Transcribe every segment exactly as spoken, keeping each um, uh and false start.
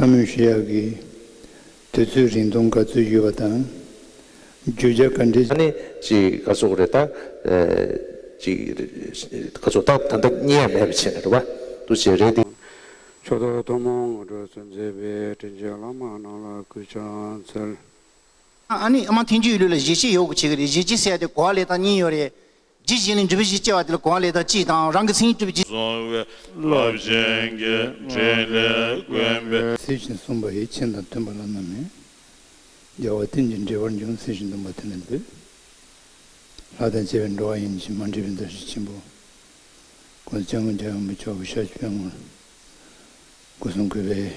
བཀའ་མོལ་ཞུ་ཡག་གི་དུས་ཚོད་རིང་ཐུང་ག་ཚོད་ཡོད་པ་དང་། བརྗོད་བྱ་ག་འདྲས། ཨ་ནི་ཅིག་ག་ཚོད་རེད་ད། ཅིག་ག་ཚོད་ད་ད་ལྟ་རྙེད་ཡ་མེད་པ་བྱས་ནས་རེད་བ། འདུ་བྱེད་རེད་དེ། ཕྱོགས་མཐའ་ཐུན་མོང་དངོས་གྲུབ་སྩོལ་མཛད་པའི། དྲིན་ཅན་བླ་མ་རྣམས་ལ་གུས་ཕྱག་འཚལ། ཨ་ནི་ཨ་མ་ཐེངས་གཅིག་ཡུལ་ལ་ལ་ཞེ་ཆེ་ཡོད་དགོས་བྱེད་ཀྱི་རེད། ཞེ་ཆེ་ཟེར་ཡ་དེ་གོ་བ་ལེན་སྟངས་གཉིས་ཡོད་རེད། ཇི་བཞིན་ནི་འགྲུབ་པའི་གཞི་ཅེས་པ་དེ་ལ་གོ་བ་ལེན་སྟངས་གཅིག་དང་། རང་གི་མཚན་ཉིད་སྒྲུབ་པའི་གཞི། བཟུང་བའི་རླབས་ཆེན་གྱི་ཕྲིན་ལས་བཀོད་པའི། ཚིག་བཞིན་གསུངས་པ་ཡི། མཆན་དང་མཐུན་པ་བླ་ན་མེད། རྒྱལ་བ་རྟེན་ཅིང་འབྲེལ་བར་འབྱུང་། ཚིག་བཞིན་སྟོན་པ་དེ་ནི་ལོས། ལྷ་དང་བཅས་པའི་འགྲོ་བ་ཡིན་གྱི། མ་འདྲིས་པའི་མཐའ་བཞི་ཆེན་པོ། ༸གོང་ས་༸སྐྱབས་མགོན་རྒྱལ་བའི་བུ་མཆོག་གི་ཞབས་ཀྱི་པད་ངོར་སྒོ་གསུམ་གུས་པས་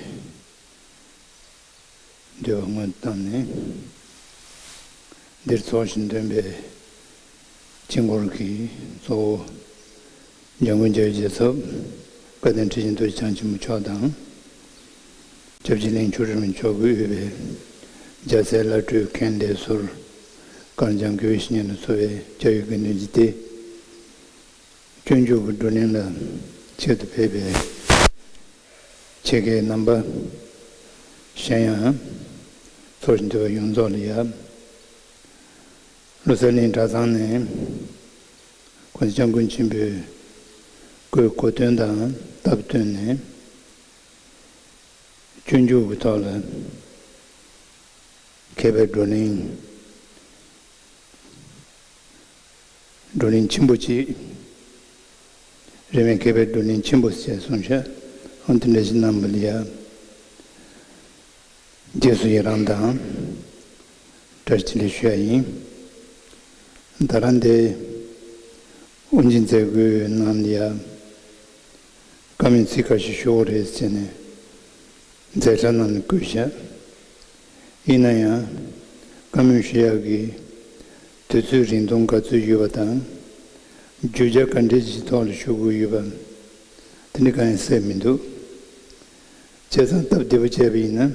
འདུད་པ་སྔོན་དུ་བཏང་ནས། འདིར་ཚོགས་ཞིང་འདོན་པའི་དཀྱིལ་འཁོར་གྱི་གཙོ་བོ་འཇམ་མགོན་རྒྱལ་བའི་རྒྱལ་ཚབ་སྐལ་ལྡན་ཁྲི་ཆེན་རྡོ་རྗེ་འཆང་ཆེན་པོ་མཆོག་དང་། སྐྱབས་རྗེ་གླིང་ཆེན་ཁྲི་རིན་པོ་ཆེ་མཆོག་གིས་དབུས་པའི་རྒྱལ་སྲས་བླ་སྤྲུལ་མཁན་སློབ་ཟུར་དཀར་འཇམ་དགེ་བའི་བཤེས་གཉེན་ལ་སོགས་པའི་སྐྱབས་ཡུལ་དགེ་འདུན་གྱི་སྡེ། སྤྱོད་འཇུག་གི་བགྲོ་གླེང་ལ་ཆེད་དུ་ཕེབས་པའི་ཆེད་མཁས་རྣམ་པ། གཞན་ཡང་ཚོགས་ཞིང་འདུས་པ་ཡོངས་རྫོགས་ལ་ཡ། ལྷུ་སར་གླིང་གྲྭ་ཚང་ནས་༸གོང་ས་༸སྐྱབས་མགོན་ཆེན་པོའི་སྐུའི་གོ་སྟོན་དང་སྟབས་བསྟུན་ནས། སྤྱོད་འཇུག་གི་ཐོག་ལ་མཁས་པའི་བགྲོ་གླེང་། བགྲོ་གླེང་ཆེན་པོ་གཅིག། རིས་མེད་མཁས་པའི་བགྲོ་གླེང་ཆེན་པོ་ཞེས་གསུངས་ཤག་ཨང་། དེ་འདྲ་ཞིག་གནང་བ་ལ་ཡ། རྗེས་སུ་ཡི་རང་དང་བཀྲ་ཤིས་བདེ་ལེགས་ཞུ་ཡ་ཡིན། ད་རང་དེ་དབུ་འབྱེད་མཛད་སྒོའི་ནང་ལ་ཡ། བཀའ་མོལ་ཚིག་ཁ་ཤས་ཞུ་དགོས་རེད་ཟེར་ནས་མཛད་འཆར་ནང་ལ་བཀོད་བཞག་ཡིན་ན་ཡང་། བཀའ་མོལ་ཞུ་ཡག་གི་དུས་ཚོད་རིང་ཐུང་ག་ཚོད་ཡོད་པ་དང་། བརྗོད་བྱ་ག་འདྲས་ཀྱི་ཐོག་ལ་ཞུ་དགོས་ཡོད་པ། དེ་འདྲ་གང་ཡང་གསལ་མི་འདུག་བྱས་ཙང་སྟབས་བདེ་པོ་བྱས་པ་ཡིན་ན།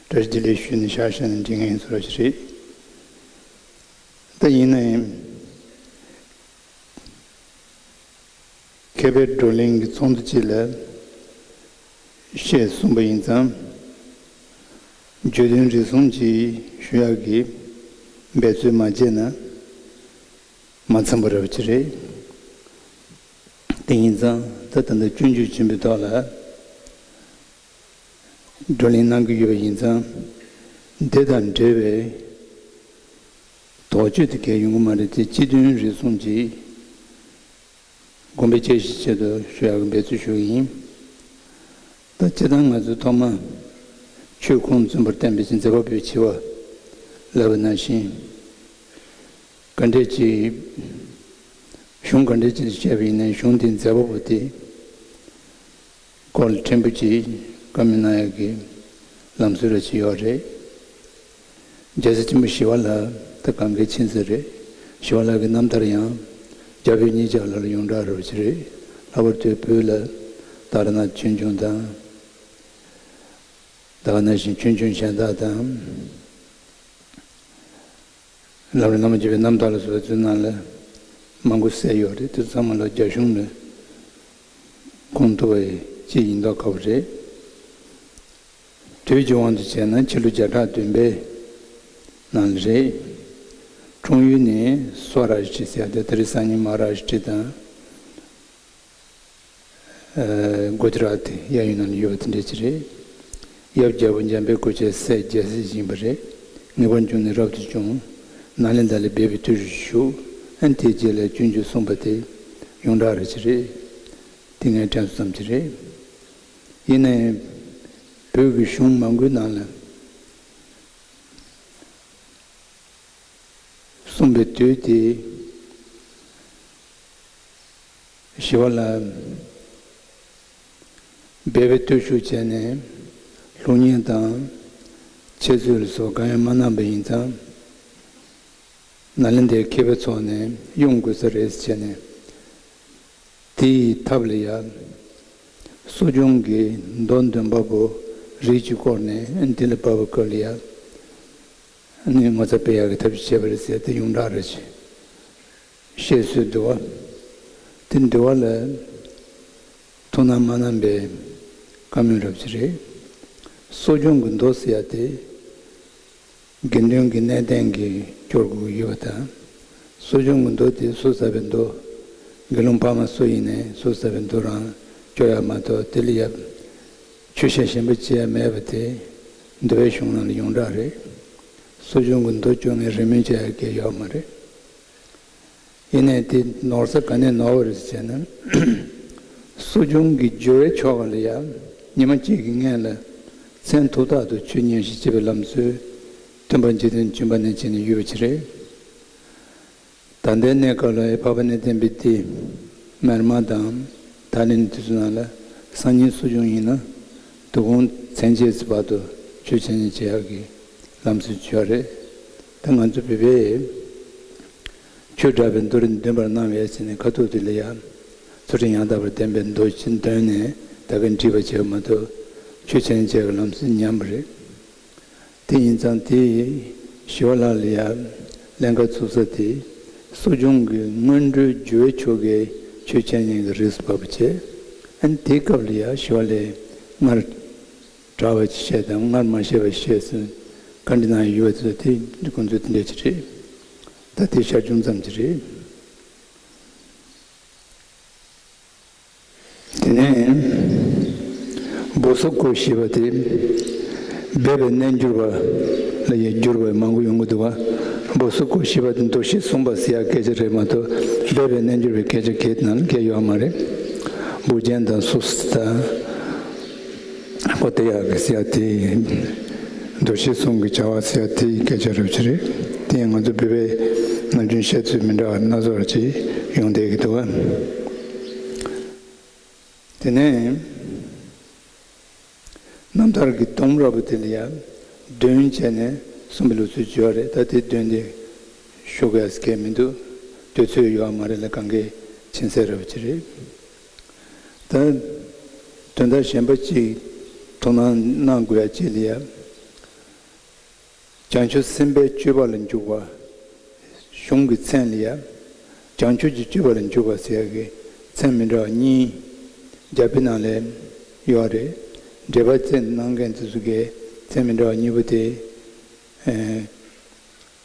བཀྲ་ཤིས་བདེ་ལེགས་ཞུས་ནས་བཞག་བཞག་ན་འགྲིག་མཁན་ཚོ་ར་ཞིག་རེད། ད་ཡིན་ན་ཡང་། མཁས་པའི་བགྲོ་གླེང་གི་ཚོགས་འདུ་གཅིག་ལ་བཤད་གསུངས་པ་ཡིན་ཙང་། བརྗོད་དོན་རེ་ཟུང་ཅིག་ཞུ་ཡག་གི་འབད་རྩོལ་མ་བྱས་ན་མ་འཚམ་པ་རབ་ཅིག་རེད། དེ་ཡིན་ཙང་ད་ད་ལྟ་སྤྱོད་འཇུག་ཆེན་པོའི་ཐོག་ལ་བགྲོ་གླེང་གནང་གི་ཡོད་པ་ཡིན་ཙང་། འདི་དང་འབྲེལ་བའི་དོགས་གཅོད་དེ་གས་ཡོང་གི་མ་རེད་དེ། སྤྱི་དོན་རེ་ཟུང་ཅིག་དགོངས་པའི་དཔྱད་གཞིའི་ཆེད་དུ་ཞུ་ཡག་གི་འབད་རྩོལ་ཞུ་གི་ཡིན། ད་སྤྱིར་བཏང་ང་ཚོས་ཐོག་མ་ཆོས་ཁུངས་བཙུན་པར་བསྟན་པའི་མཛད་པ་པོའི་ཆེ་བ་ལབ་པ་ནང་བཞིན། ག་འདྲས་ཀྱི་གཞུང་ག་འདྲས་ཅིག་ལ་བཤད་པ་ཡིན་ན། གཞུང་དེའི་མཛད་པ་པོ་དེ་སྐོར་ལ་ཕྲན་བུ་ཅིག་བཀའ་མོལ་གནང་ཡག་གི་ལམ་སྲོལ་ར་ཅིག་ཡོད་རེད། རྒྱལ་སྲས་ཆེན་པོ་ཞི་བ་ལྷ་ད་གང་གའི་མཁྱེན་གསལ་རེད། ཞི་བ་ལྷ་གི་རྣམ་ཐར་ཡང་རྒྱ་བོད་གཉིས་ཆར་ལ་ཡོངས་གྲགས་རབ་ཅིག་རེད། ལྷག་པར་དུ་བོད་ལ་དྷ་ར་ནཱཐ་ཆོས་འབྱུང་དང་། ད་ག་ནང་བཞིན་ཆོས་འབྱུང་གཞན་དག་དང་། ལམ་རིམ་བླ་མ་བརྒྱུད་པའི་རྣམ་ཐར་ལ་སོགས་པ་ཚོའི་ནང་ལ་མང་པོ་གསལ་ཡོད་རེད། དེ་ཚང་མ་ལ་རྒྱ་གཞུང་ནས་ཁུངས་ཐུབ་པ་ཅིག་ཡིན་མདོག་ཁ་པོ་རེད། དུས་ཀྱི་དབང་དུ་བྱས་ན་ཕྱི་ལོ་བརྒྱ་ཕྲག་བདུན་པའི་ནང་ལ་རེད། འཁྲུངས་ཡུལ་ནི་སོ་ར་ཤི་ཟེར་ཡ་དེ་ད་རེས་སང་ཉིན་མ་ཧཱ་རཱ་ཤི་ཊ་དང་། ཨ། གུ་ཇ་རཱཏ་གཡས་གཡོན་ནང་ལ་ཡོད་པ་དེ་འདྲ་ཅིག་རེད། ཡབ་རྒྱལ་པོ་འཇམ་དཔལ་སྐུ་ཆེན་སྲས་བརྒྱད་ཟེར་བཞིན་པ་རེད། ངེས་པར་འབྱུང་གནས་རབ་ཏུ་བྱུང་། ནཱ་ལེནྡྲ་ལ་སྦས་པའི་དུས་སུ་བཞུགས། ཨ་ནི་དེའི་རྗེས་ལ་སྤྱོད་འཇུག་གསུངས་པ་དེ་ཡོངས་གྲགས་རེད་ཅིག་རེད། དེ་ངས་དྲན་སོང་ཙམ་ཅིག་རེད། ཡིན་ནའི་བོད་ཀྱི་གཞུང་མང་པོའི་ནང་ལ་གསུངས་པའི་དུས་དེ། ཞི་བ་ལྷ་སྦས་པའི་བརྟུལ་ཞུགས་བྱས་ནས་ལྷུག་བསྙེན་དང་འཆད་རྩོད་ལ་སོགས་གང་ཡང་མ་གནང་པ་ཡིན་ཙང་། ནཱ་ལེནྡྲའི་མཁས་པའི་ཚོགས་ནས་དབྱུང་དགོས་ས་རེད་ཟེར་བྱས་ནས། དེ་ཡི་ཐབས་ལ་ཡ། གསོ་སྦྱོང་གི་མདོ་འདོན་པ་པོ་རིགས་ཀྱིས་བསྐོར་ནས་འདི་ལ་བབས་པའི་སྐབས་ལ་ཡ། ནི་ངོ་ཚ་སྤེལ་ཡག་གི་ཐབས་ཤེས་བྱས་པ་རེད་ཟེར་ཏེ་ཡོངས་གྲགས་རེད་ཅེས་བཤད་སྲོལ་འདུག་བ། དེ་འདུལ་བ་ལ་ཐུགས་སྣང་མ་གནང་པའི་བཀའ་མོལ་རབ་ཅིག་རེད། གསོ་སྦྱོང་གི་མདོ་ཟེར་ཡ་དེ། དགེ་འདུན་གྱི་གནས་བརྟན་གྱི་སྐྱོར་དགོས་ཀྱི་ཡོད་པ་དང་། གསོ་སྦྱོང་གི་མདོ་དེ་སོ་ཟབ་པའི་མདོ། དགེ་སློང་ཕ་མ་སུ་ཡིན་ནའི་སོ་ཟབ་པའི་མདོ་རང་སྐྱོར་ཡ་མ་གཏོགས། དེ་ལ་ཡ་ཆོས་བཤད་གཞན་པ་བྱེད་ཡ་མེད་པ་དེ་འདུལ་བའི་གཞུང་ནང་ལ་ཡོངས་གྲགས་རེད། གསོ་སྦྱོང་གི་མདོ་སྐྱོར་མཁན་རིས་མོས་བྱེད་ཡ་གང་ཡང་ཡོད་མ་རེད། ཡིན་ནའི་དེ་ནོར་ས་ག་ནས་ནོར་བ་རེད་ཟེར་ན། གསོ་སྦྱོང་གི་སྦྱོར་བའི་ཆོ་ག་ལ་ཡང་ཉི་མ་གཅིག་གི་སྔོན་ལ་མཚན་ཐོག་ཐག་ཏུ་ཆོས་ཉམས་ཞིབ་བྱེད་པའི་ལམ་སྲོལ་སྟོན་པ་འཇིག་རྟེན་བྱོན་པ་ནས་བྱས་ནས་ཡོད་པ་ཅིག་རེད། ད་ལྟའི་གནས་སྐབས་ལ་འཕགས་པ་གནས་བརྟན་པའི་སྡེ། མར་མ་དང་ད་ལན་དེ་ཚོ་ནང་ལ་སང་ཉིན་གསོ་སྦྱོང་ཡིན་ན། དོ་དགོང་མཚན་བཅད་ཙམ་བར་དུ་ཆོས་འཆད་ཉན་བྱེད་ཡག་གི་ལམ་སྲོལ་ཅིག་ཡོད་རེད། ད་ང་ཚོ་བོད་པའི་ཆོས་གྲགས་པའི་མདོ་རིམ་བདུན་པར་སྣང་བའི་ཟེར་ནས་ཁ་ཐུག་དེ་ལ་ཡང་ཚུལ་ཁྲིམས་ཡང་དག་པར་ལྡན་པའི་མདོ་ཅིག་འདོན་ནས་ད་གིན་བྲིས་པ་བྱས་པ་མ་གཏོགས། ཆོས་འཆད་ཉན་བྱེད་ཡག་གི་ལམ་སྲོལ་ཉམས་པ་རེད། དེ་ཡིན་ཙང་དེ་ཞི་བ་ལྷ་ལ་ཡང་ལན་ཁ་ཚུགས་ས་དེ། གསོ་སྦྱོང་གི་སྔོན་འགྲོའི་སྦྱོར་བའི་ཆོ་གའི་ཆོས་འཆད་ཉན་གྱི་རིགས་སུ་བབས་པ་བྱས། ཨ་ནི་དེའི་སྐབས་ལ་ཡང་ཞི་བ་ལྷས་སྔར་གྲགས་པ་ཅིག་བཤད་དང་སྔར་མ་བཤད་པ་བཤད་ཟེར་བཀའ་འདྲི་གནང་ཡོད་པ་དེ་ཚོ། དེ་ཁོང་ཚོས་དེ་འདྲ་ཅིག་རེད། ད་དེ་ཞར་བྱུང་ཙམ་ཅིག་རེད། དེ་ནས་སྦོ་སོ་ཀོ་ཞེས་པ་དེ། སྦས་པའི་རྣལ་འབྱོར་པ་ལ་ཡང་བསྒྱུར་བ་མང་པོ་ཡོང་གི་འདུག་པ། སྦོ་སོ་ཀོ་ཞེས་པ་དེ་མདོ་བཞི་གསུངས་པ་ཟེར་ཡག་སྐད་ཆ་རེད་མ་གཏོགས། སྦས་པའི་རྣལ་འབྱོར་པའི་སྐད་ཆ་གི་ནང་ལ་སྐད་ཡོད་མ་རེད། སྦོ་རྒྱན་དང་སོ་སོ་དང་། ཀོ་ཏི་ཡ་གི་ཟེར་ཡག་དེ། མདོ་བཞི་གསུམ་གྱི་བྱ་བ་ཟེར་ཡག་དེའི་སྐད་ཆ་རེད་པ་ཅིག་རེད། དེ་ཡང་ང་ཚོ་བོད་པའི་ནམ་རྒྱུན་བཤད་ཚུལ་མི་འདྲ་བ་སྣ་ཚོགས་ཅིག་ཡོང་བསྡད་ཀྱི་འདུག་པ། དེ་ནས་རྣམ་ཐར་གྱི་སྡོམ་རབ་པོ་དེ་ལ་ཡང་འདོན་བྱས་ནས་གསུངས་པའི་ལུགས་སྲོལ་ཅིག་ཡོད་རེད། ད་དེ་འདོན་ཏེ་ཞུ་དགོས་ཡག་གང་ཡང་མི་འདུག་འདོན་ཚུལ་ཡོད་མ་རེད་ལ། གང་གའི་མཁྱེན་གསལ་རེད་པ་ཅིག་རེད། ད་དོན་དག་གཞན་པ་ཅིག་དོ་སྣང་གནང་དགོས་ཡག་ཅིག་ལ་ཡང་། བྱང་ཆུབ་སེམས་དཔའི་སྤྱོད་པ་ལ་འཇུག་པ། གཞུང་གི་མཚན་ལ་ཡང་། བྱང་ཆུབ་ཀྱི་སྤྱོད་པ་ལ་འཇུག་པ་ཟེར་ཡག་གི་མཚན་མི་འདྲ་བ་གཉིས་རྒྱ་དཔེ་ནང་ལ་ཡོད་རེད། འགྲེལ་པ་བསྩལ་གནང་མཁན་དེ་ཚོ་གིས་མཚན་མི་འདྲ་བ་གཉིས་པོ་དེ། ཨེ།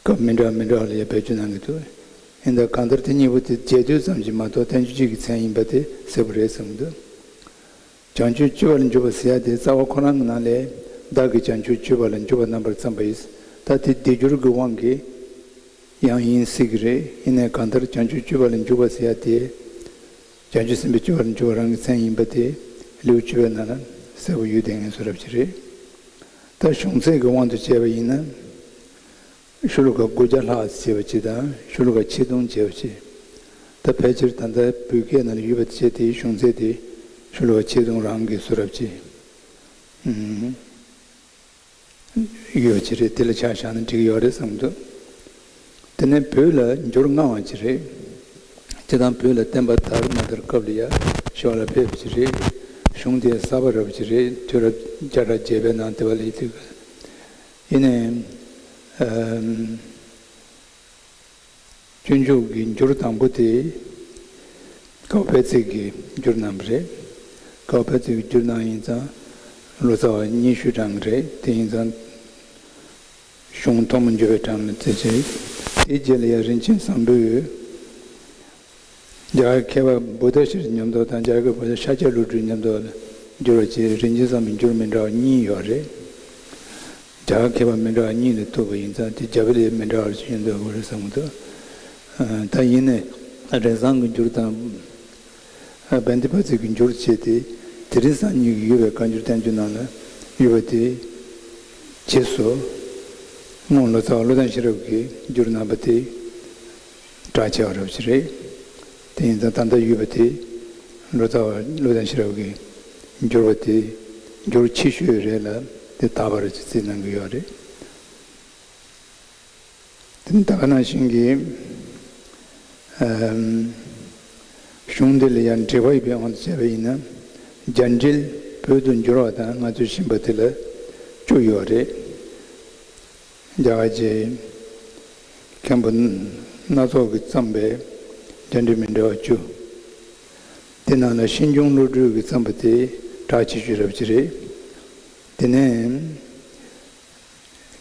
སྐབས་མི་འདྲ་མི་འདྲ་ལ་ཡང་བེད་སྤྱོད་གནང་གི་འདུག་ཡིན་ད་གང་ལྟར་དེ་གཉིས་པོ་དེ་རྗེས་ཟློས་ཙམ་ཞིག་མ་གཏོགས་བསྟན་བཅོས་གཅིག་གི་མཚན་ཡིན་པ་དེ་གསལ་པོ་རེད་བསམ་གྱི་འདུག་བྱང་ཆུབ་སྤྱོད་པ་ལ་འཇུག་པ་ཟེར་ཡག་དེ་རྩ་བ་ཁོ་རང་གི་ནང་ལས། བདག་གིས་བྱང་ཆུབ་སྤྱོད་པ་ལ་འཇུག་པ་རྣམ་པར་བརྩམས་པ་ཡི། ད་དེ་སྡེབ་སྦྱོར་གྱི་དབང་གིས་ཡང་ཡིན་སྲིད་ཀྱི་རེད། ཡིན་ནའི་གང་ལྟར་བྱང་ཆུབ་སྤྱོད་པ་ལ་འཇུག་པ་ཟེར་ཡག་དེ། བྱང་ཆུབ་སེམས་དཔའི་སྤྱོད་པ་ལ་འཇུག་པ་རང་གི་མཚན་ཡིན་པ་དེ་ལེའུ་བཅུ་པའི་ནང་ལ་གསལ་པོ་ཡོད་བསྡད་མཁན་བཟོ་འདྲ་ཅིག་རེད། ད་གཞུང་ཚད་ཀྱི་དབང་དུ་བྱས་པ་ཡིན་ན། ཤོ་ལོ་ཀ་དགུ་བརྒྱ་ལྷག་བྱས་པ་ཅིག་དང་ཤོ་ལོ་ཀ་ཆིག་སྟོང་བྱས་པ་ཅིག་ད་ཕལ་ཆེར་ད་ལྟ་བོད་སྐད་ནང་ལ་ཡོད་པ་དེ་བྱས་དེའི་གཞུང་ཚད་དེ་ཤོ་ལོ་ཀ་ཆིག་སྟོང་རང་གི་བཟོ་འདྲ་ཅིག་ཨུམ། ཡོད་ཅིག་རེད། དེ་ལ་ཆ་བཞག་ན་འགྲིག་གི་ཡོད་རེད་བསམ་གྱི་འདུག་དེ་ནས་བོད་ལ་འགྱུར་སྔ་བ་ཅིག་རེད། སྤྱིར་བཏང་བོད་ལ་བསྟན་པ་དར་མ་དར་སྐབས་ལ་ཡ་ཞི་བ་ལྷ་ཕེབས་པ་ཅིག་རེད། གཞུང་དེ་གསར་པ་རབ་ཅིག་རེད། དུས་རབས་བརྒྱ་ཕྲག་བརྒྱད་པའི་ནང་དེ་བ་ལས་དུས། ཡིན་ནའི། ཨམ། སྤྱོད་འཇུག་གི་འགྱུར་དང་པོ་དེ་ཀའོ་པེ་ཙི་གིས་བསྒྱུར་གནང་བ་རེད། ཀའོ་པེ་ཙི་གིས་བསྒྱུར་གནང་ཡིན་ཙང་ལོ་ཙཱ་བ་ཉི་ཤུའི་གྲངས་རེད། དེ་ཡིན་ཙང་གཞུང་ཐོག་མ་འབྱོར་བའི་གྲངས་ལ་བརྩི་བྱས། དེའི་རྗེས་ལ་ཡང་རིན་ཆེན་བཟང་པོས། རྒྱ་གར་མཁས་པ་བུདྡྷ་ཤྲཱི་མཉམ་དུ་དང་རྒྱ་གར་བུདྡྷ་ཤཱཀྱ་བློ་གྲོས་མཉམ་དུ་བསྒྱུར་བ་བཅས་རིན་ཆེན་བཟང་པོའི་འགྱུར་མི་འདྲ་བ་གཉིས་ཡོད་རེད། རྒྱ་གར་མཁས་པ་མི་འདྲ་བ་གཉིས་ལ་ཐུག་པ་ཡིན་ཙང་དེ་རྒྱ་བོད་ལ་མི་འདྲ་བ་ཞིག་ཡིན་འདུག་དགོས་རེད་བསམ་གྱི་འདུག་ད་ཡིན་ནའི་རིན་བཟང་གི་འགྱུར་དང་བན་དེ་པ་ཙི་གི་འགྱུར་བྱས་ཏེ་དེ་རིང་སང་ཉིན་གྱི་ཡོད་པའི་བཀའ་འགྱུར་བསྟན་འགྱུར་ནང་ལ་ཡོད་པ་དེ་རྗེས་སུ་སྔོན་ལོ་ཙཱ་བ་བློ་བཟང་ཤེས་རབ་ཀྱིས་བསྒྱུར་གནང་བ་དེ་གྲགས་ཆེ་བ་རབ་ཅིག་རེད། དེ་ཡིན་ཙང་ད་ལྟ་ཡོད་པ་དེ་ལོ་ཙཱ་བ་བློ་བཟང་ཤེས་རབ་ཀྱིས་བསྒྱུར་བ་དེ་འགྱུར་ཆེ་ཤོས་རེད་ལ་དེ་དག་པ་རེད་ཅེས་རྩིས་གནང་གི་ཡོད་རེད། དེ་ནི་ད་ག་ནང་བཞིན་གྱི་ཨམ། གཞུང་འདི་ལ་ཡང་འགྲེལ་པ་ཡོད་པའི་དབང་དུ་བྱས་པ་ཡིན་ན། རྒྱ་འགྲེལ་བོད་དུ་འགྱུར་བ་དང་ང་ཚོས་ཤེས་པ་དེ་ལ་བཅུ་ཡོད་རེད། རྒྱ་གར་གྱི་མཁན་པོ་སྣ་ཚོགས་ཀྱིས་བརྩམས་པའི་རྒྱ་འགྲེལ་མི་འདྲ་བ་བཅུ། དེ་ནང་ལ་ཤིང་སྐྱོང་བློ་གྲོས་ཀྱིས་བརྩམས་པ་དེ་གྲགས་ཆེ་ཤོས་རབ་ཅིག་རེད། དེ་ནས་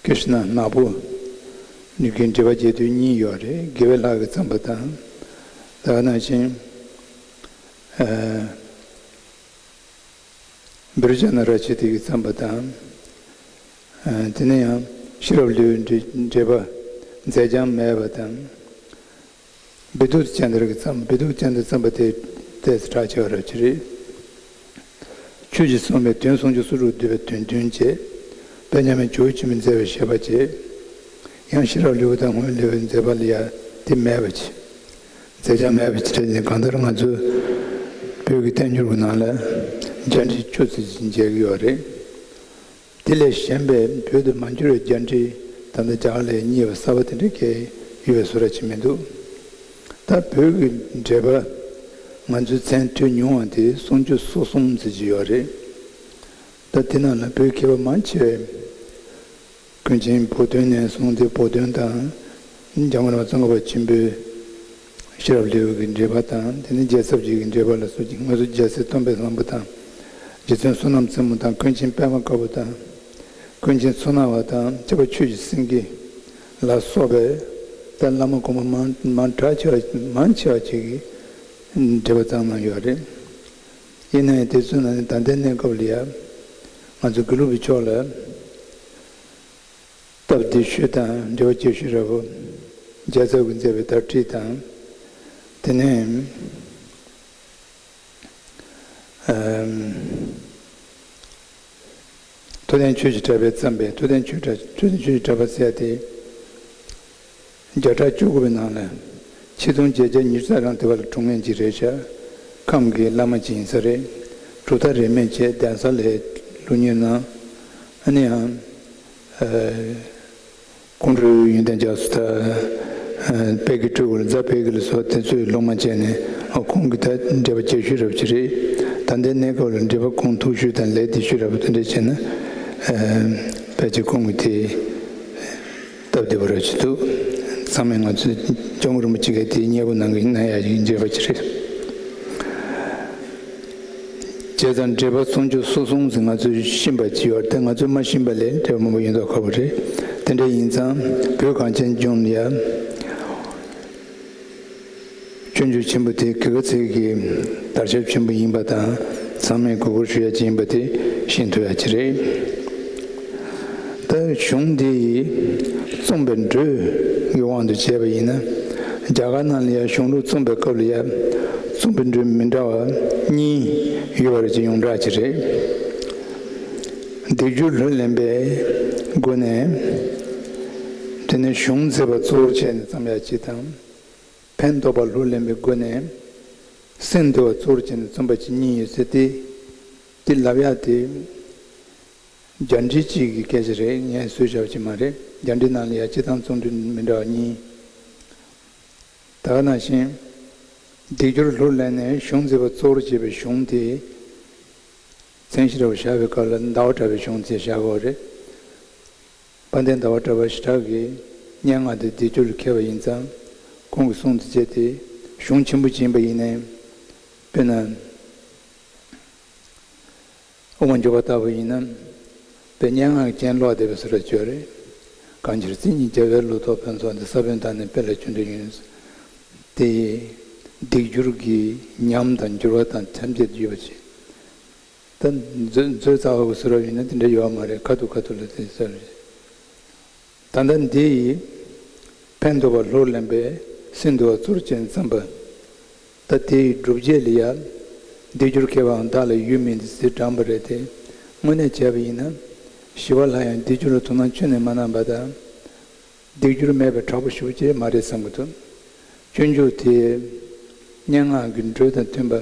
ཀི་ཤི་ན་ནག་པོ་ནུས་ཀྱི་འགྲེལ་པ་རྒྱས་བསྡུས་གཉིས་ཡོད་རེད། དགེ་བའི་ལྷ་གིས་བརྩམས་པ་དང་། ད་ག་ནང་བཞིན་བི་རུ་ཇ་ན་ར་ཅི་ཏི་གིས་བརྩམས་པ་དང་། དེ་ནས་ཡང་ཤེས་རབ་ལེའུའི་འགྲེལ་པ་མཛད་བྱང་མེད་པ་དང་། བི་དུ་ཏ་ཅན་དར་གྱིས་བརྩམས། བི་དུ་ཏ་ཅན་དར་བརྩམས་པ་དེ་ཏོག་ཙམ་གྲགས་ཆེ་བ་རབ་ཅིག་རེད། ཆོས་ཀྱིས་གསུངས་པའི་དོན་སུམ་ཅུ་སོ་དྲུག་བསྡུས་པའི་དོན་བདུན་བཅས། དཔལ་མཉམ་མེད་ཇོ་བོ་ཆེན་པོས་མཛད་པའི་བཞེད་པ་བཅས། ཡང་ཤེས་རབ་ལེའུ་དང་སྔོན་ལེའུའི་མཛད་པ་ལ་ཡང་དེ་མེད་པ་ཅིག་མཛད་བྱང་མེད་པ་ཅིག་རེད། གང་ལྟར་ང་ཚོའི་བོད་ཀྱི་བསྟན་འགྱུར་གྱི་ནང་ལ་རྒྱ་འགྲེལ་བཅུ་ཙམ་ཞིག་མཇལ་གྱི་ཡོད་རེད། དེ་ལས་གཞན་པའི་བོད་དུ་མ་འགྱུར་བའི་རྒྱ་འགྲེལ་ད་ལྟ་རྒྱ་གར་ལ་རྙེད་པ་གསར་པ་དེ་འདྲ་གང་ཡང་ཡོད་པའི་བཟོ་འདྲ་ཅིག་མི་འདུག་ད་བོད་ཀྱི་འགྲེལ་པ་ང་ཚོས་མཚན་ཐོས་མྱོང་བ་དེ་སུམ་ཅུ་སོ་གསུམ་ཙམ་ཅིག་ཡོད་རེད། ད་དེ་ནང་ལ་བོད་མཁས་པ་མང་ཆེ་བས། ཀུན་མཁྱེན་བོགས་འདོན་ནས་བཟུང་སྟེ། བོགས་འདོན་དང་། འཇམ་མགོན་བླ་མ་ཙོང་ཁ་པ་ཆེན་པོའི་ཤེས་རབ་ལེའུ་གི་འགྲེལ་པ་དང་། དེ་ནས་རྒྱལ་ཚབ་རྗེ་གི་འགྲེལ་པ་ལ་སོགས་ཀྱི། ང་ཚོ་རྒྱལ་སྲས་སྟོན་པའི་བློན་པོ་དང་། རྗེ་བཙུན་བསོད་ནམས་རྩེ་མོ་དང་། ཀུན་མཁྱེན་པདྨ་དཀར་པོ་དང་། ཀུན་མཁྱེན་མཚོ་སྣ་བ་དང་། ཁྱབ་པ་ཆོས་ཀྱི་སེང་གེ་ལ་སོགས་པའི་ད་བླ་མ་གོང་མ་མང་མང་གྲགས་ཆེ་བ་མང་ཆེ་བ་ཅིག་གིས་འགྲེལ་པ་བརྩམས་གནང་ཡོད་རེད། ཡིན་ནའི་དེ་ཚོའི་ནང་ནས་ད་ལྟའི་གནས་སྐབས་ལ་ཡང་ང་ཚོ་དགེ་ལུགས་པའི་ཕྱོགས་ལ། སྟབས་བདེ་ཤོས་དང་འགྲེལ་པ་རྒྱས་ཤོས་རབ་བོ། རྒྱལ་ཚབ་ཀྱིས་མཛད་པའི་དར་ཊཱིཀ་དང་། དེ་ནས་ཨམ། ཐུབ་བསྟན་ཆོས་ཀྱི་གྲགས་པས་བརྩམས་པའི། ཐུབ་བསྟན་ཆོས་གྲགས། ཐུབ་བསྟན་ཆོས་ཀྱི་གྲགས་པ་ཟེར་ཡ་དེ། བརྒྱ་ཕྲག་བཅུ་དགུ་པའི་ནང་ལ་ཆིག་སྟོང་བརྒྱད་བརྒྱ་ཉི་ཤུ་རྩ་གྲངས་དེ་བར་ལ་གྲུབ་མཁན་ཅིག་རེད་ཤག་ཁམས་ཀྱི་བླ་མ་ཅིག་ཡིན་ས་རེད། གྲུབ་མཐའ་རིས་མེད་བྱས། གདན་ས་ལ་ལུགས་གཉིས་གནང་། ཨ་ནི་ཡང་། ཨ། ཀོང་སྤྲུལ་ཡོན་ཏན་རྒྱ་མཚོ་དང་། ཨ། དཔལ་གྱི་སྤྲུལ་སྐུ་ལ། རྫ་དཔལ་གྱི་ལ་སོགས་དེ་ཚོས་སློབ་མ་བྱས་ནས། ཨ། ཁོང་གི་ད་འགྲེལ་པ་རྒྱས་ཤོས་རབ་ཅིག་རེད། ད་ལྟའི་གནས་སྐབས་ལ་འགྲེལ་པ་ཁོང་མཐུག་ཤོས་དང་ལས་བདེ་ཤོས་རབ་དེ་འདྲ་བྱས་ན། ཨ། ཕལ་ཆེར་ཁོང་གི་དེ། སྟབས་བདེ་པོ་ར་ཅིག་འདུག་ཚང་མས་ང་ཚོས་སྐྱབས་མགོན་རིན་པོ་ཆེ་གི་དེ་མཉེས་པོ་གནང་གི་གནང་ཡ་ཡིན་བརྗོད་པ་ཅིག་རེད། བྱས་ཙང་འགྲེལ་པ་སུམ་ཅུ་སོ་གསུམ་ཟིན་ང་ཚོས་ཤེས་པ་ཅིག་ཡོད་དེ། ང་ཚོས་མ་ཤེས་པ་ལས་འགྲེལ་པ་མང་པོ་ཡོད་མདོག་ཁ་པོ་རེད། དེ་འདྲ་ཡིན་ཙང་བོད་གངས་ཅན་ལྗོངས་ལ་ཡ། སྤྱོད་འཇུག་ཆེན་པོ་དེ་ག་ག་ཚད་ཀྱི་དར་ཁྱབ་ཆེན་པོ་ཡིན་པ་དང་། ཚང་མས་གུས་བཀུར་ཞུ་ཡ་ཅིག་ཡིན་པ་དེ་ཤེས་ཐུབ་ཡ་ཅིག་རེད། ད་གཞུང་འདི་ཡི་རྩོམ་པའི་འགྲོས་ཀྱི་དབང་དུ་བྱས་པ་ཡིན་ན། རྒྱ་གར་ནང་ལ་ཡང་གཞུང་ལུགས་རྩོམ་པའི་སྐབས་ལ་ཡང་རྩོམ་པའི་འགྲོས་མི་འདྲ་བ་གཉིས་ཡོད་པ་རེད། ཅིག་ཡོངས་གྲགས་ཅིག་རེད། སྡིག་སྦྱོར་ལྷུར་ལེན་པའི་སྒོ་ནས། དེ་ནས་གཞུང་མཛེས་པ་གཙོ་བོར་བྱས་ནས་བརྩམ་ཡ་ཅིག་དང་། ཕན་འདོགས་པ་ལྷུར་ལེན་པའི་སྒོ་ནས་སེམས་བདེ་བ་གཙོ་བོར་བྱས་ནས་བརྩམས་པ་ཅིག་གཉིས་ཡོད་ཟེར་ཏེ། དེ་ལབ་ཡག་དེ་རྒྱ་འགྲེལ་གཅིག་གི་སྐད་ཆ་རེད། ངས་བཟོས་བཞག་པ་ཅིག་མ་རེད། རྒྱ་འགྲེལ་ནང་ལ་ཡང་སྤྱིར་བཏང་རྩོམ་འགྲོས་མི་འདྲ་བ་གཉིས། ད་ག་ནང་བཞིན་སྡིག་སྦྱོར་ལྷུར་ལེན་ནས་གཞུང་མཛེས་པ་གཙོ་བོར་བྱས་པའི་གཞུང་དེ། མཚན་ཞེ་དྲག་པོ་བཞག་པའི་སྐབས་ལ་ཟླ་བ་གྲགས་པའི་གཞུང་ཅེས་བཞག་ཡོད་རེད། དཔལ་ལྡན་ཟླ་བ་གྲགས་པ་ཞེ་དྲག་གིས་སྙན་ངག་དེ་སྡིག་སྦྱོར་ལ་མཁས་པ་ཡིན་ཙང་། ཁོང་གི་གསུང་དེ་བྱས་ཏེ་གཞུང་ཆེན་པོ་ཅིག་ཡིན་པ་ཡིན་ནའི། དཔེར་ན། དབུ་མ་འཇུག་པ་ལྟ་བུ་ཡིན་ན། དཔེ་སྙན་ངག་གི་རྐྱེན་ལོག་བསྡད་པའི་བཟོ་འདྲ་ཅིག་ཡོད་རེད། གང་ཕྱིར་མཚན་ཉིད་རྒྱལ་བའི་ལུགས་ལྡོག་ཕུན་ཚོགས་འདི། ས་བོན་དག་ནི་དཔེ་ལ་ཆུ་འདྲ་ཡིན། དེ་ཡི་སྡིག་སྦྱོར་གྱི་ཉམས་དང་འགྱུར་བ་དང་ཐམས་ཅད་ཡོད་པ་ཅིག་ད་མཛོད་མཛོད་རྩ་བ་གི་བཟོ་འདྲ་ཡིན་ན་དེ་འདྲ་ཡོད་མ་རེད། ཁ་ཐུག་ཁ་ཐུག་ལ་དེ་ཟེར་རེད། ད་ལྟ་འདི་ཡི་ཕན་འདོགས་པ་ལྷུར་ལེན་པའི་སེམས་བདེ་བ་གཙོར་བྱས་ནས་བརྩམས་པ། ད་དེ་ཡི་སྒྲུབ་བྱེད་ལ་ཡང་སྡིག་སྦྱོར་མཁས་པའང་བདག་ལ་ཡོད་མིན་ཟེར་དྲངས་པ་རེད་དེ། དངོས་གནས་བྱས་པ་ཡིན་ན། ཞི་བ་ལྷ་ཡང་སྡིག་སྦྱོར་ལ་དོ་སྣང་ཁྱོན་ནས་མ་གནང་བ་དང་། སྡིག་སྦྱོར་མེད་པའི་དྲག་པོ་ཞེ་པོ་ཅིག་མ་རེད་བསམ་གྱི་འདུག་སྤྱོད་འཇུག་དེ་སྙན་ངག་གི་འགྲོས་དང་མཐུན་པ།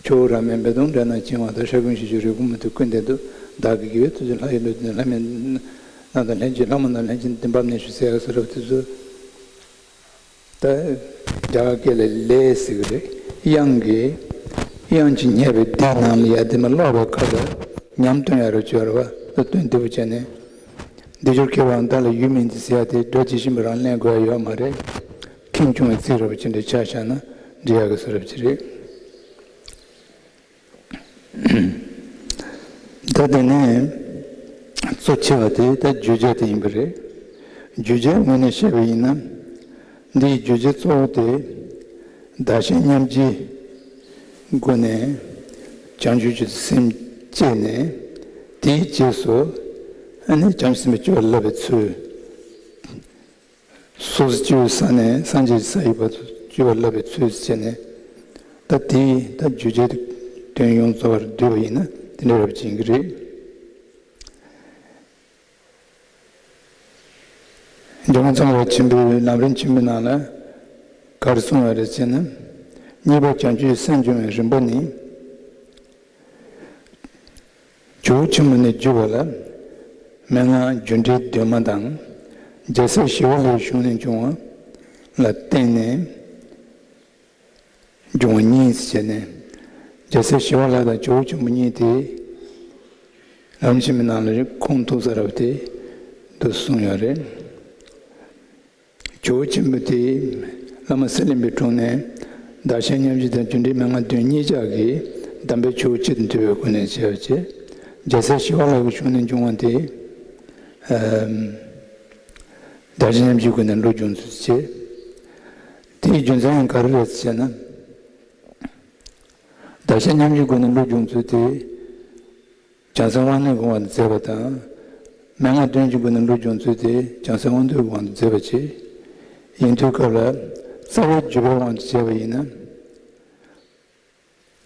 ཁྱོ་བོ་ར་མའི་འབད་དོང་འདྲ་ན་བྱིང་བ་དང་། ཤ་འཁོན་ཞེས་བརྗོད་རེ་སྒུག་མི་ཐུབ་ཀུན་ལྡན་དུ། བདག་གི་དགེ་བའི་ཐུགས་རྗེས་ལྷ་ཡི་ལུས་འདི་ནི། ལྷ་མིན་ནག་དང་ལྷན་ཅིག་ལྷ་མོ་དང་ལྷན་ཅིག་འདི་འབབ་ནས་ཞུ་ཟེར་ཡག་བཟོ་འདྲ་དེ་ཚོ། ད་རྒྱ་གར་སྐད་ལ་ལས་ཟེར་གི་རེད། དབྱངས་ཀྱི། དབྱངས་ཀྱིས་བསྙད་པའི་སྡེ་ནང་ལ་ཡ་དེ་མ་ཀློག་པའི་ཁ་ལ་ཉམས་སྟོན་ཡ་རུ་སྦྱོར་བ་ལ་དོན་བདེ་པོ་བྱས་ནས། སྡིག་སྦྱོར་མཁས་པའང་བདག་ལ་ཡོད་མིན་ཏེ་ཟེར་ཡ་དེ་སྒྲ་ཇི་བཞིན་པ་རང་ལེན་དགོས་ཡ་ཡོད་མ་རེད། ཁེངས་སྐྱུང་བའི་ཚིག་ར་བ་ཅི་འདྲ་ཆ་བཞག་ན་འགྲིག་ཡག་གི་བཟོ་འདྲ་ཅིག་རེད། ད་དེ་ནས་གཙོ་ཆེ་བ་དེ་ད་བརྗོད་བྱ་དེ་ཡིན་པ་རེད། བརྗོད་བྱའི་ངོས་ནས་བཤད་པ་ཡིན་ན། འདིའི་བརྗོད་བྱ་གཙོ་བོ་དེ་བདག་གཞན་མཉམ་བརྗེའི་སྒོ་ནས་བྱང་ཆུབ་ཀྱི་སེམས་བསྐྱེད་ནས། དེའི་རྗེས་སུ་ཨ་ནི་བྱང་ཆུབ་སེམས་དཔའི་སྤྱོད་པ་བསླབ་པའི་ཚུལ། སོ་སོ་སྐྱེ་བོའི་ས་ནས་སངས་རྒྱས་ཀྱི་ས་ཡི་བར་དུ་སྐྱེ་བ་བསླབ་པའི་ཚུལ་བྱས་ནས། ད་དེའི་ད་བརྗོད་བྱའི་དོན་ཡོངས་རྫོགས་པར་བསྡུས་པ་ཡིན་ན་དེ་འདྲ་རབ་ཅིག་ཡིན་གྱི་རེད། འཇམ་མགོན་ཙོང་ཁ་པ་ཆེན་པོའི་ལམ་རིམ་ཆེན་མོའི་ནང་ལ་ག་རེ་གསུངས་ཡོད་རེད་ཟེར་ན། གཉིས་པ་བྱང་ཆུབ་སེམས་སྦྱོང་བའི་རིམ་པ་ནི། ཇོ་བོ་ཆེན་པོ་ནས་བརྒྱུད་པ་ལ། མན་ངག་རྒྱུ་འབྲས་སྡོམ་མ་དང་། རྒྱལ་སྲས་ཞི་བ་ལྷའི་གཞུང་ནས་འབྱུང་བ་ལ་བརྟེན་ནས་འབྱུང་བ་གཉིས་ཟེར་ནས། རྒྱལ་སྲས་ཞི་བ་ལྷ་དང་ཇོ་བོ་ཆེན་པོ་གཉིས་དེ་ལམ་རིམ་ཆེན་མོའི་ནང་ལ་ཁུངས་ཐུག་ས་རབ་དེ་འདུག་གསུངས་ཡོད་རེད། ཇོ་བོ་ཆེན་པོ་དེས་བླ་མ་གསེར་གླིང་པའི་དྲུང་ནས་བདག་གཞན་མཉམ་བརྗེ་དང་རྒྱུ་འབྲས་མན་ངག་བདུན་གཉིས་ཆར་གྱི་གདམས་པའི་ཆོས་ཆེད་དུ་འདུལ་བའི་སྒོ་ནས་བྱས་པ་བྱས། རྒྱལ་སྲས་ཞི་བ་ལྷ་གི་གཞུང་ནས་འབྱུང་བ་དེ། ཨམ། བདག་གཞན་མཉམ་བརྗེའི་སྒོ་ནས་བློ་སྦྱོང་ཚུལ་བྱས། དེའི་རྒྱུ་མཚན་ཡང་ག་རེ་རེད་ཟེར་ན། བདག་གཞན་མཉམ་བརྗེའི་སྒོ་ནས་བློ་སྦྱོང་ཚུལ་དེ། བྱང་སེམས་དབང་རྣོན་གྱི་དབང་དུ་མཛད་པ་དང་། མན་ངག་བདུན་གྱི་སྒོ་ནས་བློ་སྦྱོང་ཚུལ་དེ་བྱང་སེམས་དབང་རྟུལ་གྱི་དབང་དུ་མཛད་པ་བྱས། ཡིན་དུས་སྐབས་ལ་རྩ་བའི་བརྒྱུད་པའི་དབང་དུ་བྱས་པ་ཡིན་ན།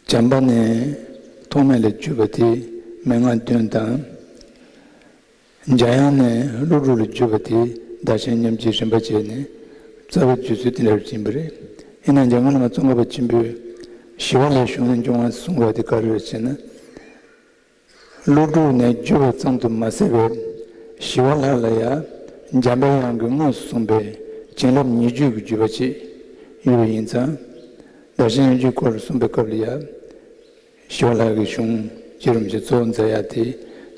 བྱམས་པ་ནས་ཐོགས་མེད་ལ་བརྒྱུད་པ་དེ་མན་ངག་བདུན་དང་། འཇམ་དབྱངས་ནས་ཀླུ་སྒྲུབ་ལ་བརྒྱུད་པ་དེ་བདག་གཞན་མཉམ་བརྗེའི་རིམ་པ་བྱས་ནས་རྩ་བའི་བརྒྱུད་ཚུལ་དེ་འདྲ་ཡིན་པ་རེད། ཡིན་ན་འཇམ་མགོན་བླ་མ་ཙོང་ཁ་པ་ཆེན་པོས་ཞི་བ་ལྷའི་གཞུང་ནས་འབྱུང་བ་གསུངས་པ་དེ་ག་རེ་རེད་ཟེར་ན། ཀླུ་སྒྲུབ་ནས་བརྒྱུད་པ་ཙམ་དུ་མ་ཟད་པར་ཞི་བ་ལྷ་ལ་ཡང་འཇམ་པའི་དབྱངས་ཀྱིས་དངོས་སུ་གསུངས་པའི་བྱིན་རླབས་ཉེར་སྦྱོར་གྱི་བརྒྱུད་པ་ཅིག་ཡོད་པ་ཡིན་ཙང་། བདག་གཞན་མཉམ་བརྗེའི་སྐོར་གསུངས་པའི་སྐབས་ལ་ཡང་། ཞི་བ་ལྷ་གི་གཞུང་བསྐྱེད་རིམ་གྱི་གཙོ་བོ་མཛད་ཡ་དེ་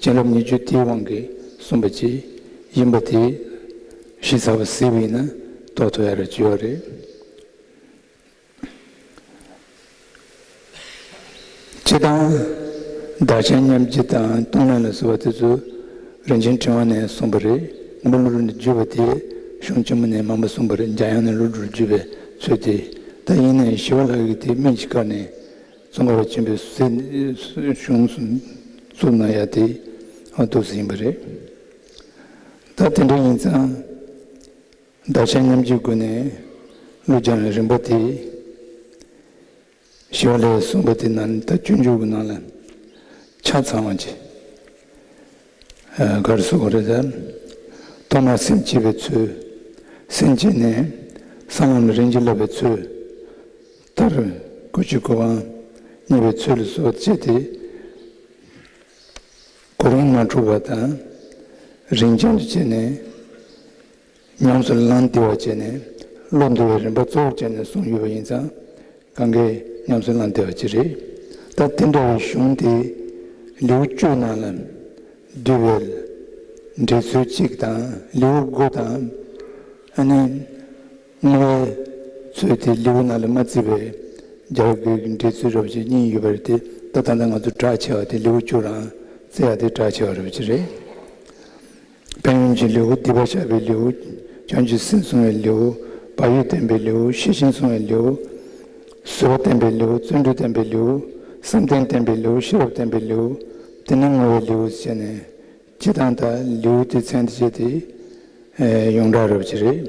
བྱིན་རླབས་ཉེར་སྦྱོར་དེའི་དབང་གིས་གསུངས་པ་ཅིག་ཡིན་པ་དེ་ཞིབ་ཚགས་པོ་གཟིགས་པ་ཡིན་ན་རྟོགས་ཐུབ་ཡ་རེ་ཅིག་ཡོད་རེད། སྤྱིར་བཏང་། བདག་གཞན་མཉམ་བརྗེ་དང་གཏོང་ལེན་ལ་སོགས་པ་དེ་ཚོ་རིན་ཆེན་ཕྲེང་བ་ནས་གསུངས་པ་རེད། མགོན་པོ་ཀླུ་སྒྲུབ་ནས་བརྒྱུད་པ་དེ་གཞུང་ཆེན་མོ་ནས་མང་པོ་གསུངས་པ་རེད། འཇམ་དབྱངས་ནས་ཀླུ་སྒྲུབ་བརྒྱུད་པའི་ཚུལ་དེ། ད་ཡིན་ནའི་ཞི་བ་ལྷ་གིས་དེ་སྨིན་གྱི་བཀར་ནས་ཙོང་ཁ་པ་ཆེན་པོའི་གཞུང་བཙུགས་གནང་ཡ་དེ་འདུག་སེ་ཡིན་པ་རེད། ད་དེ་འདྲ་ཡིན་ཙང་། བདག་གཞན་མཉམ་བརྗེའི་སྒོ་ནས་བློ་སྦྱང་བའི་རིམ་པ་དེ། ཞི་བ་ལྷས་གསུངས་པ་དེ་ནང་ད་སྤྱོད་འཇུག་གི་ནང་ལ་ཆ་ཚང་བ་ཅིག་ཨ། ག་རེ་ཟེར་དགོས་རེད་ཟེར། ཐོག་མར་སེམས་བསྐྱེད་པའི་ཚུལ། སེམས་བསྐྱེད་ནས་གསང་ལམ་ལ་རིམ་གྱིས་བསླབ་པའི་ཚུལ། མཐར་སྐུ་སྤྱོད་སྐུ་དབང་བརྙེས་པའི་ཚུལ་ལ་སོགས་བྱས་ཏེ། གོ་རིམ་མ་འཁྲུགས་པ་དང་། རིམ་ཅན་དུ་བྱས་ནས། ཉམས་སུ་བླང་བདེ་བ་བྱས་ནས་བློ་འདུལ་བའི་རིམ་པ་གཙོ་བོར་བྱས་ནས་གསུངས་ཡོད་པ་ཡིན་ཙང་གང་གས་ཉམས་སུ་བླང་བདེ་བ་ཅིག་རེད། ད་དེ་འདྲ་བའི་གཞུང་དེ་ལེའུ་བཅུ་ནང་ལ་བསྡུས་པའི་འགྲེལ་ཚུལ་གཅིག་དང་ལེའུ་དགུ་དང་། ཨ་ནི་བསྔོ་བའི་ཚུལ་དེ་ལེའུ་ནང་ལ་མ་བརྩིས་པའི་རྒྱ་གར་གྱི་འགྲེལ་ཚུལ་རབ་ཅིག་གཉིས་ཡོད་པ་རེད་དེ། ད་ད་ལྟ་ང་ཚོ་གྲགས་ཆེ་བ་དེ་ལེའུ་བཅུ་རང་བརྩི་ཡ་དེ་གྲགས་ཆེ་བ་རབ་ཅིག་རེད། ཕན་ཡོན་གྱི་ལེའུ། སྡིག་པ་བཤགས་པའི་ལེའུ། བྱང་ཆུབ་སེམས་གསུང་བའི་ལེའུ། བག་ཡོད་བསྟན་པའི་ལེའུ། ཤེར་ཕྱིན་གསུང་བའི་ལེའུ། བཟོད་པ་བསྟན་པའི་ལེའུ། བརྩོན་འགྲུས་བསྟན་པའི་ལེའུ། བསམ་གཏན་བསྟན་པའི་ལེའུ། ཤེས་རབ་བསྟན་པའི་ལེའུ། དེ་ནས་བསྔོ་བའི་ལེའུ་བྱས་ནས་སྤྱིར་བཏང་ད་ལེའུ་དེ་ཚན་དེ་བྱས་ཏེ་ཡོངས་གྲགས་རབ་ཅིག་རེད།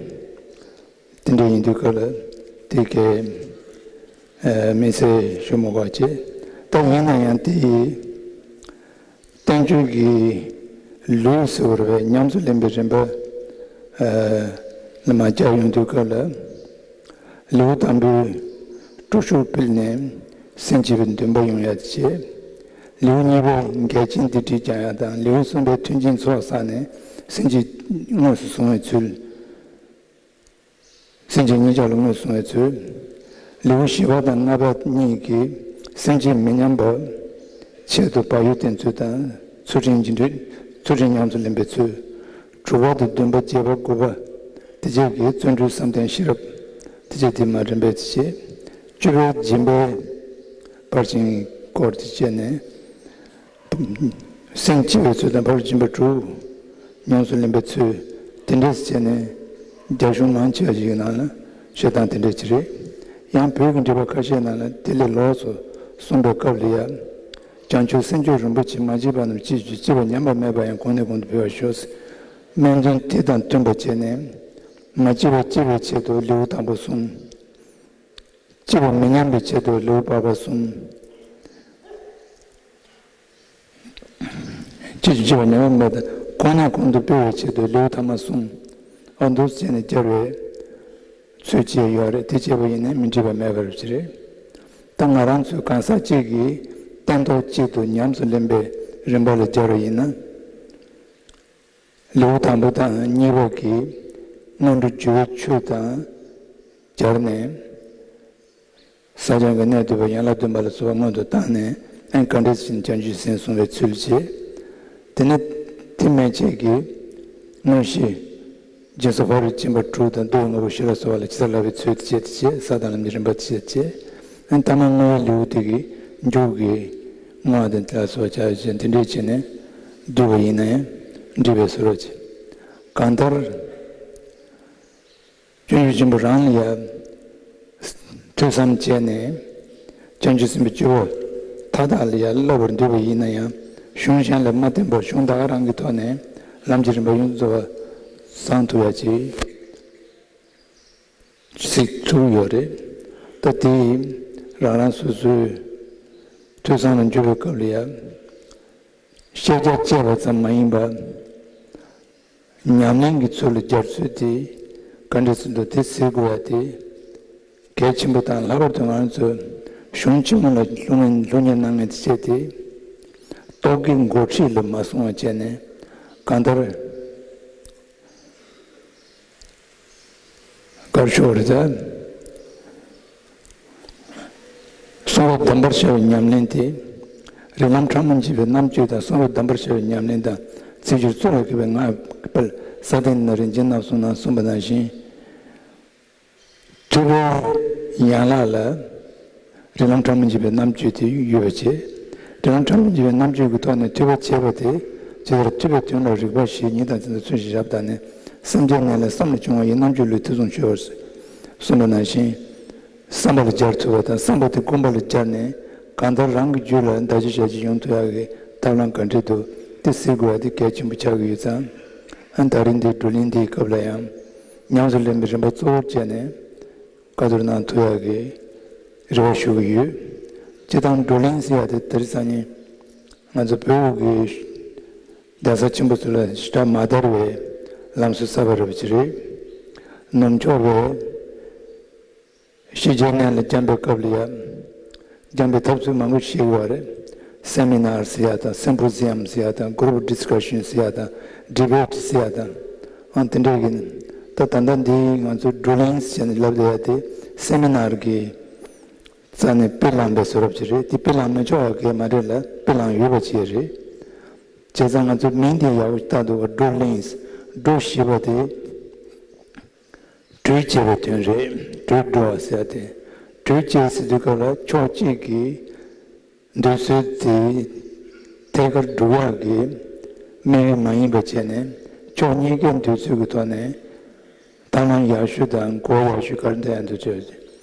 དེ་འདྲ་ཡིན་དུས་སྐབས་ལ་དེ་གའི་དམིགས་བསལ་ཞུ་མི་དགོས་པ་བྱས། ད་ཡིན་ན་ཡང་དེ་ཡི་བསྟན་བཅོས་ཀྱི་ལུས་ཟེར་བ་རེད་པས། ཉམས་སུ་ལེན་པའི་རིམ་པ་ལ་མར་བཅར་ཡོང་དུས་སྐབས་ལ། ལེའུ་དང་པོའི་སྤྲོ་ཚོགས་སྤེལ་ནས་སེམས་བསྐྱེད་པའི་འདུན་པ་ཡོང་ཡ་དེ་བྱས། ལེའུ་གཉིས་པའི་འགལ་རྐྱེན་སྡིག་སྒྲིབ་སྦྱང་ཡ་དང་། ལེའུ་གསུམ་པའི་མཐུན་རྐྱེན་ཚོགས་བསགས་ནས་སེམས་བསྐྱེད་དངོས་སུ་བཟུང་བའི་ཚུལ། སེམས་བསྐྱེད་གཉིས་ཆར་ལ་དངོས་སུ་བཟུང་བའི་ཚུལ། ལེའུ་བཞི་པ་དང་ལྔ་པ་གཉིས་ཀྱིས་སེམས་བསྐྱེད་མི་ཉམས་པ་ཆེད་དུ་བག་ཡོད་བསྟེན་ཚུལ་དང་། ཚུལ་ཁྲིམས་ཀྱི་འདུན། ཚུལ་ཁྲིམས་ཉམས་སུ་ལེན་པའི་ཚུལ། དྲུག་པ་དང་བདུན་པ་བརྒྱད་པ་དགུ་པ་དེ་བྱས་ཀྱི་བརྩོན་འགྲུས་བསམ་གཏན་ཤེས་རབ་དེ་བྱས་དེ་མར་རིམ་པས་དེ་བྱས། བཅུ་པའི་སྦྱིན་པའི་ཕར་ཕྱིན་སྐོར་དེ་བྱས་ནས། སེམས་སྐྱིད་པའི་ཚུལ་དང་ཕ་རོལ་ཕྱིན་པ་དྲུག་ཉམས་སུ་ལེན་པའི་ཚུལ་དེ་འདྲས་བྱས་ནས་རྒྱ་གཞུང་མང་ཆེ་བ་ཞིག་གི་ནང་ལ་བཤད་སྟངས་དེ་འདྲས་ཅིག་རེད། ཡང་བོད་ཀྱི་འགྲེལ་པ་ཁ་ཤས་ནང་ལ་དེ་ལས་ལོགས་སུ་གསུངས་པའི་སྐབས་ལ་ཡང་། བྱང་ཆུབ་སེམས་མཆོག་རིན་པོ་ཆེ། མ་སྐྱེས་པ་རྣམས་སྐྱེ་གྱུར་ཅིག་སྐྱེས་པ་ཉམས་པ་མེད་པ་ཡང་གོང་ནས་གོང་དུ་འཕེལ་བར་ཤོག་སྨོན་འདུན་དེ་དང་བསྟུན་པ་བྱས་ནས། མ་སྐྱེས་པ་སྐྱེ་བའི་ཆེད་དུ་ལེའུ་དང་པོ་གསུམ། སྐྱེས་པ་མི་ཉམས་པའི་ཆེད་དུ་ལེའུ་བར་པ་གསུམ། སྐྱེ་གྱུར་ཅིག་སྐྱེས་པ་ཉམས་པ་མེད་པ་གོང་ནས་གོང་དུ་འཕེལ་བའི་ཆེད་དུ་ལེའུ་ཐ་མ་གསུམ། ཨ་འདུག་བྱས་ནས་སྦྱར་བའི་ཚུལ་བཅས་ཡོད་རེད། དེ་བྱས་པ་ཡིན་ན་མི་འགྲིག་པ་མེད་པ་རེད་ཅེས་རེད། ད་ང་རང་ཚོའི་གང་ཟག་གཅིག་གིས་སྟན་ཐོག་གཅིག་ཏུ་ཉམས་སུ་ལེན་པའི་རིམ་པ་ལ་སྦྱར་བ་ཡིན་ན། ལེའུ་དང་པོ་དང་གཉིས་པ་གི་སྔོན་འགྲོ་རྒྱུ་བའི་ཆོས་དང་སྦྱར་ནས། ས་སྦྱང་གི་གནད་བསྡུས་པ། ཡན་ལག་བདུན་པ་ལ་སོགས་པ་སྔོན་དུ་བཏང་ནས། ཨེ་ག་འདྲ་ཞིག་བྱང་ཆུབ་སེམས་གསུང་བའི་ཚུལ་བྱས། དེ་ནས་དེ་མན་ཆད་ཀྱི་མངོན་ཤེས། སྦྱིན་སོགས་ཕ་རོལ་ཕྱིན་པ་དྲུག་དང་བསྡུ་བའི་དངོས་པོ་བཞི་ལ་སོགས་པ་ལ་ཇི་ལྟར་བསླབ་པའི་ཚུལ་དེ་བྱས། དེ་བྱས་ས་དང་ལམ་གྱི་རིམ་པ་དེ་བྱས། ཨེ་ཐ་མ་ལྔ་པའི་ལེའུ་དེ་གི་མཇུག་གི་བསྔོ་བ་དང་དེ་ལ་སོགས་པ་བྱ་བ་བྱས། དེ་འདྲས་བྱས་ནས་བསྡུས་པ་ཡིན་ན་ཡང་འགྲིག་པའི་བཟོ་འདྲ་བྱས། གང་ལྟར། སྤྱོད་འཇུག་ཆེན་པོ་རང་ལ་ཡང་ཐོས་བསམ་བྱས་ནས། བྱང་ཆུབ་སེམས་དཔའི་སྤྱོད་པ་མཐའ་དག་ལ་ཡང་བསླབ་པར་འདོད་པ་ཡིན་ན་ཡང་། གཞུང་གཞན་ལ་མ་བརྟེན་པར་གཞུང་ད་ག་རང་གི་ཐོག་ནས་ལམ་གྱི་རིམ་པ་ཡོངས་སུ་རྫོགས་པ་བཟང་ཐུབ་ཡ་ཅིག་གཟིགས་ཐུབ་ཡོད་རེད། ད་དེ་རང་རང་སོ་སོའི་ཐོས་བསམ་ལ་འཇུག་པའི་སྐབས་ལ་ཡང་། ཤེས་བྱ་དཔྱད་པ་ཙམ་མ་ཡིན་པར། ཉམས་ལེན་གྱི་ཚུལ་ལ་སྦྱར་ཚུལ་དེ་ག་འདྲ་ཟེར་འདུག་དེ་གཟིགས་དགོས་ཡ་དེ་གལ་ཆེན་པོ་དང་། ལྷག་པར་དུ་ང་ཚོ་གཞུང་ཆེན་མོ་ལ་སློབ་གཉེར་སློབ་གཉེར་གནང་མཁན་དེ་བྱས་ཏེ། རྟོག་གེའི་འགོ་ཁྲིད་ལ་མ་སོང་བ་བྱས་ནས། གང་ལྟར། དཀར་ཕྱོགས་རེད་ད། གསུང་རབ་གདམས་པར་བྱ་བའི་ཉམས་ལེན་ཏེ། རིགས་ལམ་ཕྲ་མོ་འབྱེད་པའི་རྣམ་དཔྱོད་དང་གསུང་རབ་གདམས་པར་བྱ་བའི་ཉམས་ལེན་དང་། ཚིག་སྦྱོར་གཙུག་ལག་ཁང་པའི་སྔགས་དཔལ་ས་སྟེང་ན་རིན་ཆེན་སྣ་ཚོགས་ནང་གསུངས་པ་ནང་བཞིན། ཐོས་པའི་ཡན་ལག་ལ་རིགས་ལམ་ཕྲ་མོ་འབྱེད་པའི་རྣམ་དཔྱོད་དེ་ཡོད་པ་བྱས། རིགས་ལམ་ཕྲ་མོ་འབྱེད་པའི་རྣམ་དཔྱོད་ཀྱི་ཐོག་ནས་ཐོས་པ་བྱས་པ་དེ། ཇི་ལྟར་ཐོས་པའི་དོན་ལ་རིགས་པ་བཞི་ཉིད་དང་ཚིག་དང་མཚོན་བྱེད་ཞབས་བཏགས་ནས། སེམས་ཅན་ནད་ལས་བསམ་ལས་བྱུང་བ་ཡི། རྣམ་དཔྱོད་ལུས་ཐེ་ཚོམ་ཆོད་པར་གསུངས་པ་ནང་བཞིན། བསམ་པ་ལ་སྦྱར་ཐུབ་པ་དང་། བསམ་པ་དེ་སྒོམ་པ་ལ་སྦྱར་ནས་གང་ལྟར་རང་གི་རྒྱུད་ལ་བདག་གཅིག་བྱ་གཅིག་ཡོང་ཐུབ་ཡག་གི་ཐབས་ལམ་ག་འདྲས་འདུག་དེ་གཟིགས་དགོས་ཡ་དེ་གལ་ཆེན་པོ་ཆགས་ཀྱི་ཡོད་ཙང་། ཨ་ད་རིང་འདིའི་བགྲོ་གླེང་འདིའི་སྐབས་ལ་ཡང་ཉམས་སུ་ལེན་པའི་རིམ་པ་གཙོ་བོར་བྱས་ནས་བཀའ་བསྡུར་གནང་ཐུབ་ཡག་གི་རེ་བ་ཞུ་གི་ཡོད། སྤྱིར་བཏང་བགྲོ་གླེང་ཟེར་ཡ་དེ་དེ་རིང་སང་ཉིན་ང་ཚོ་བོད་ཀྱི་གདན་ས་ཆེན་པོ་ཚོ་ལ་ཞེ་དྲག་མ་དར་བའི་ལམ་སྲོལ་གསར་པ་རེད་པ་ཅིག་རེད། ནུབ་ཕྱོགས་པའི་ཕྱི་རྒྱལ་ནང་ལ་བསྐྱངས་པའི་སྐབས་ལ་ཡང་། བསྐྱངས་པའི་ཐབས་ཚུལ་མང་པོ་ཞིག་ཡོད་རེད། སེ་མི་ནར་ཟེར་ཡ་དང་། སིམ་པོ་ཟི་ཡམ་ཟེར་ཡ་དང་། གུ་རུབ་ཌི་སི་ཀ་ཤན་ཟེར་ཡ་དང་། ཌི་བེ་ཊི་ཟེར་ཡ་དང་། ཨང་དེ་འདྲས་ཀྱི། ད་ད་ལྟ་འདི་ང་ཚོ་བགྲོ་གླེང་ཟེར་ནས་ལབ་བསྡད་ཡ་དེ་སེ་མི་ནར་གྱི་རྩ་ནས་དཔེ་བླངས་པའི་བཟོ་འདྲ་ཅིག་རེད། དེ་དཔེ་བླངས་མི་ཆོག་པ་གང་ཡང་མ་རེད་ལ། དཔེ་བླངས་ཡོད་པ་ཅིག་རེད། བྱས་ཙང་ང་ཚོ་མིང་དེ་ཡག་པོ་བཏགས་འདུག་ག་བགྲོ་གླེང་། བགྲོ་ཞེས་པ་དེ། གྲོས་བྱས་པའི་དོན་རེད། གྲོས་བགྲོ་བ་ཟེར་ཏེ། གྲོས་བྱས་ཟེར་དུས་སྐབས་ལ་ཕྱོགས་གཅིག་གིས་འདོད་ཚུལ་དེ་ཐད་ཀར་སྒྲུབ་ཡག་གི་དམིགས་ཡུལ་མ་ཡིན་པ་བྱས་ནས། ཕྱོགས་གཉིས་ཀའི་འདོད་ཚུལ་གྱི་ཐོག་ནས་ཐབས་ལམ་ཡག་ཤོས་དང་གོ་ཡག་ཤོས་ག་རེ་འདྲ་ཡང་འདུག་ཅེས།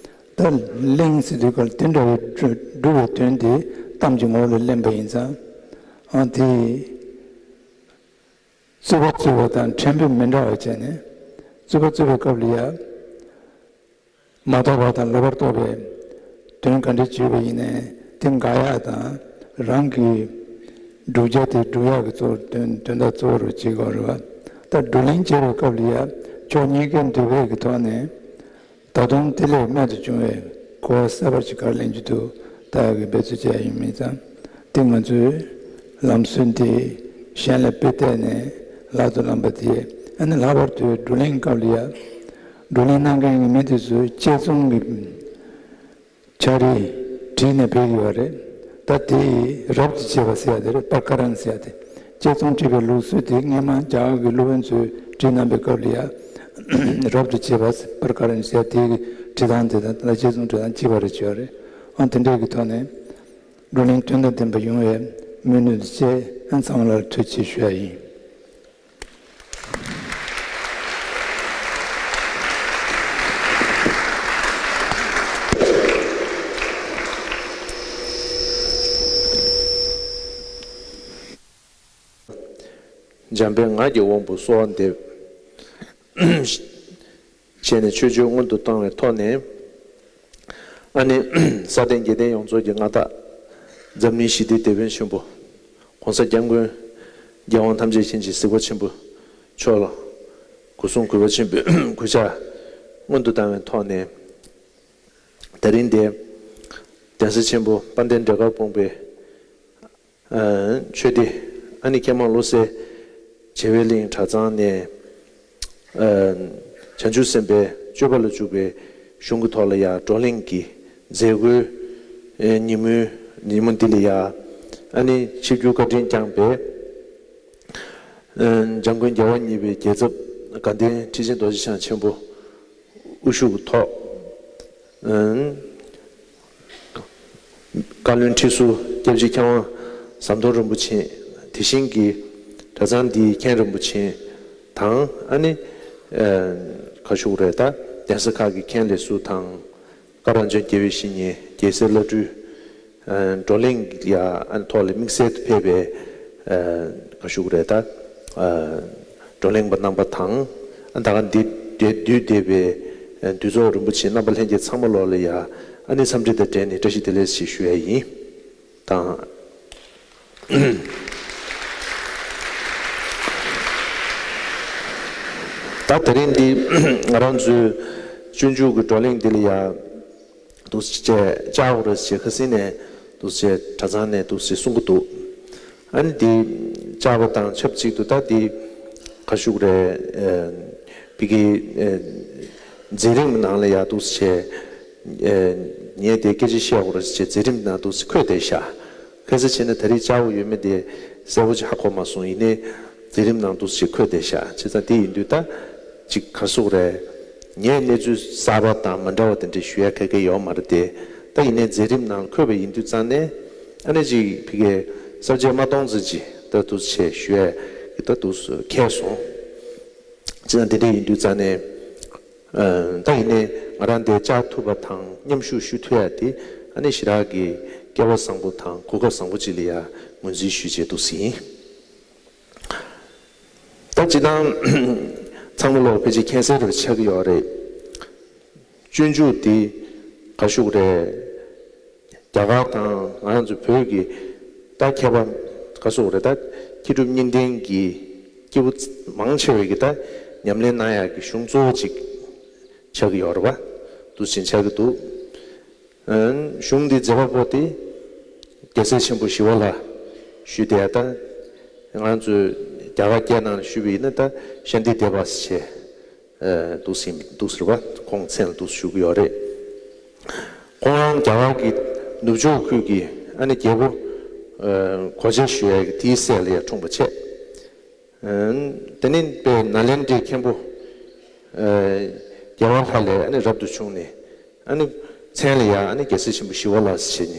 ད་གླེང་ཟེར་དུས་སྐབས་ལ་དེ་འདྲ་བའི་སྒྲུབ་པའི་དོན་དེ་གཏམ་གྱི་ངོ་བོ་ལ་ལེན་པ་ཡིན་ཙང་། ཨང་དེ། རྩོད་པ་རྩོད་པ་དང་ཕྲན་བུ་མི་འདྲ་བ་བྱས་ནས། རྩོད་པ་རྩོད་པའི་སྐབས་ལ་ཡང་། མ་རྟོགས་པ་དང་ལོག་པར་རྟོག་པའི་དོན་ག་འདྲ་བྱས་པ་ཡིན་ནའི་དེ་འགག་ཡག་དང་། རང་གི་བསྒྲུབ་བྱ་དེ་སྒྲུབ་ཡག་གི་གཙོ་བོ་དོན་དོན་དག་གཙོ་བོ་རུ་བྱེད་དགོས་རེད་བ། ད་བགྲོ་གླེང་བྱེད་པའི་སྐབས་ལ་ཡང་ཕྱོགས་གཉིས་ཀའི་འདོད་པའི་གི་ཐོག་ནས། ད་དུང་དེ་ལས་རྨད་དུ་བྱུང་བའི་གོ་བ་གསར་པ་ཞིག་ག་རེ་ལེན་རྒྱུ་འདུག་ལྟ་ཡག་གི་འབད་རྩོལ་བྱས་ཡིན་མིན་ཙང་། དེ་ང་ཚོའི་ལམ་སྲོལ་འདི་གཞན་ལ་དཔེ་བལྟས་ནས་ལག་ཏུ་བླངས་པ་དེ། ཨ་ནི་ལྷག་པར་དུ་བགྲོ་གླེང་སྐབས་ལ་ཡ། བགྲོ་གླེང་གནང་མཁན་གྱི་མི་དེ་ཚོས་དཔྱད་རྩོམ་གྱི་འཆར་གཞི་བྲིས་ནས་ཕེབས་ཡོད་རེད། ད་དེ་རབ་ཏུ་བྱེད་པ་ཟེར་ཡ་དེ་རེད། པར་ཀ་རན་ཟེར་ཡ་དེ། དཔྱད་རྩོམ་བྲིས་པའི་ལུགས་སྲོལ་དེ་སྔས་མ་རྒྱ་གར་གྱི་སློབ་དཔོན་ཚོས་བྲིས་གནང་པའི་སྐབས་ལ་ཡ། རབ་ཏུ་བྱེད་པ་པར་ཀ་རན་ཟེར་ཡ་དེ་གི་བྲིས་སྟངས་དེ་དང་། ད་དཔྱད་རྩོམ་བྲིས་སྟངས་གཅིག་པ་རེད་བྱས་རེད། ཨང་དེ་འདྲས་ཀྱི་ཐོག་ནས་བགྲོ་གླེང་དོན་དང་ལྡན་པ་ཡོང་བའི་སྨོན་འདུན་བཅས། ཚང་མ་ལ་ཐུགས་རྗེ་ཆེ་ཞུ་ཡ་ཡིན། འཇམ་དཔལ་ངག་གི་དབང་པོ་གསོལ་བ་འདེབས། བྱས་ནས་ཆོས་སྤྱོད་སྔོན་དུ་བཏང་བའི་ཐོག་ནས། ཨ་ནི་ས་སྟེང་རྒྱལ་བསྟན་ཡོངས་རྫོགས་ཀྱི་མངའ་བདག་འཛམ་གླིང་ཞི་བདེའི་དེད་དཔོན་ཆེན་པོ་༸གོང་ས་༸སྐྱབས་མགོན་རྒྱལ་དབང་ཐམས་ཅད་མཁྱེན་ཅིང་གཟིགས་པ་ཆེན་པོ་མཆོག་ལ་སྒོ་སྲུང་གུས་པ་ཆེན་པོས་གུས་ཕྱག་སྔོན་དུ་བཏང་བའི་ཐོག་ནས། དེ་རིང་འདིར་གདན་ས་ཆེན་པོ་དཔལ་ལྡན་འབྲས་དཀར་སྤུངས་པའི་ཆོས་སྡེ། ཨ་ནི་མཁས་མང་བློ་གསལ་བྱེ་བའི་གླིང་གྲྭ་ཚང་ནས། བྱང་ཆུབ་སེམས་དཔའི་སྤྱོད་པ་ལ་འཇུག་པའི་གཞུང་གི་ཐོག་ལ་ཡང་བགྲོ་གླེང་གི་མཛད་སྒོའི་ཉིན་མོའི་ཉིན་མོ་འདི་ལ་ཡང་། ཨ་ནི་ཆིབས་བསྒྱུར་བཀའ་དྲིན་བསྐྱངས་པའི་འཇམ་མགོན་རྒྱལ་བ་གཉིས་པའི་རྒྱལ་ཚབ་དགའ་ལྡན་ཁྲི་ཆེན་རྡོ་རྗེ་འཆང་ཆེན་པོ་དབུ་བཞུགས་ཐོག་བཀའ་བློན་ཁྲི་ཟུར་སྐྱབས་རྗེ་མཁས་དབང་ཟམ་གདོང་རིན་པོ་ཆེ། དེ་བཞིན་གྱི་གྲྭ་ཚང་འདིའི་མཁན་རིན་པོ་ཆེ་དང་། ཨ་ནི་ག་ཞུ་དགོས་རེད། ད་གདན་ས་ཁག་གི་མཁན་ལས་ཟུར་དང་། བཀའ་རང་བྱོན་དགེ་བའི་བཤེས་གཉེན། རྒྱལ་སྲས་བླ་སྤྲུལ། བགྲོ་གླེང་ཡ་ཨ་ནི་ཐོག་ལ་དམིགས་བསལ་དུ་ཕེབས་པའི་ག་ཞུ་དགོས་རེད། ད་བགྲོ་གླེང་པ་རྣམ་པ་དང་། ད་ག་འདི་འདུས་བསྡད་པའི་འདུས་ཚོགས་རིན་པོ་ཆེ་རྣམ་པ་ལྷན་རྒྱས་ཚང་མ་ལོག་ལ་ཡ་ཨ་ནི་འཚམས་འདྲི་དང་འབྲེལ་ནས་བཀྲ་ཤིས་བདེ་ལེགས་ཞེས་ཞུ་ཡ་ཡིན། དང་། ད་དེ་རིང་འདི་ང་རང་ཚོའི་སྤྱོད་འཇུག་གི་བགྲོ་གླེང་འདི་ལ་ཡ། འདུག་སེ་བྱས་བཅར་དགོས་རེད་ཟེར་ཁ་སང་ནས་འདུག་སེ་བྱས་གྲྭ་ཚང་ནས་འདུག་སེ་གསུང་གི་འདུག་ཨ་ནི་འདི་བཅར་བ་དང་ཆབས་ཅིག་ཏུ་ད་འདི་ག་ཞུ་དགོས་རེད། ཨ་ཕ་གི་ཨ་མཛད་རིམ་ནང་ལ་ཡ་འདུག་སེ་བྱས་ཨ་ངས་དེ་སྐད་ཆ་བཤད་དགོས་རེད་ཟེར་བྱས་མཛད་རིམ་ནང་འདུག་སེ་འཁོད་བསྡད་ཤག་གལ་སྲིད་བྱས་ན་ད་རེས་བཅར་དགོས་ཡོད་མེད་དེ་གསལ་པོ་ཅིག་ཧ་གོ་མ་སོང་། ཡིན་ནའི་མཛད་རིམ་ནང་འདུག་སེ་བྱས་འཁོད་བསྡད་ཤག་བྱས་ཙང་དེ་ཡིན་དུས་ད་ཅིག་ག་ཞུ་དགོས་རེད། ངས་གནས་ཚུལ་གསར་པ་དང་མ་འདྲ་བ་དེ་འདྲ་ཞུ་ཡ་ག་གེ་ཡོད་མ་རེད་དེ། ད་ཡིན་ནའི་མཛད་རིམ་ནང་འཁོད་པ་ཡིན་དུས་ཙང་ནས་ཨ་ནི་ཅིག་ཕ་གིའི་གསར་བརྗེ་མ་གཏོང་ཙམ་ཅིག་ད་འདུག་སེ་ཞུ་ཡ་གི་ད་འདུག་སེ་ཁེལ་སོང་། ཅི་ད་འདི་འདྲ་ཡིན་དུས་ཙང་ནས་ཨ་ད་ཡིན་ནའི་ང་རང་འདིར་བཅར་ཐུབ་པ་དང་མཉམ་ཞུགས་ཞུ་ཐུབ་ཡ་དེ་ཨ་ནི་ཞེ་དྲག་གི་སྐལ་བ་བཟང་པོ་དང་གོ་སྐབས་བཟང་པོ་ཅིག་ལ་ཡ་ངོས་འཛིན་ཞུས་བྱས་འདུག་སེ་ཡིན། ད་སྤྱིར་བཏང་ཚང་མ་ལོག་ཕལ་ཆེར་མཁྱེན་གསལ་རེ་ཆགས་ཀྱི་ཡོད་རེད། སྤྱོད་འཇུག་འདི་ག་ཞུ་དགོས་རེད། རྒྱ་གར་དང་ང་རང་ཚོ་བོད་ཀྱི་ད་མཁས་པ་ག་ཞུ་དགོས་རེད། ད་མཁས་གྲུབ་གཉིས་ལྡན་གྱི་སྐྱེས་བུ་མང་ཆེ་བས་ཀྱི་ད་ཉམས་ལེན་གནང་ཡག་གི་གཞུང་གཙོ་བོ་གཅིག་ཆགས་ཀྱི་ཡོད་རེད་པ། འདུག་སེ་ཆགས་ཀྱི་འདུག་གཞུང་འདི་མཛད་པ་པོ་དེ་རྒྱལ་སྲས་ཆེན་པོ་ཞི་བ་ལྷ་ཞུས་ཏེ། ད་ང་ཚོས་རྒྱ་གར་སྐད་ནང་ཞུས་པ་ཡིན་ན་ད་ཤཱནྟི་དེ་བ་ཟེར་བྱས་འདུག་སེ་འདུག་ཟེར་བ་ཁོང་མཚན་ལ་འདུག་ཞུ་གི་ཡོད་རེད། ཁོང་རང་རྒྱ་གར་གྱི་ནུབ་ཕྱོགས་ཁུལ་གྱི་ཨ་ནི་རྒྱལ་པོ་གོ་ཆ་ཞུ་ཡ་གི་དེའི་སྲས་ལ་ཡ་འཁྲུངས་པ་བྱས། དེ་ནས་དཔལ་ནཱ་ལེནྡྲའི་མཁན་པོ་རྒྱལ་བ་ལྷ་ལས་ཨ་ནི་རབ་ཏུ་བྱུང་ནས་ཨ་ནི་མཚན་ལ་ཡང་ཨ་ནི་རྒྱལ་སྲས་ཆེན་པོ་ཞི་བ་ལྷ་ཟེར་བྱས་ནས་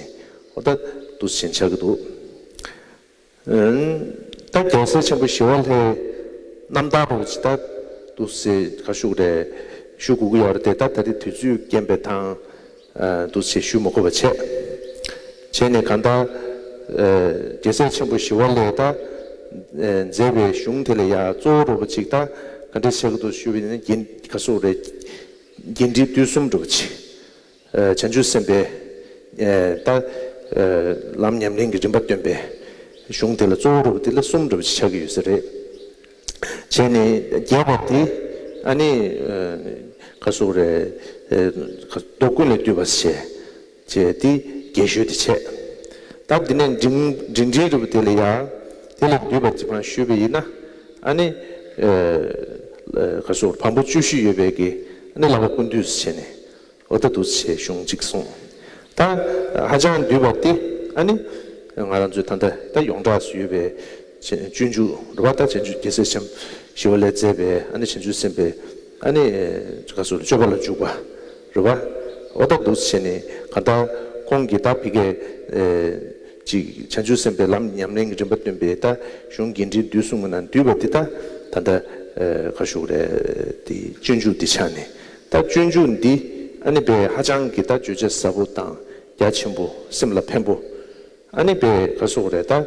ཨོ་ད་འདུག་སེ་ཆགས་ཀྱི་འདུག་ད་རྒྱལ་སྲས་ཆེན་པོ་ཞི་བ་ལྷའི་རྣམ་ཐར་རོ་ཅི་ད་འདུག་སེ་ག་ཞུ་དགོས་རེད། ཞུ་དགོས་ཀྱི་ཡོད་རེད་དེ། ད་ད་རེས་དུས་ཚོད་རྐྱེན་པས་དང་། འདུག་སེ་ཞུ་མ་དགོས་པ་བྱས། བྱས་ནས་གང་ལྟར་རྒྱལ་སྲས་ཆེན་པོ་ཞི་བ་ལྷས་ད་མཛད་པའི་གཞུང་དེ་ལ་ཡང་གཙོ་བོ་རོ་པ་ཅིག་ད་ག་འདྲ་བྱེད་ཀྱི་འདུག་ཞུས་པ་ཡིན་ན། རྒྱན་ག་ཞུ་དགོས་རེད། རྒྱན་འབྲེལ་བསྡུས་གསུམ་རོ་པ་ཅིག་བྱང་ཆུབ་སེམས་དཔའི་ད་ལམ་ཉམས་ལེན་གྱི་རིམ་པ་སྟོན་པའི་གཞུང་དེ་ལ་གཙོ་བོ་རོ་པ་དེ་ལ་གསུམ་རོ་པ་ཅིག་ཆགས་ཀྱི་ཡོད་ས་རེད། བྱས་ནས་རྒྱས་པ་དེ་ཨ་ནི་ག་ཞུ་དགོས་རེད། མདོ་ཀུན་ལས་བཏུས་པ་ཞེས་བྱས་དེ་རྒྱས་ཤོས་དེ་བྱས། ད་འདི་ནས་འབྲིང་འབྲིང་འབྲིང་རུ་དེ་ལ་ཡང་དེ་ལས་བཏུས་པ་ཅིག་མར་ཞུས་པ་ཡིན་ན། ཨ་ནི་ག་ཞུ་དགོས་རེད། བམ་པོ་བཅུ་བཞི་ཡོད་པའི་གི་ཨ་ནི་བསླབ་པ་ཀུན་བཏུས་སུ་བྱས་ནས། འོ་ད་འདུག་སེ་གཞུང་གཅིག་གསུངས། ད་ཧ་ཅང་བསྡུས་པ་སྟེ་ཨ་ནི་ང་རང་ཚོའི་ད་ལྟ་ད་ཡོངས་གྲགས་སུ་ཡོད་པའི་སྤྱོད་འཇུག་རེད་པ། ད་བྱང་ཆུབ་རྒྱལ་སྲས་ཆེན་པོ་ཞི་བ་ལྷས་མཛད་པའི་ཨ་ནི་བྱང་ཆུབ་སེམས་དཔའི་ཨ་ནི་ག་ཞུ་དགོས་རེད། སྤྱོད་པ་ལ་འཇུག་པ་རེད་པ། འོ་ད་འདུག་སེ་བྱས་ནས་གང་ལྟར་ཁོང་གིས་ད་ཕ་གིའི་ ཅིག་བྱང་ཆུབ་སེམས་དཔའི་ལམ་ཉམས་ལེན་གྱི་རིམ་པ་སྟོན་པའི་ད་གཞུང་དགེ་འདུན་འདུས་གསུམ་གྱི་ནང་འདུས་པ་འདི་ད་ད་ལྟ་ཨ་ག་ཞུ་དགོས་རེད། དེ་སྤྱོད་འཇུག་འདི་ཆགས་ནས། ད་སྤྱོད་འཇུག་འདི་ཨ་ནི་པའི་ཧ་ཅང་གི་ད་བརྗོད་བྱ་ཟབ་པོ་དང་རྒྱ་ཆེན་པོ། སེམས་ལ་ཕན་པོ། ཨ་ནི་པའི་ག་ཟེར་དགོས་རེད། ད་ཨ་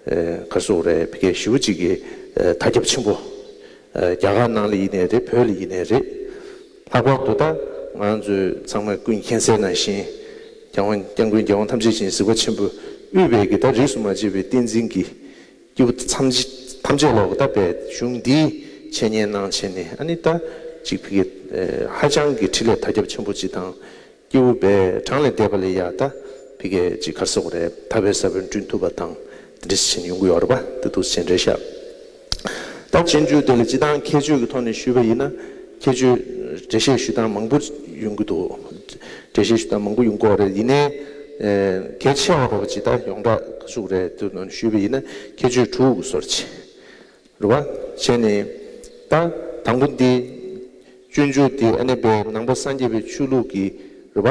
ཨ་ག་ཟེར་དགོས་རེད། ཕ་གིའི་ཞེ་པོ་ཅིག་གི་ཨ་དར་ཁྱབ་ཆེན་པོ། ཨ་རྒྱ་གར་ནང་ལ་ཡིན་ནའི་རེད། བོད་ལ་ཡིན་ནའི་རེད། ལྷག་པར་དུ་ད་ང་ཚོས་ཚང་མས་ཀུན་མཁྱེན་གསལ་ནང་བཞིན། རྒྱལ་དབང་སྐྱབས་མགོན་རྒྱལ་དབང་ཐམས་ཅད་མཁྱེན་གཟིགས་པ་ཆེན་པོས་དབུས་པའི་གི་ད་རིས་སུ་མ་ཆད་པའི་བསྟན་འཛིན་གྱི་སྐྱེས་བུ་ཐམས་ཅད་ཐམས་ཅད་ལོག་གི་ད་པའི་གཞུང་འདིའི་འཆད་ཉན་གནང་བྱས་ནས། ཨ་ནི་ད་ཅིག་ཕ་གི་ཨ་ཧ་ཅང་གི་འཕྲིན་ལས་དར་ཁྱབ་ཆེན་པོ་ཅིག་དང་། སྐྱེས་བུ་པའི་གྲངས་ལས་འདས་པ་ལ་ཡ་ད་ཕ་གི་ཅིག་ག་ཟེར་དགོས་རེད། ཐར་པའི་ས་བོན་བསྐྲུན་ཐུབ་པ་དང་དེ་འདྲ་ཞིག་ཡོང་གི་ཡོད་རེད་པ། དེ་འདུག་སེ་རེད་ཤག་ད་སྤྱོད་འཇུག་དེ་ལ་སྤྱིར་བཏང་ཁྱད་ཆོས་ཀྱི་ཐོག་ནས་ཞུས་པ་ཡིན་ན། ཁྱད་ཆོས་འགྲེལ་བཤད་ཞུ་སྟངས་མང་པོ་ཡོང་གི་འདུག་འགྲེལ་བཤད་ཞུ་སྟངས་མང་པོ་ཡོང་གི་ཡོད་རེད། ཡིན་ནའི་ཨ་གལ་ཆེ་བ་འདྲ་བོ་ཅིག་ད་ཡོངས་གྲགས་ག་ཟེར་དགོས་རེད། དེ་ནང་ཞུས་པ་ཡིན་ན་ཁྱད་ཆོས་དྲུག་གི་བཟོ་འདྲ་ཅིག་རེད་པ། བྱས་ནས་ད་དང་པོ་འདི་སྤྱོད་འཇུག་འདི་ཨ་ནི་པའི་ནང་པ་སངས་རྒྱས་པའི་ཆོས་ལུགས་ཀྱི་རེད་པ།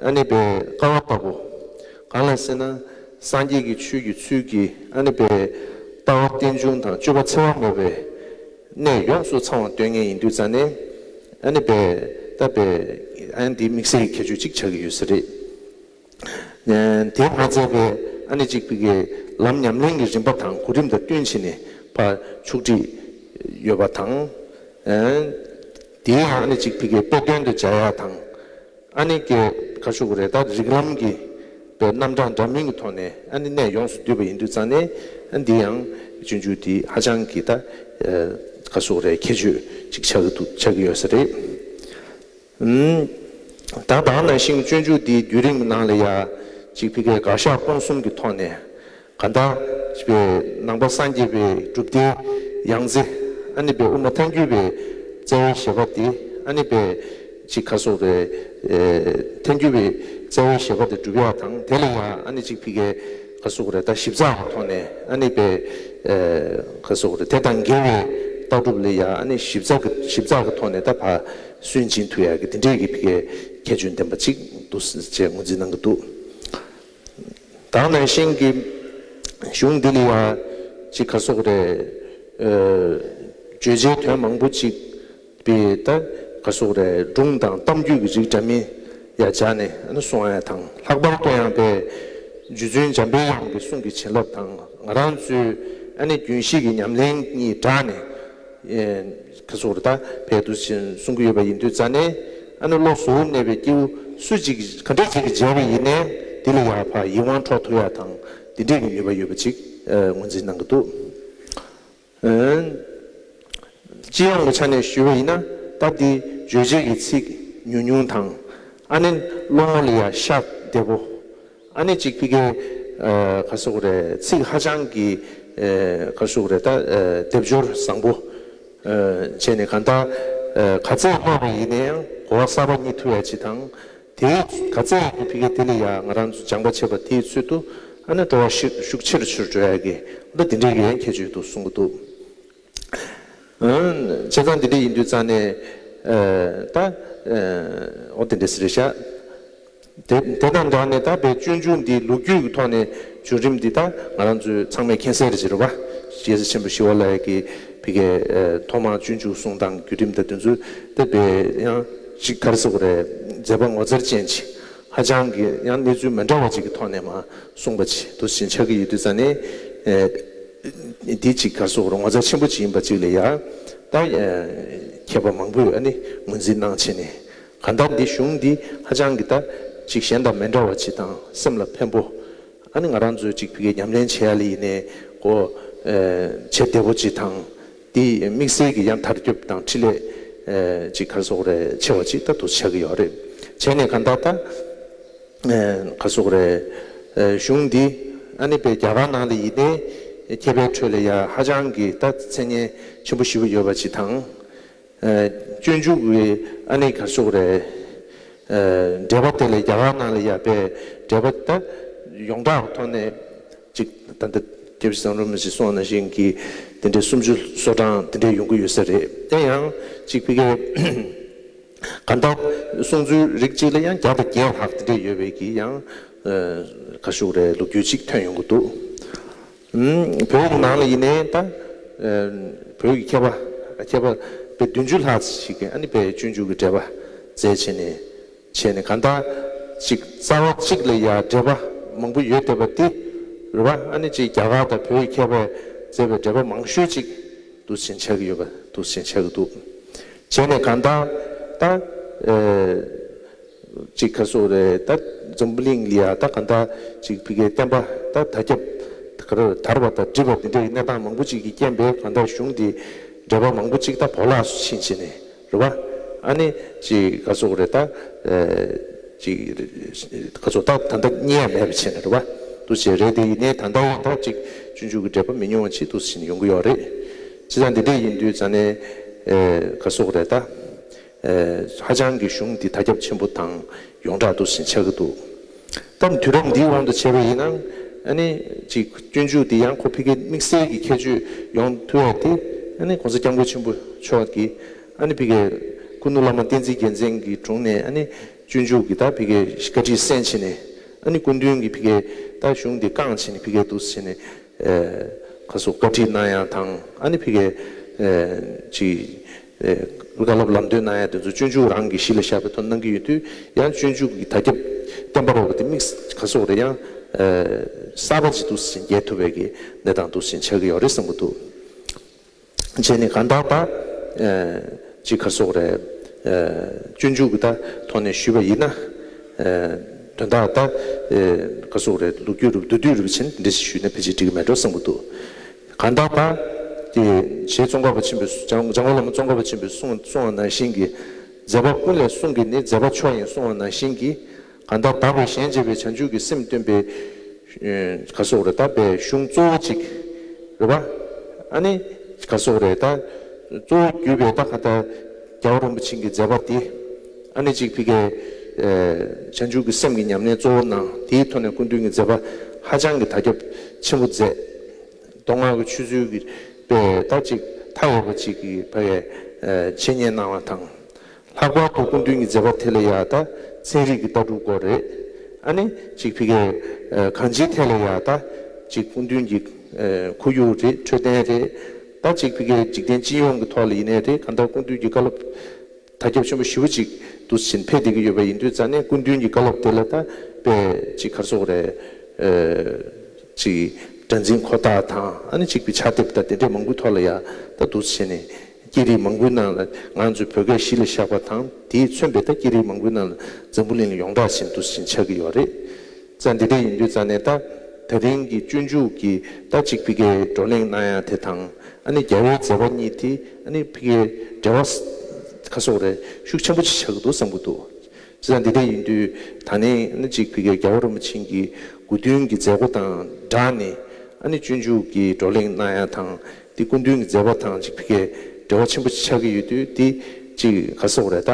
ཨ་ནི་པའི་ཀ་བ་ལྟ་བུ། གང་ལ་ཟེར་ན་སངས་རྒྱས་ཀྱི་ཆོས་ཀྱི་ཚུལ་གྱིས་ཨ་ནི་པའི་ལྟ་བ་རྟེན་འབྱུང་དང་སྤྱོད་པ་འཚེ་བ་མེད་པའི་གནས་ཡོངས་སུ་ཚང་བ་སྟོན་མཁན་ཡིན་དུས་ཙང་ནས། ཨ་ནི་པའི་ད་པའི་ཨ་ནི་འདི་དམིགས་བསལ་གྱི་ཁྱད་ཆོས་གཅིག་ཆགས་ཀྱི་ཡོད་ས་རེད། ཨ་དེ་མ་ཚད་པའི་ཨ་ནི་ཅིག་ཕ་གི་ལམ་ཉམས་ལེན་གྱི་རིམ་པ་དང་གོ་རིམ་དང་བསྟུན་བྱས་ནས་ཕར་ཕྱོགས་སྒྲིག་ཡོད་པ་དང་། ཨ་དེ་ཡང་ཨ་ནི་ཅིག་ཕ་གི་དཔེ་སྟོན་དུ་བྱ་ཡ་དང་། ཨ་ནི་གི་ག་ཟེར་དགོས་རེད། ད་རིགས་ལམ་གྱི་པའི་རྣམ་གྲངས་འདྲ་མིན་གྱི་ཐོག་ནས་ཨ་ནི་གནས་ཡོངས་སུ་བསྡུས་པ་ཡིན་དུས་ཙང་ནས། ཨ་འདི་ཡང་སྤྱོད་འཇུག་འདི་ཧ་ཅང་གི་ད་ཨ་ག་ཟེར་དགོས་རེད། ཁྱད་ཆོས་ཅིག་ཆགས་ཀྱི་འདུག་ཆགས་ཀྱི་ཡོད་ས་རེད། ཨུམ། ད་ད་ག་ནང་བཞིན་སྤྱོད་འཇུག་འདིའི་བརྒྱུད་རིམ་ནང་ལ་ཡ་ཅིག་ཕ་གིའི་དགག་བཞག་སྤོང་གསུམ་གྱི་ཐོག་ནས། གང་ལྟར་པའི་ནང་པ་སངས་རྒྱས་པའི་སྒྲུབ་སྡེའི་ཡང་རྩེ། ཨ་ནི་པའི་དབུ་མ་ཐལ་འགྱུར་བའི་རྩ་བའི་བཞེད་པ་དེ། ཨ་ནི་པའི་ཅིག་ག་ཟེར་དགོས་རེད། ཨེ་ཐལ་འགྱུར་བའི་རྩ་བའི་བཞེད་པ་དེ་སྒྲུབ་ཡ་དང་། དེ་ལ་ཡང་ཨ་ནི་ཅིག་ཕ་གིའི་ག་ཟེར་དགོས་རེད། ད་ཞིབ་ཚགས་ཀྱི་ཐོག་ནས། ཨ་ནི་པའི་ཨེ་ག་ཟེར་དགོས་རེད། དེ་དང་འགལ་བའི་ལྟ་གྲུབ་ལ་ཡ་ཨ་ནི་ཞིབ་ཚགས་ཀྱི་ཞིབ་ཚགས་ཀྱི་ཐོག་ནས་ད་ཕར་སུན་འབྱིན་ཐུབ་ཡ་གི་དེ་འདྲའི་གི་ཕ་གིའི་ཁྱད་ཆོས་ལྡན་པ་ཅིག་འདུག་ཅེས་ངོས་འཛིན་གནང་གི་འདུག་ད་ག་ནང་བཞིན་གྱི་གཞུང་འདི་ལ་ཡང་ཅིག་ག་ཟེར་དགོས་རེད། ཨ་བརྗོད་བྱའི་དོན་མང་པོ་ཅིག་པའི་ད་ག་ཟེར་དགོས་རེད། སྒྲུང་དང་གཏམ་རྒྱུད་ཀྱི་རིགས་འདྲ་མིན་ཡང་སྦྱར་ནས་ཨ་ནི་གསུང་ཡ་དང་། ལྷག་པར་དུ་ཡང་པའི་རྗེ་བཙུན་འཇམ་པའི་དབྱངས་ཀྱི་གསུང་གི་བྱིན་རླབས་དང་། ང་རང་ཚོའི་ཨ་ནི་རྒྱུན་ཤེས་ཀྱི་ཉམས་ལེན་གཉིས་སྦྲགས་ནས། ཨེ་ག་ཟེར་དགོས་རེད། ད་ཕར་འདུག་སེ་གསུང་གི་ཡོད་པ་ཡིན་དུས་ཙང་ནས། ཨ་ནི་བློ་གཟུ་བོར་གནས་པའི་སྐྱེས་བུ་སུ་གཅིག་ག་འདྲ་ཅིག་གིས་མཇལ་བ་ཡིན་ནའི་དེ་ལ་ཡང་ཕར་ཡིད་དབང་འཕྲོག་ཐུབ་ཡ་དང་དེ་འདྲའི་གི་ནུས་པ་ཡོད་པ་ཅིག་ཨ་ངོས་འཛིན་གནང་གི་འདུག་ཨ་སྤྱི་ཡོངས་ཀྱི་ཆ་ནས་ཞུས་པ་ཡིན་ན། ད་འདི་རྗོད་བྱེད་ཀྱི་ཚིག་ཉུང་ཉུང་དང་། ཨ་ནི་བློ་ངོ་ལ་ཡང་ཤར་བདེ་པོ། ཨ་ནི་ཅིག་ཕ་གིའི་ཨ་ག་ཟེར་དགོས་རེད། ཚིག་ཧ་ཅང་གི་ཨ་ག་ཟེར་དགོས་རེད། ད་ཨ་སྡེབ་སྦྱོར་བཟང་པོ་ཨ་བྱས་ནས། གང་ལྟར་ཨ་ག་ཚད་སྨྲས་པ་ཡིན་ནའང་གོ་བ་གསར་པ་རྙེད་ཐུབ་ཡ་ཅིག་དང་། དེའི་ག་ཚད་ཕ་གི་དེ་ལ་ཡ་ང་རང་ཚོ་སྦྱངས་པ་བྱས་པ་དེའི་ཚོད་དུ་ཨ་ནི་སྤྲོ་བ་ཤུགས་ཤུགས་ཆེ་རུ་ཆེ་རུ་འགྲོ་ཡ་གི་ད་དེ་འདྲའི་གི་ཡང་ཁྱད་ཆོས་འདུག་གསུང་གི་འདུག་ཨ་བྱས་ཙང་འདི་འདྲ་ཡིན་དུས་ཙང་ནས། ཨ་ད་ཨ་འོ་དེ་འདྲ་ཟེར་ཤག་དེ་དེ་དང་སྦྲགས་ནས་ད་པའི་སྤྱོད་འཇུག་འདི་ལོ་རྒྱུས་ཀྱི་ཐོག་ནས་བྱུང་རིམ་འདི་ད་ང་རང་ཚོས་ཚང་མས་མཁྱེན་གསལ་རེད་ཟེར་བ། རྒྱལ་སྲས་ཆེན་པོ་ཞི་བ་ལྷ་ཡི་གི་ཕ་གིའི་ཨ་ཐོག་མར་སྤྱོད་འཇུག་གསུང་སྟངས་བརྒྱུད་རིམ་དང་དེ་ཚོ་དེ་པའི་ཡང་ཅིག་ག་རེ་ཟེར་དགོས་རེད། མཛད་པ་ངོ་མཚར་ཅན་ཅིག་ཧ་ཅང་གི་ཡང་གནས་ཚུལ་མི་འདྲ་བ་ཅིག་གི་ཐོག་ནས་མར་གསུངས་པ་ཅིག་འདུག་སེ་ཆགས་ཀྱི་ཡོད་དུས་ཙང་ནས། ཨ་འདི་ཅིག་ག་རེ་ཟེར་དགོས་རེད། ངོ་མཚར་ཆེན་པོ་ཅིག་ཡིན་པ་ཅིག་ལ་ཡ་ད་ཨ་མཁས་པ་མང་པོས་ཨ་ནི་ངོས་འཛིན་གནང་བྱས་ནས། གང་ལྟར་འདི་གཞུང་འདི་ཧ་ཅང་གི་ད་ཅིག་གཞན་དང་མི་འདྲ་བ་ཅིག་དང་། སེམས་ལ་ཕན་པོ། ཨ་ནི་ང་རང་ཚོས་ཅིག་ཕ་གིའི་ཉམས་ལེན་བྱེད་ཡ་ལ་ཡིན་ནའི་གོ་ཨ་བྱེད་བདེ་པོ་ཅིག་དང་། འདི་དམིགས་བསལ་གྱི་ཡང་དར་ཁྱབ་དང་འཕྲིན་ལས་ཨ་ཅིག་ག་རེ་ཟེར་དགོས་རེད། ཆེ་བ་ཅིག་ད་འདུག་སེ་ཆགས་ཀྱི་ཡོད་རེད། བྱས་ནས་གང་ལྟར་ད་ཨ་ག་རེ་ཟེར་དགོས་རེད། ཨ་གཞུང་འདི་ཨ་ནི་པའི་རྒྱ་གར་ནང་ལ་ཡིན་ནའི་མཁས་པའི་ཁྲོད་ལ་ཡ་ཧ་ཅང་གི་ད་མཚན་སྙན་ཆེན་པོ་ཞེ་པོ་ཡོད་པ་ཅིག་དང་། ཨ་སྤྱོད་འཇུག་གི་ཨ་ནི་ག་རེ་ཟེར་དགོས་རེད། ཨ་འགྲེལ་པ་དེ་ལ་རྒྱ་གར་ནང་ལ་ཡ་པའི་འགྲེལ་པ་ད་ཡོངས་གྲགས་ཐོག་ནས་ཅིག་ད་ལྟ་སྐྱབས་རྗེ་ཟམ་གདོང་རིན་པོ་ཆེས་གསུངས་པ་ནང་བཞིན་གྱི་དེ་འདྲའི་སུམ་ཅུ་སོ་གྲངས་དེ་འདྲའི་ཡོང་གི་ཡོད་ས་རེད། དེ་ཡང་ཅིག་ཕ་གིའི་གང་ལྟར་གསུང་ཚུལ་རིགས་གཅིག་ལ་ཡང་བརྒྱ་དང་བརྒྱད་ལྷག་དེ་འདྲ་ཡོད་པའི་གི་ཡང་ ཨ་ག་ཞུ་རེད། ལོ་རྒྱུས་ཅིག་ཐོན་ཡོང་གི་འདུག་ཨུམ། བོད་ཀྱི་ནང་ལ་ཡིན་ནའི་ད་ཨ་བོད་ཀྱི་མཁས་པ་མཁས་པ་དཔེ་བདུན་ཅུ་ལྷག་ཅིག་གིས་ཨ་ནི་དཔེ་སྤྱོད་འཇུག་གི་འགྲེལ་པ་མཛད་བྱས་ནས་བྱས་ནས་གང་ལྟར་ཅིག་རྩ་བ་གཅིག་ལ་ཡ་འགྲེལ་པ་མང་པོ་ཡོད་བསྡད་པ་འདི་རེད་བ། ཨ་ནི་ཅིག་རྒྱ་གར་དང་བོད་ཀྱི་མཁས་པས་མཛད་པའི་འགྲེལ་པ་མང་ཤོས་ཅིག་འདུག་སེ་ཆགས་ཀྱི་ཡོད་པ་འདུག་སེ་ཆགས་ཀྱི་འདུག་བྱས་ནས་གང་ལྟར་ད་ཨ་ཅིག་ག་སོགས་རེད། ད་འཛམ་བུ་གླིང་ལ་ཡ་ད་གང་ལྟར་ཅིག་ཕ་གིའི་བསྟན་པ་ད་དར་ཁྱབ་དར་བ་དང་འགྲིབ་པ་འདི་འདྲའི་གནས་སྟངས་མང་པོ་ཅིག་གི་རྐྱེན་པས་གང་ལྟར་གཞུང་འདི་འགྲེལ་པ་མང་པོ་ཅིག་ད་བོར་བརླག་སུ་ཕྱིན་བྱས་ནས་རེད་བ། ཨ་ནི་ཅིག་ག་སོགས་རེད། ད་ཨ་ཅིག་ག་སོགས་ད་ད་ལྟ་རྙེད་ཡ་མེད་པ་བྱས་ནས་རེད་བ། འདུག་བྱས་རེད། དེ་ཡིན་ནའི་ད་ལྟ་ཡང་ད་ཅིག་སྤྱོད་འཇུག་གི་འགྲེལ་པ་མི་ཉུང་བ་ཅིག་འདུག་སེ་ཡོང་གི་ཡོད་རེད། ཅི་ལྟར་འདི་འདྲས་ཡིན་དུས་ཙང་ནས་ཨ་ག་སོགས་རེད། ད་ཨ་ཧ་ཅང་གི་གཞུང་འདི་དར་ཁྱབ་ཆེན་པོ་དང་ཡོངས་གྲགས་འདུག་སེ་ཆགས་ཀྱི་འདུག་ད་དུས་རབས་འདིའི་དབང་དུ་བྱས་པ་ཡིན་ན་ཨ་ནི་ཅིག་སྤྱོད་འཇུག་འདི་ཡང་ཁོ་ཕ་གིའི་དམིགས་བསལ་གྱི་ཁྱད་ཆོས་ཡོང་ཐུབ་ཡ་དེ་ཨ་ནི་༸གོང་ས་༸སྐྱབས་མགོན་ཆེན་པོ་མཆོག་གིས་ཨ་ནི་ཕ་གིའི་ཀུན་འདུས་བླ་མ་བསྟན་འཛིན་རྒྱལ་མཚན་གྱི་དྲུང་ནས་ཨ་ནི་སྤྱོད་འཇུག་གི་ད་ཕ་གིའི་བཀའ་ཁྲིད་གསན་བྱས་ནས་ཨ་ནི་སྐུ་མདུན་གྱི་ཕ་གིའི་ད་གཞུང་འདི་བསྐངས་བྱས་ནས་ཕ་གིའི་འདུག་སེ་བྱས་ནས་ཨ་ག་སོགས་བཀའ་ཁྲིད་གནང་ཡ་དང་ཨ་ནི་ཕ་གིའི་ཨ་ཅིག་ཨ་བཀའ་སློབ་ལམ་སྟོན་གནང་ཡ་དེ་ཚོ་སྤྱོད་འཇུག་རང་གི་གཞི་ལ་བཞག་པའི་ཐོག་གནང་གི་ཡོད་དུས་ཡང་སྤྱོད་འཇུག་གི་དར་ཁྱབ་བསྟན་པ་རོགས་པ་དེ་དམིགས་ག་སོགས་རེད། ཡང་ཨ་གསར་པ་ཅིག་འདུག་སེ་རྒྱས་ཐུབ་པའི་གི་གནས་སྟངས་འདུག་སེ་ཆགས་ཀྱི་ཡོད་རེད་བསམ་གྱི་འདུག་བྱས་ནས་གང་ལྟར་ད་ཨ་ཅིག་ག་སོགས་རེད། ཨ་སྤྱོད་འཇུག་གི་ད་ཐོག་ནས་ཞུས་པ་ཡིན་ན་ཨ་དོན་དག་ད་ཨ་ག་སོགས་རེད། ལོ་རྒྱུས་རུ་མདོར་བསྡུས་རུ་བྱས་ནས་འདི་འདྲ་ཞིག་ཞུས་ན་ཕལ་ཆེར་འགྲིག་གི་མེད་འགྲོ་བསམ་གྱི་འདུག་གང་ལྟར་ད་དེ་རྗེ་ཙོང་ཁ་པ་ཆེན་པོས་འཇམ་འཇམ་མགོན་བླ་མ་ཙོང་ཁ་པ་ཆེན་པོས་གསུངས་གསུངས་པ་ནང་བཞིན་གྱི་མཛད་པ་ཀུན་ལས་གསུང་གི་ནི་མཛད་པ་མཆོག་ཡིན་གསུངས་པ་ནང་བཞིན་གྱི་གང་ལྟར་དག་པའི་གཞན་གཅེས་པའི་བྱང་ཆུབ་ཀྱི་སེམས་སྟོན་པའི་ཨ་ག་སོགས་རེད། ད་པའི་གཞུང་གཙོ་བོ་གཅིག་རེད་བ། ཨ་ནི་ག་སོགས་རེད། ད་གཙོ་བོ་བརྒྱུད་པའི་ད་ག་ད་རྒྱལ་བ་རིན་པོ་ཆེ་གི་མཛད་པ་དེ་ཨ་ནི་གཅིག་ཕ་གིའི་ཨ་བྱང་ཆུབ་ཀྱི་སེམས་ཀྱི་ཉམས་ལེན་གཙོ་བོ་གནང་། དེའི་ཐོག་ནས་སྐུ་མདུན་གྱི་མཛད་པ་ཧ་ཅང་གི་དར་ཁྱབ་ཆེན་པོ་མཛད། མདོ་སྔགས་ཀྱི་ཆོས་ཚུལ་གྱི་པའི་ད་ཅིག་མཐའ་ཡས་པ་ཅིག་གི་ཕ་གིའི་ཨ་འཆད་ཉན་གནང་བ་དང་། ལྷག་པར་དུ་སྐུ་མདུན་གྱི་མཛད་པ་དེ་ལ་ཡང་ད་ཚན་རིག་གི་ལྟ་གྲུབ་སྐོར་རེད། ཨ་ནི་ཅིག་ཕ་གིའི་ཨ་གང་ཅིའི་ཐད་ལ་ཡང་ད་ཅིག་སྐུ་མདུན་གྱི་ཨ་ཁོར་ཡུག་རེད། འཕྲོད་བསྟེན་རེད། ད་ཅིག་ཕ་གིའི་འཇིག་རྟེན་སྤྱི་ཡོངས་ཀྱི་ཐོག་ལ་ཡིན་ནའི་རེད། གང་ལྟར་སྐུ་མདུན་གྱི་བཀའ་སློབ་དར་ཁྱབ་ཆེན་པོ་ཞེ་པོ་ཅིག་འདུག་སེ་ཕེབས་བསྡད་ཀྱི་ཡོད་པ་ཡིན་དུས་ཙང་ནས་སྐུ་མདུན་གྱི་བཀའ་སློབ་དེ་ལ་ད་དཔེ་ཅིག་ག་རེ་ཟེར་དགོས་རེད། ཨ་ཅིག་སྒྲ་འཛིན་ཁོ་ཐག་དང་ཨ་ནི་ཅིག་པའི་ཕྱག་དེབ་དང་དེ་འདྲས་མང་པོའི་ཐོག་ལ་ཡང་ད་འདུག་སེ་བྱས་ནས་སྐད་རིགས་མང་པོའི་ནང་ལ་ང་ཚོའི་བོད་སྐད་གཞི་ལ་བཞག་པ་དང་དེས་མཚོན་པའི་ད་སྐད་རིགས་མང་པོའི་ནང་ལ་འཛམ་བུ་གླིང་ལ་ཡོངས་གྲགས་ཤིག་འདུག་སེ་ཆགས་ཀྱི་ཡོད་རེད། ཙང་འདི་འདྲས་ཡིན་དུས་ཙང་ནས་ད་ད་རིང་གི་སྤྱོད་འཇུག་གི་ད་ཅིག་ཕ་གིའི་བགྲོ་གླེང་གནང་ཡ་དེ་དང་ཨ་ནི་རྒྱལ་བའི་མཛད་པ་གཉིས་དེ་ཨ་ནི་ཕ་གིའི་འབྲེལ་བ་ག་རེ་ཟེར་དགོས་རེད། ཤུགས་ཆེན་པོ་ཅིག་ཆགས་ཀྱི་འདུག་བསམ་གྱི་འདུག་བྱས་ཙང་འདི་འདྲ་ཡིན་དུས་ད་ནི་ཨ་ནི་གཅིག་ཕ་གིའི་རྒྱལ་བ་རིན་པོ་ཆེ་གི་དགུང་སྟོན་གྱི་མཛད་སྒོ་དང་སྦྲགས་ནས་ཨ་ནི་སྤྱོད་འཇུག་གི་བགྲོ་གླེང་གནང་ཡ་དང་དེ་སྐུ་མདུན་གྱི་མཛད་པ་དང་གཅིག་ཕ་གིའི་འབྲེལ་བ་ཆེན་པོ་ཆགས་ཀྱི་ཡོད་དུས་དེ་གཅིག་ག་རེ་ཟེར་དགོས་རེད། ད་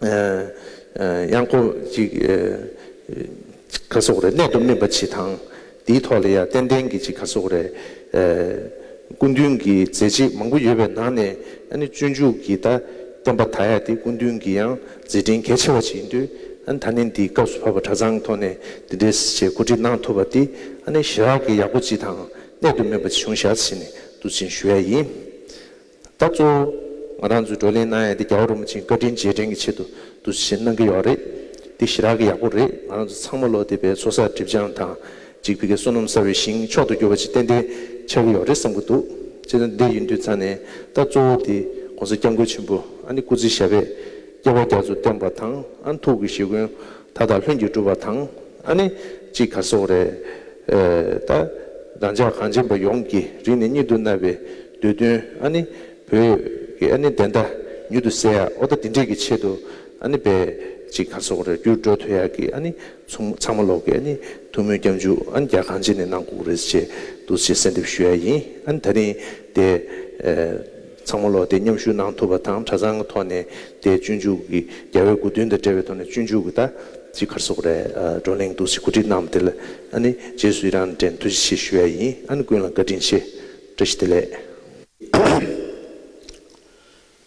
ཨ་ཨ་ཡང་ཁོ་གཅིག་ཨ་ག་རེ་ཟེར་དགོས་རེད། གནད་དུ་སྨིན་པ་ཅིག་དང་དེའི་ཐོག་ལ་ཡ་ཏན་ཏན་གྱི་གཅིག་ག་རེ་ཟེར་དགོས་རེད། ཨ་སྐུ་མདུན་གྱི་མཛད་རྗེས་མང་པོ་ཡོད་པའི་ནང་ནས་ཨ་ནི་སྤྱོད་འཇུག་གི་ད་བསྟན་པ་དར་ཡ་དེ་སྐུ་མདུན་གྱི་ཡང་མཛད་འཕྲིན་གལ་ཆེ་བ་ཅིག་ཡིན་དུས་ཨ་ནི་ད་ནི་འདི་སྐབས་སུ་བབས་པ་གྲྭ་ཚང་གི་ཐོག་ནས་འདི་འདྲའི་ཞིག་གོ་སྒྲིག་གནང་ཐུབ་པ་དེ་ཨ་ནི་ཞེ་དྲག་གི་ཡག་པོ་ཅིག་དང་གནད་དུ་སྨིན་པ་ཅིག་བྱུང་ཤག་ཟེར་ནས་འདུག་སེ་ཞུ་ཡ་ཡིན། ད་གཙོ་བོ་ང་རང་ཚོའི་བགྲོ་གླེང་གནང་ཡ་དེ་རྒྱལ་བ་རིན་པོ་ཆེའི་བཀའ་དྲིན་རྗེས་དྲན་གྱི་ཆེད་དུ་འདུག་སེ་གནང་གི་ཡོད་རེད། དེ་ཞེ་དྲག་གི་ཡག་པོ་རེད། ང་རང་ཚོ་ཚང་མ་ལོག་དེ་བའི་ཚོགས་བསགས་སྒྲིབ་སྦྱང་དང་གཅིག་ཕ་གི་བསོད་ནམས་གསར་བའི་ཞིང་མཆོག་ཏུ་གྱུར་པ་ཅིག་ཏན་ཏན་ཆགས་ཀྱི་ཡོད་རེད་བསམ་གྱི་འདུག་བྱས་ཙང་འདི་ཡིན་དུས་ཙང་ནས་ད་གཙོ་བོ་དེ་༸གོང་ས་༸སྐྱབས་མགོན་ཆེན་པོ་ཨ་ནི་སྐུ་ཚེ་ཞབས་པད་བསྐལ་པ་རྒྱ་མཚོ་བརྟན་པ་དང་ཨ་ནི་ཐུགས་ཀྱི་བཞེད་དགོངས་མཐའ་དག་ལྷུན་གྱིས་གྲུབ་པ་དང་ཨ་ནི་གཅིག་ག་རེ་ཟེར་དགོས་རེད། ཨ་ད་རང་ཅག་གངས་ཅན་པ་ཡོངས་ཀྱི་རིང་ནས་སྙིང་དུ་གནས་པའི་འདོད་དོན་ཨ་ནི་བོད་ཀྱི་ཨ་ནི་བདེན་མཐའ་མྱུར་དུ་གསལ་ཡག་འོ་ད་འདི་འདྲས་ཀྱི་ཆེད་དུ་ཨ་ནི་དཔེ་གཅིག་ག་རེ་ཟེར་དགོས་རེད། འགྱུར་འགྲོ་ཐུབ་ཡག་གི་ཨ་ནི་ཚང་ཚང་མ་ལོག་གི་ཨ་ནི་ཐུགས་སྨོན་སྐྱབས་འཇུག་ཨ་ནི་རྒྱ་གངས་ཅན་ནས་གནང་དགོས་རེད་ཅེས་འདུག་སེ་གསོལ་འདེབས་ཞུ་ཡ་ཡིན། ཨ་ནི་ད་རིང་དེ་ཨ་ཚང་མ་ལོག་དེ་མཉམ་ཞུགས་གནང་ཐུབ་པ་དང་གྲྭ་ཚང་གི་ཐོག་ནས་དེ་སྤྱོད་འཇུག་གི་རྒྱལ་བའི་དགུང་སྟོན་དང་འབྲེལ་བའི་ཐོག་ནས་སྤྱོད་འཇུག་གི་ད་ཅིག་ག་རེ་ཟེར་དགོས་རེད། ཨ་བགྲོ་གླེང་འདུག་སེ་གོ་སྒྲིག་གནང་བ་དེ་ལ་ཨ་ནི་རྗེས་སུ་ཡི་རང་དྲན་ཐུགས་རྗེ་ཆེ་ཞུ་ཡ་ཡིན། ཨ་ནི་ཀུན་ལ་བཀའ་དྲིན་ཆེ། བཀྲ་ཤིས་བདེ་ལེགས།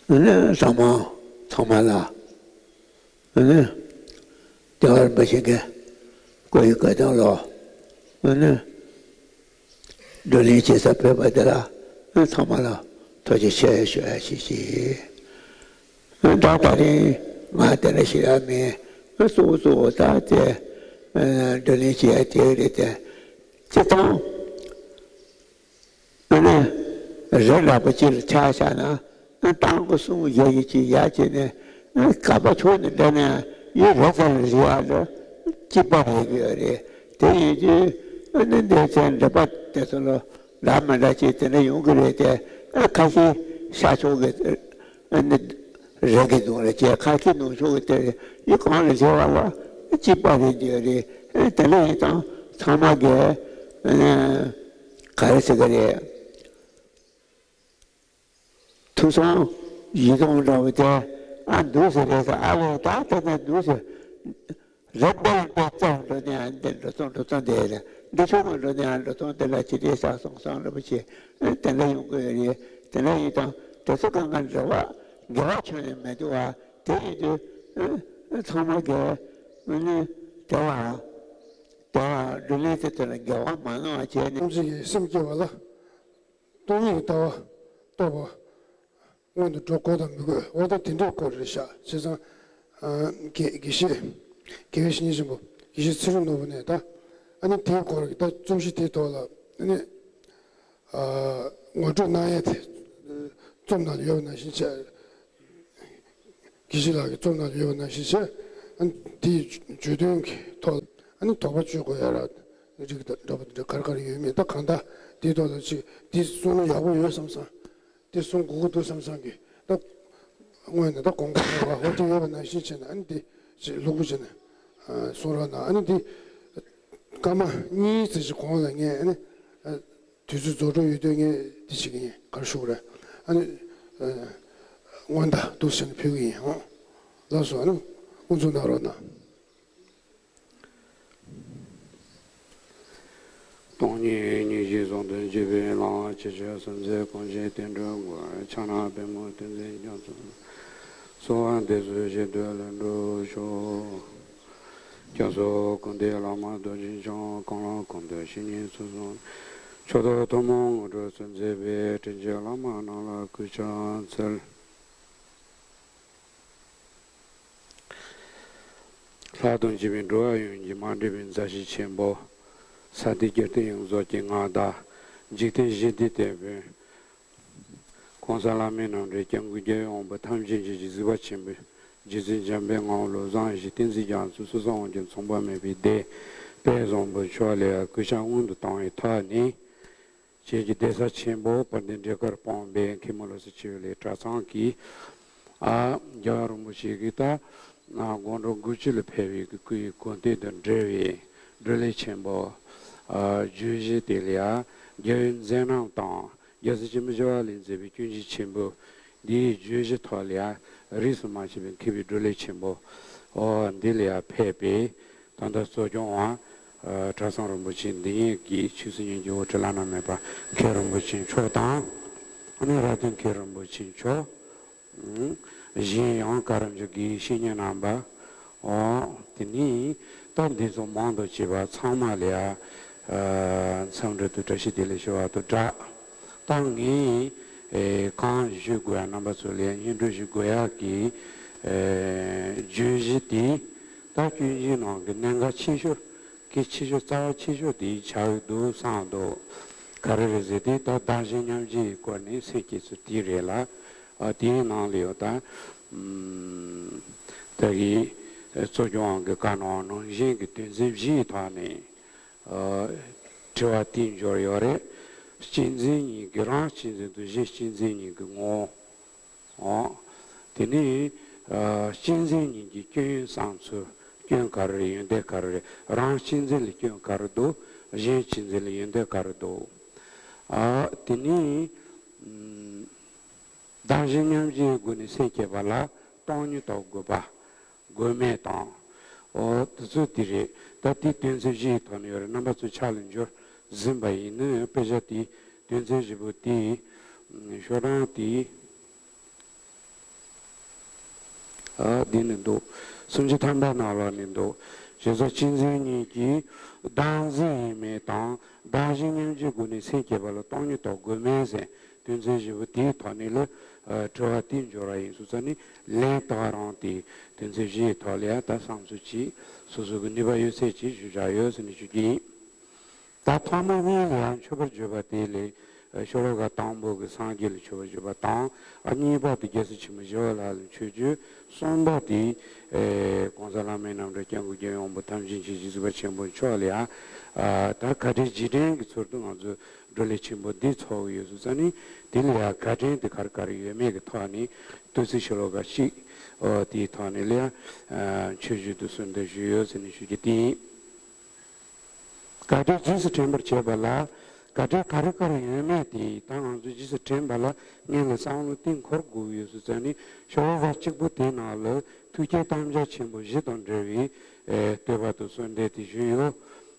ཨ་ནི་ཚང་མ་ཚང་མ་ལ་ཨ་ནི་རྒྱལ་བ་རིན་པོ་ཆེ་གི་ སྐུ་ཡི་བཀའ་དྲིན་ལོ། ཨ་ནི། བགྲོ་གླེང་བྱེད་ས་ཕེབས་པ་དེ་ལ་ཨ་ཚང་མ་ལ་ཐུགས་རྗེ་ཆེ་ཞུ་ཡ་ཞིག་བྱས། ཨ་ད་ད་རིང་ང་དེ་འདྲ་ཞིག་ཡ་མིན། ཨ་གཙོ་བོ་གཙོ་བོ་ད་དེ་ཨ་བགྲོ་གླེང་བྱེད་ཡ་དེ་རེད་དེ། སྤྱིར་བཏང་ཨ་ནི་རི་འདྲ་པོ་གཅིག་ལ་ཆ་བཞག་ན། ཨ་ཏང་གི་གསུང་བཞག་གི་ཅིག་ཡ་བྱས་ནས། ཨ་ག་པ་ཕྱོགས་ནས་འདྲ་ནས་ཡུལ་ར་ས་ལ་རི་བ་ལ་གཅིག་པ་རེད་གི་ཡོད་རེད། དེ་ཡིན་དུས་ཨ་ནི་འདི་ཚོའི་འདྲ་པ་དེ་ཚོ་ལ་འདྲ་མི་འདྲ་ཅིག་དེ་འདྲ་ཡོང་གི་རེད་དེ། ཨ་ཁ་ཤས་ཤར་ཕྱོགས་ཀྱི་ཨ་ནི་རི་གི་གདོང་ལ་བྱས། ཁ་ཤས་ནུབ་ཕྱོགས་ཀྱི་དེ་ཡུལ་གང་ལ་རི་བ་ལ་གཅིག་པ་རེད་གི་ཡོད་རེད། ཨ་དེ་འདྲ་ཡིན་ཙང་ཚང་མ་གི་ཨ་ནི་ག་རེ་ཟེར་གི་རེད། ཐུགས་བསམ་ཡིད་རྟོན་འདྲ་བོ་དེ་ཨ་འདུག་ཟེར་རེད་ཟེར། ཨ་ལས་ད་དེ་ནས་འདུག་ཟེར། རབ་དཔལ་དཔལ་རྩ་འགྲོ་ནས་ཨ་འདི་འགྲོ་སོང་འགྲོ་སོང་དེ་རེད། འདི་ཕྱོགས་ཀྱི་འགྲོ་ནས་ཨ་འགྲོ་སོང་དེ་ལ་ཅི་རེད་ཟེར་སོང་སོང་འདྲ་བོ་ཆེ་ཨ་དེ་འདྲ་ཡོང་གི་ཡོད་རེད། དེ་འདྲ་ཡིན་ཙང་དེ་ཚོ་གང་ག་འབྲེལ་བ་འགལ་བ་ཁྱོན་ནས་མི་འདུག་བ། དེ་ཡིན་དུས་ཨ་ཚང་མ་གིས་ཨ་ནི་དེ་བ་དེ་བ་བགྲོ་གླེང་དེ་ཚོ་ལ་འགལ་བ་མ་གནང་བ་བྱས་ནས། ཐམས་ཅད་ཀྱི་སེམས་བསྐྱེད་པ་ལ། སྟོང་ཉིད་ཀྱི་ལྟ་བ་རྟོགས་པ་སྔོན་དུ་འགྲོ་དགོས་དང་མི་དགོས། འོ་ད་དེ་འདྲའི་སྐོར་རེད་ཤག། བྱས་ཙང་ཨ་དགེ་དགེ་བཤེས་དགེ་བའི་བཤེས་གཉེན་ཆེན་པོ་དགེ་བཤེས་ཚེ་རིང་ནོར་བུ་ནས་ད་ཨ་ནི་དེའི་སྐོར་གྱི་ད་རྩོམ་གཞི་དེའི་ཐོག་ལ་ཨ་ནི་ཨ་ངོ་སྤྲོད་གནང་ཡས་དེ་རྩོམ་ནང་ཡོད་པ་ནང་བཞིན་བྱས། དགེ་བཤེས་ལགས་ཀྱིས་རྩོམ་ནང་ཡོད་པ་ནང་བཞིན་བྱས། ཨ་ནི་དེའི་བརྗོད་དོན་གྱི་ཐོག་ཨ་ནི་དོགས་པ་གཅོད་དགོས་ཡ་ར་རིགས་དང་འདྲ་པོ་དེ་འདྲ་ག་རེ་ག་རེ་ཡོད་མེད། ད་གང་ལྟར་དེའི་ཐོག་ལ་ཅིག་འདི་གསུང་ན་ཡག་པོ་ཡོད་བསམ་བསམ། འདི་གསུང་དགོས་ཀྱི་འདུག་བསམ་བསམ་གྱི་ད་དངོས་ནས་ད་དགོངས་པ་མོས་པ་ཧོ་དེ་ཡོད་པ་ནང་བཞིན་བྱས་ནས། ཨ་ནི་འདི་ཅིག་ལྷུག་པོ་བྱས་ནས་གསུང་རོགས་གནང་། ཨ་ནི་འདི་སྐར་མ་གཉིས་ཙམ་ཞིག་གོང་ལ་ངས་ཨ་ནི། དུས་ཚོད་རྫོགས་འགྲོ་ཡོད་དུས་ངས་འདི་བྱེད་ཀྱི་ཡིན། ག་རེ་ཞུ་དགོས་རེད། ཨ་ནི་ཨ་སྔོན་བརྡ་འདུག་ཟེར་ནས་ཕུལ་གྱི་ཡིན། ཨོ་ལགས་སོ། ཨ་ནི་དབུ་འཛུགས་གནང་རོགས་གནང་། སྟོང་ཉིད་སྙིང་རྗེའི་ཟུང་དུ་འཇུག་པའི་ལམ། ཕྱི་ཕྱིར་གསུམ་མཛད་གང་བཞེད་བསྟན་འགྲོའི་མགོན། ཕྱག་ན་པདྨོ་བསྟན་འཛིན་རྒྱ་མཚོ། གསོལ་བ་འདེབས་སོ་བཞེད་དོན་ལ་འགྲོ་ཤོག། སྐྱབས་སུ་ཁམས་བདེ་བླ་མ་རྡོ་རྗེ་འཆང་། གང་ལ་གང་འདུལ་བཤེས་གཉེན་ཚུལ་བཟུང་། མཆོག་ཐུན་ཐུན་མོང་ངོ་སྤྲོད་སུ་མཛད་པའི། དྲིན་ཅན་བླ་མ་རྣམས་ལ་གུས་ཕྱག་འཚལ། ལྷ་དང་བཅས་པའི་འགྲོ་བ་ཡོངས་ཀྱི་མ་འདྲེས་པའི་མཛའ་བཤེས་ཆེན་པོ། ས་སྟེང་རྒྱལ་བསྟན་ཡོངས་རྫོགས་ཀྱི་མངའ་བདག། འཇིག་རྟེན་ཞི་བདེའི་དེད་དཔོན། གོང་ས་ལྷ་མིའི་རྣམ་འདྲེན་སྐྱབས་མགོན་རྒྱལ་བའི་དབང་པོ་ཐམས་ཅད་མཁྱེན་ཅིང་གཟིགས་པ་ཆེན་པོ། རྗེ་བཙུན་འཇམ་དཔལ་དངོས་ལུགས་བཟང་ཞིང་བསྟན་འཛིན་རྒྱ་མཚོ་སོ་སོ་དབང་ཕྱུག་མཚུངས་པ་མེད་པའི་སྡེ། དཔལ་བཟང་པོ་མཆོག་ལ་གུས་ཕྱག་སྔོན་དུ་བཏང་བའི་ཐོག་ནས། ཁྱེད་ཀྱི་གདན་ས་ཆེན་པོ་དཔལ་ལྡན་འབྲས་དཀར་སྤོང་པའི་མཁན་པོ་བློ་གསལ་ཆོས་གླིང་གྲྭ་ཚང་གི་ཨ་རྒྱལ་བ་རིན་པོ་ཆེ་གི་ད་ཨ་དགོང་དྲོ་དགུ་བཅུ་ལ་ཕེབས་པའི་གི་སྐུའི་གོ་སྟོན་དང་འབྲེལ་བའི་བགྲོ་གླེང་ཆེན་པོ་ཨ་བརྗོད་གཞི་དེ་ལ་ཡ་རྒྱལ་བའི་མཛད་རྣམ་དང་། རྒྱལ་སྲས་ཆེན་པོ་ཞི་བ་ལྷས་མཛད་པའི་སྐྱོན་བརྗོད་ཆེན་པོ་འདིའི་བརྗོད་གཞི་ཐོག་ལ་ཡང་རིས་སུ་མ་ཆད་པའི་མཁས་པའི་བགྲོ་གླེང་ཆེན་པོ་འོ་འདི་ལ་ཡང་ཕེབས་པའི་ད་ལྟ་གཙོ་སྐྱོང་བ་གྲྭ་ཚང་རིན་པོ་ཆེ་འདི་ཉིད་ཀྱི་ཆོས་སྲིད་གཉིས་ཀྱི་དབུ་ཁྲིད་བླ་ན་མེད་པ་མཁན་རིན་པོ་ཆེ་མཆོག་དང་། ཨ་ནི་རྭ་སྟོན་མཁན་རིན་པོ་ཆེ་མཆོག་གཞན་ཡང་བཀའ་རབ་མཆོག་དགེ་བའི་བཤེས་གཉེན་རྣམ་པ། འོ། དེ་ནས་ད་འདི་ཚོ་མང་དུ་བྱས་པ་ཚང་མ་ལ་ཡ། ཨ་འཚམས་འདྲི་དང་བཀྲ་ཤིས་བདེ་ལེགས་ཞུ་བ་དང་སྦྲགས། ད་ངས་ཨེ་གང་ཞུ་དགོས་ཡ་རྣམ་པ་ཚོ་ལ་ཡ་སྙན་སྒྲོན་ཞུ་དགོས་ཡ་གི་ཨེ་བརྗོད་གཞི་དེ་ད་སྐྱོན་བརྗོད་ནང་གི་གནད་འགག་ཆེ་ཤོས་གལ་ཆེ་ཤོས་རྩ་བ་ཆེ་ཤོས་དེ་ཆགས་ཀྱི་འདུག་བསམ་འདུག་ག་རེ་རེད་ཟེར་དུས་ད་བདག་གཞན་མཉམ་བརྗེའི་སྐོར་ནས་གསན་མཁན་ཚོ་དེ་རེད་ལ། ཨ་དེའི་ནང་ལ་ཡོད་ད། ཨམ། ད་གི་གཙོ་སྐྱོང་གི་བཀའ་གནང་ནང་བཞིན་གྱི་དོན་ཚན་བཞིའི་ཐོག་ནས་ཨ་དྲི་བ་དེ་འབྱོར་ཡོད་རེད། གཅེས་འཛིན་གཉིས་ཀྱི་རང་གཅེས་འཛིན་དང་གཞན་གཅེས་འཛིན་གཉིས་ཀྱི་ངོ་བོ། ཨོ། དེ་ནས་ཨ་གཅེས་འཛིན་གཉིས་ཀྱི་སྐྱོན་ཡོན་བསམ་ཚུལ། སྐྱོན་ག་རེ་རེད། ཡོན་ཏན་ག་རེ་རེད། རང་གཅེས་འཛིན་ལ་སྐྱོན་ག་རེ་འདུག་གཞན་གཅེས་འཛིན་ལ་ཡོན་ཏན་ག་རེ་འདུག་ཨ་དེ་ནས་ཨམ། བདག་གཞན་མཉམ་བརྗེའི་སྒོ་ནས་སེམས་བསྐྱེད་པ་ལ་སྟོང་ཉིད་རྟོགས་དགོས་པ། དགོས་མེད་དང་། འོ་དེ་ཚོ་དེ་རེད། ད་དེ་དོན་ཚན་བཞི་ཡི་ཐོག་ནས་ཡོད་རེད། རྣམ་པ་ཚོ་ཕྱག་ལ་འབྱོར་ཟིན་པ་ཡིན་ནའི་དཔེ་ཆ་དེ་དོན་ཚན་བཞི་པོ་དེ་ཤོག་གྲངས་དེ་ཨ་འདི་ནས་འདུག་སུམ་ཅུ་ཐམ་པའི་ནང་ལོགས་ནས་འདུག་བྱས་ཙང་གཅན་གཟན་གཉིས་ཀྱིས་བདག་འཛིན་ཡིན་མིན་དང་བདག་གཞན་མཉམ་བརྗེའི་སྒོ་ནས་སེམས་བསྐྱེད་པ་ལ་སྟོང་ཉིད་རྟོགས་དགོས་མིན་ཟེར་དོན་ཚན་བཞི་པོ་དེའི་ཐོག་ནས་ལ་ཨ་དྲི་བ་དེའི་འབྱོར་བ་ཡིན་སོང་ཙང་ནི་ལན་ད་ག་རང་དེ་དོན་ཚན་བཞི་ཡི་ཐོག་ལ་ཡང་ད་བསམ་ཚུལ་གྱིས་སོ་སོ་གི་ནུས་པ་ཡོད་ཚད་ཀྱིས་ཞུ་བཞག་ཡོད་ཟེར་ནས་ཞུ་རྒྱུ་ཡིན། ད་ཐོག་མ་གཉིས་ལ་ཡང་མཆོད་པར་བརྗོད་པ་དེ་ལས་ཤོ་ལོ་ཀ་དང་པོ་གི་སངས་རྒྱས་ལ་མཆོད་པར་བརྗོད་པ་དང་ཨ་གཉིས་པ་དེ་རྒྱལ་སྲས་ཆེན་པོ་ཞི་བ་ལྷ་ལ་མཆོད་བརྗོད། གསུམ་པ་དེ་ཨེ་༸གོང་ས་བླ་མའི་རྣམ་ཐར་སྐྱབས་མགོན་རྒྱལ་བའི་དབང་པོ་ཐམས་ཅད་མཁྱེན་ཅིང་གཟིགས་པ་ཆེན་པོ་མཆོག་ལ་ཡང་ཨ་ད་བཀའ་དྲིན་རྗེས་དྲན་གྱི་ཚུལ་དུ་ང་ཚོས་བགྲོ་གླེང་ཆེན་པོ་འདི་ཚོགས་ཀྱི་ཡོད་སོང་ཙང་ནི་དེ་ལ་ཡང་བཀའ་དྲིན་དེ་ག་རེ་ག་རེ་ཡོད་མེད་ཀྱི་ཐོག་ནས་བསྟོད་ཚིག་ཤོ་ལོ་ཀ་གཅིག་ཨོ་དེའི་ཐོག་ནས་ལ་ཡང་ཨ་མཆོད་བརྗོད་དུ་གསོལ་འདེབས་ཞུས་ཡོད་ཟེར་ནས་ཞུ་རྒྱུ་དེ་ཡིན། བཀའ་དྲིན་རྗེས་སུ་དྲན་པར་བྱེད་པ་ལ་བཀའ་དྲིན་ག་རེ་ག་རེ་ཡོད་མེད་དེ་ད་ང་ཚོས་རྗེས་སུ་དྲན་པ་ལ་སྔོན་ལ་བསམ་བློ་གཏིང་འཁོར་དགོས་ཀྱི་ཡོད་སོང་ཙང་ནི་ཤོ་ལོ་ཀ་གཅིག་པོ་དེའི་ནང་ལ་ཐུགས་བསྐྱེད་དམ་བཅའ་ཆེན་པོ་བཞི་དང་འབྲེལ་བའི་ཨེ་བསྟོད་པ་དང་གསོལ་འདེབས་དེ་ཞུས་ཡོད།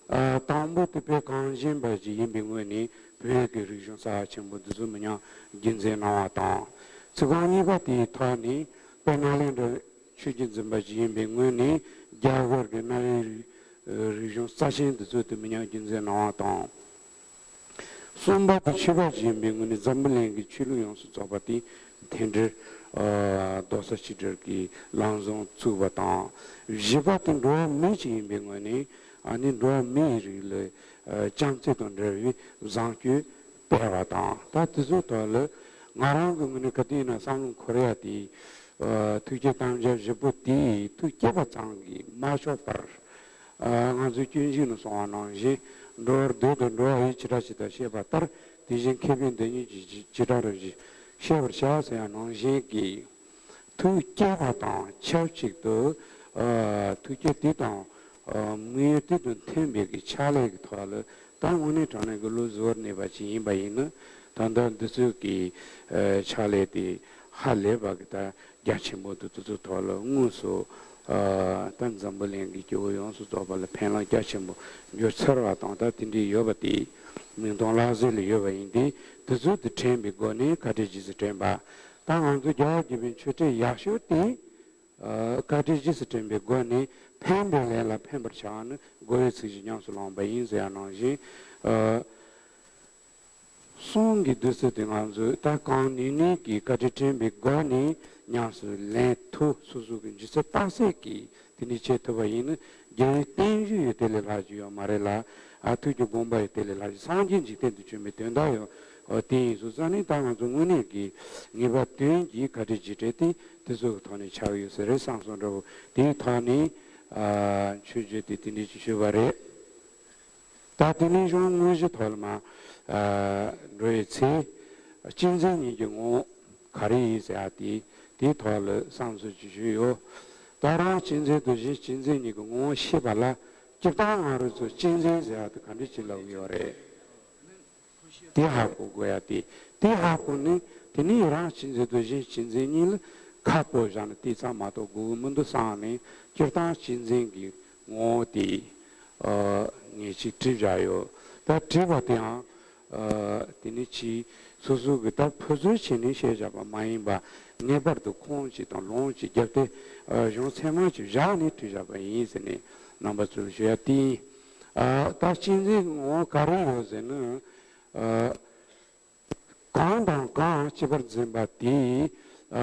ཨ་དང་པོ་དེ་བོད་གངས་ཅན་པ་ཞིག་ཡིན་པའི་ངོས་ནས་བོད་ཀྱི་རིག་གཞུང་རྩ་བ་ཆེན་པོ་འདི་ཚོ་མི་ཉམས་རྒྱུན་འཛིན་གནང་བ་དང་། ཚིག་རྐང་གཉིས་པ་དེའི་ཐོག་ནས་དཔལ་ནཱ་ལེནྡྲ་ཆོས་བརྒྱུད་འཛིན་པ་ཞིག་ཡིན་པའི་ངོས་ནས་རྒྱ་གར་གྱི་གནའ་བོའི་རིག་རིག་གཞུང་རྩ་ཆེན་འདི་ཚོ་དེ་མི་ཉམས་རྒྱུན་འཛིན་གནང་བ་དང་། གསུམ་པ་དེ་ཆོས་པ་ཞིག་ཡིན་པའི་ངོས་ནས་འཛམ་བུ་གླིང་གི་ཆོས་ལུགས་ཡོངས་སུ་རྫོགས་པ་དེ་མཐུན་སྒྲིལ་ཨ་རྡོག་རྩ་གཅིག་སྒྲིལ་གྱི་ལམ་བཟང་བཙུགས་པ་དང་། བཞི་པ་དེ་འགྲོ་བ་མི་ཞིག་ཡིན་པའི་ངོས་ནས་ཨ་ནི་འགྲོ་བ་མིའི་རིགས་ལ་ཨ་བྱམས་བརྩེ་དང་འབྲེལ་བའི་བཟང་སྤྱོད་སྤེལ་བ་དང་། ད་དེ་ཚོའི་ཐོག་ལ་ང་རང་གི་ངོས་ནས་ག་དུས་ཡིན་ན་བསམ་བློ་འཁོར་ཡ་དེ་ཨ་ཐུགས་བསྐྱེད་དམ་བཅའ་བཞི་པོ་དེ་ཐུགས་བསྐྱེད་པ་ཙམ་གྱིས་མ་ཆོག་པར། ཨ་ང་ཚོས་སྤྱོད་འཇུག་ནང་གསུངས་པ་ནང་བཞིན་འགྲོ་བར་འདོད་དང་འགྲོ་བ་ཡི་བྱེ་བྲག་ཇི་ལྟར་ཤེས་པ་ལྟར་དེ་བཞིན་མཁས་པས་འདི་ཉིད་ཀྱི་བྱེ་བྲག་རང་བཞིན་ཤེས་པར་བྱ་ཟེར་ཡ་ནང་བཞིན་གྱི་ཐུགས་བསྐྱེད་པ་དང་ཆབས་ཅིག་ཏུ་ཨ་ཐུགས་བསྐྱེད་དེ་དང་ཨ་དམིགས་ཡུལ་དེ་དང་མཐུན་པའི་གི་ཕྱག་ལས་ཀྱི་ཐོག་ལ་ད་དངོས་གནས་དྲང་གནས་ཀྱི་བློ་གཟུ་བོར་གནས་པ་ཅིག་ཡིན་པ་ཡིན་ན་ད་ལྟ་འདི་ཚོའི་གི་ཨ་ཕྱག་ལས་དེ་ཧ་ལས་པ་གི་ད་རྒྱ་ཆེན་པོ་འདུག་དེ་ཚོའི་ཐོག་ལ་དངོས་སུ་ཨ་ད་འཛམ་བུ་གླིང་གི་སྐྱེ་བོ་ཡོངས་སུ་རྫོགས་པ་ལ་ཕན་ལམ་རྒྱ་ཆེན་པོ་འབྱོར་ཚར་བ་དང་ད་དེ་འདྲའི་ཡོད་པ་དེ་མིག་མཐོང་ལག་ཟིན་ལ་ཡོད་པ་ཡིན་ཏེ་དེ་ཚོ་དེ་དྲན་པའི་སྒོ་ནས་བཀའ་དྲིན་རྗེས་སུ་དྲན་པ། ད་ང་ཚོ་རྒྱལ་བ་དགྱེས་པའི་མཆོད་ཁྲིད་ཡག་ཤོས་དེ་ཨ་བཀའ་དྲིན་རྗེས་སུ་དྲན་པའི་སྒོ་ནས་ཕན་པའི་ལས་ལ་ཕན་པར་བྱ་བ་ནི་དགོས་པའི་ཚིག་བཞིན་ཉམས་སུ་བླངས་པ་ཡིན་ཟེར་ཡ་ནང་བཞིན་ཨ། གསུང་གི་བདུད་རྩི་དེ་ང་ཚོས་ད་གང་ནུས་ནུས་ཀྱིས་བཀའ་དྲིན་དྲན་པའི་སྒོ་ནས་ཉམས་སུ་ལེན་ཐུབ། སོ་སོ་གི་རྒྱུ་ཚད་རྟགས་གསལ་གྱིས་དེ་འདྲ་བྱེད་ཐུབ་པ་ཡིན་ན་རྒྱལ་བའི་བརྟན་བཞུགས་ཡོད་དེ་ལས་ལྷག་ཅིག་ཡོད་མ་རེད་ལ། ཨ་ཐུགས་ཀྱི་དགོངས་པ་ཡོད་དེ་ལས་ལྷག་ཅིག་སངས་རྒྱས་འཇིག་རྟེན་དུ་བྱོན་པའི་དོན་དག་ཡོད། འོ་དེ་ཡིན་སོང་ཙང་ནི་ད་ང་ཚོ་དངོས་གནས་ཀྱི་ངེས་པ་དོན་གྱི་བཀའ་དྲིན་རྗེས་དྲན་དེ་དེ་ཚོ་གི་ཐོག་ནས་ཆགས་ཡོད་ས་རེད་བསམ་སོང་འདྲ་བོ་དེའི་ཐོག་ནས་ཨ་མཆོད་བརྗོད་དེ་དེ་འདྲ་ཅིག་ཞུས་པ་རེད། ད་དེ་ནས་གཞུང་དངོས་གཞི་ཐོག་ལ་མ་ཨ་འགྲོ་བའི་ཚེ། གཅན་གཟན་གཉིས་ཀྱི་ངོ་བོ་ག་རེ་ཡིན་ཟེར་ཡ་དེ་དེའི་ཐོག་ལ་བསམ་ཚུལ་ཅིག་ཞུས་ཡོད། ད་རང་གཅན་གཟན་དང་གཞན་གཅན་གཟན་གཉིས་ཀྱི་ངོ་བོ་ཤེས་པ་ལ་སྤྱིར་བཏང་ང་རང་ཚོ་གཅན་གཟན་ཟེར་ཡ་དེ་ག་འདྲ་ཅིག་ལབ་ཀྱི་ཡོད་རེད། དེ་ཧ་གོ་དགོས་ཡ་དེ། དེ་ཧ་གོ་ནས་དེ་ནས་རང་གཅན་གཟན་དང་གཞན་གཅན་གཟན་གཉིས་ལ་ཁ་སྤོ་བཞག་ནས་དེ་ཙམ་མ་གཏོགས་དགོས་ཀྱི་མི་འདུག་བསམ་ནས་སྤྱིར་བཏང་གཅན་གཟན་གྱི་ངོ་བོ་དེ་ཨ་ངས་ཅིག་བྲིས་བཞག་ཡོད། ད་བྲིས་པ་དེའང་ཨ་དེ་ནི་ཅིག་སོ་སོ་གི་ད་ཕུ་ཚོད་བྱས་ནས་བཤད་བཞག་པ་མ་ཡིན་པ་ངེས་པར་དུ་ཁུངས་གཅིག་དང་ལུང་གཅིག་བརྒྱབ་སྟེ་ཨ་གཞུང་ཚད་མ་གཅིག་བཞག་ནས་བྲིས་བཞག་པ་ཡིན་ཟེར་ནས་རྣམ་པ་ཚོར་ཞུ་ཡ་དེ་ཡིན། ཨ་ད་གཅན་གཟན་ངོ་བོ་ག་རེ་ཡོད་ཟེར་ན། ཨ་གང་དང་གང་གཅེས་པར་འཛིན་པ་དེས་ཨ་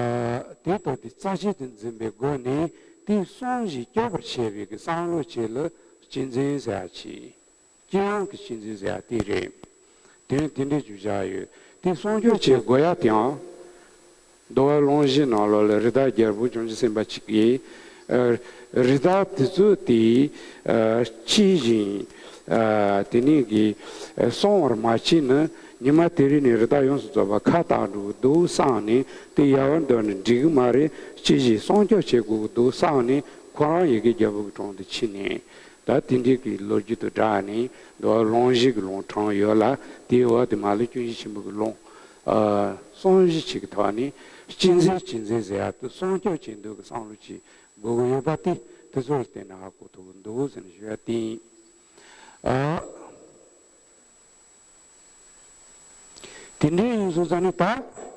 དེ་ལྟ་སྟེ་རྩ་བཅད་དུ་འཛིན་པའི་སྒོ་ནས་དེ་བསྲུང་ཞིང་སྐྱོབ་པར་བྱེད་པའི་གི་བསམ་བློ་བྱེད་ལ་གཅན་གཟན་ཟེར་ཡ་ཆེ། ཅི་ཡང་གི་གཅན་གཟན་ཟེར་ཡ་དེ་རེད། དོན་དེ་འདྲའི་ཅིག་བཞག་ཡོད། དེ་སྲུང་སྐྱོབ་བྱེད་དགོས་ཡ་དེའང་། འདུལ་བ་ལུང་བཞིའི་ནང་ལོགས་ལ་རི་དྭགས་རྒྱལ་པོ་བྱང་ཆུབ་སེམས་དཔའ་གཅིག་གིས། ཨ་རི་དྭགས་དེ་ཚོ་དེ་ཨ་འཆི་ཞིང་ཨ་དེ་ནས་ཀྱི་ཨ་སྲུང་བར་མ་བྱས་ན་ཉི་མ་དེ་རིང་ནས་རི་དྭགས་ཡོངས་སུ་རྫོགས་པ་ཁ་བཏང་འགྲོ་གི་འདུག་བསམ་ནས་དེ་ཡལ་བར་འདོར་ནས་འགྲིག་གི་མ་རེད། འཆི་ཞིང་སྲུང་སྐྱོབ་བྱེད་དགོས་ཀྱི་འདུག་བསམ་ནས་ཁོ་རང་ཡི་གེ་རྒྱལ་པོ་གི་དྲུང་དུ་ཕྱིན་ནས། ད་དེ་འདྲའི་གི་ལོ་རྒྱུས་དང་སྦྲགས་ནས་འདུལ་བ་ལུང་བཞི་གི་ལུང་དྲངས་ཡོད་ལ། དེའི་འོག་དེ་མ་ལུས་སྐྱོན་བཞི་ཆེན་པོ་གི་ལུང་ཨ་གསུམ་བཞི་ཅིག་གི་ཐོག་ནས་གཅན་གཟན་གཅན་གཟན་ཟེར་ཡ་དེ་སྲུང་སྐྱོབ་བྱེད་འདོད་ཀྱི་བསམ་བློ་ཅིག་དགོས་ཀྱི་ཡོད་པ་དེ་དེ་ཚོ་ལ་བརྟེན་ནས་ཧ་གོ་ཐུབ་ཀྱི་འདུག་ཟེར་ནས་ཞུ་ཡ་དེ་ཡིན། ཨ་དེ་འདྲའི་ཡིན་སོང་ཙང་ནི་ད་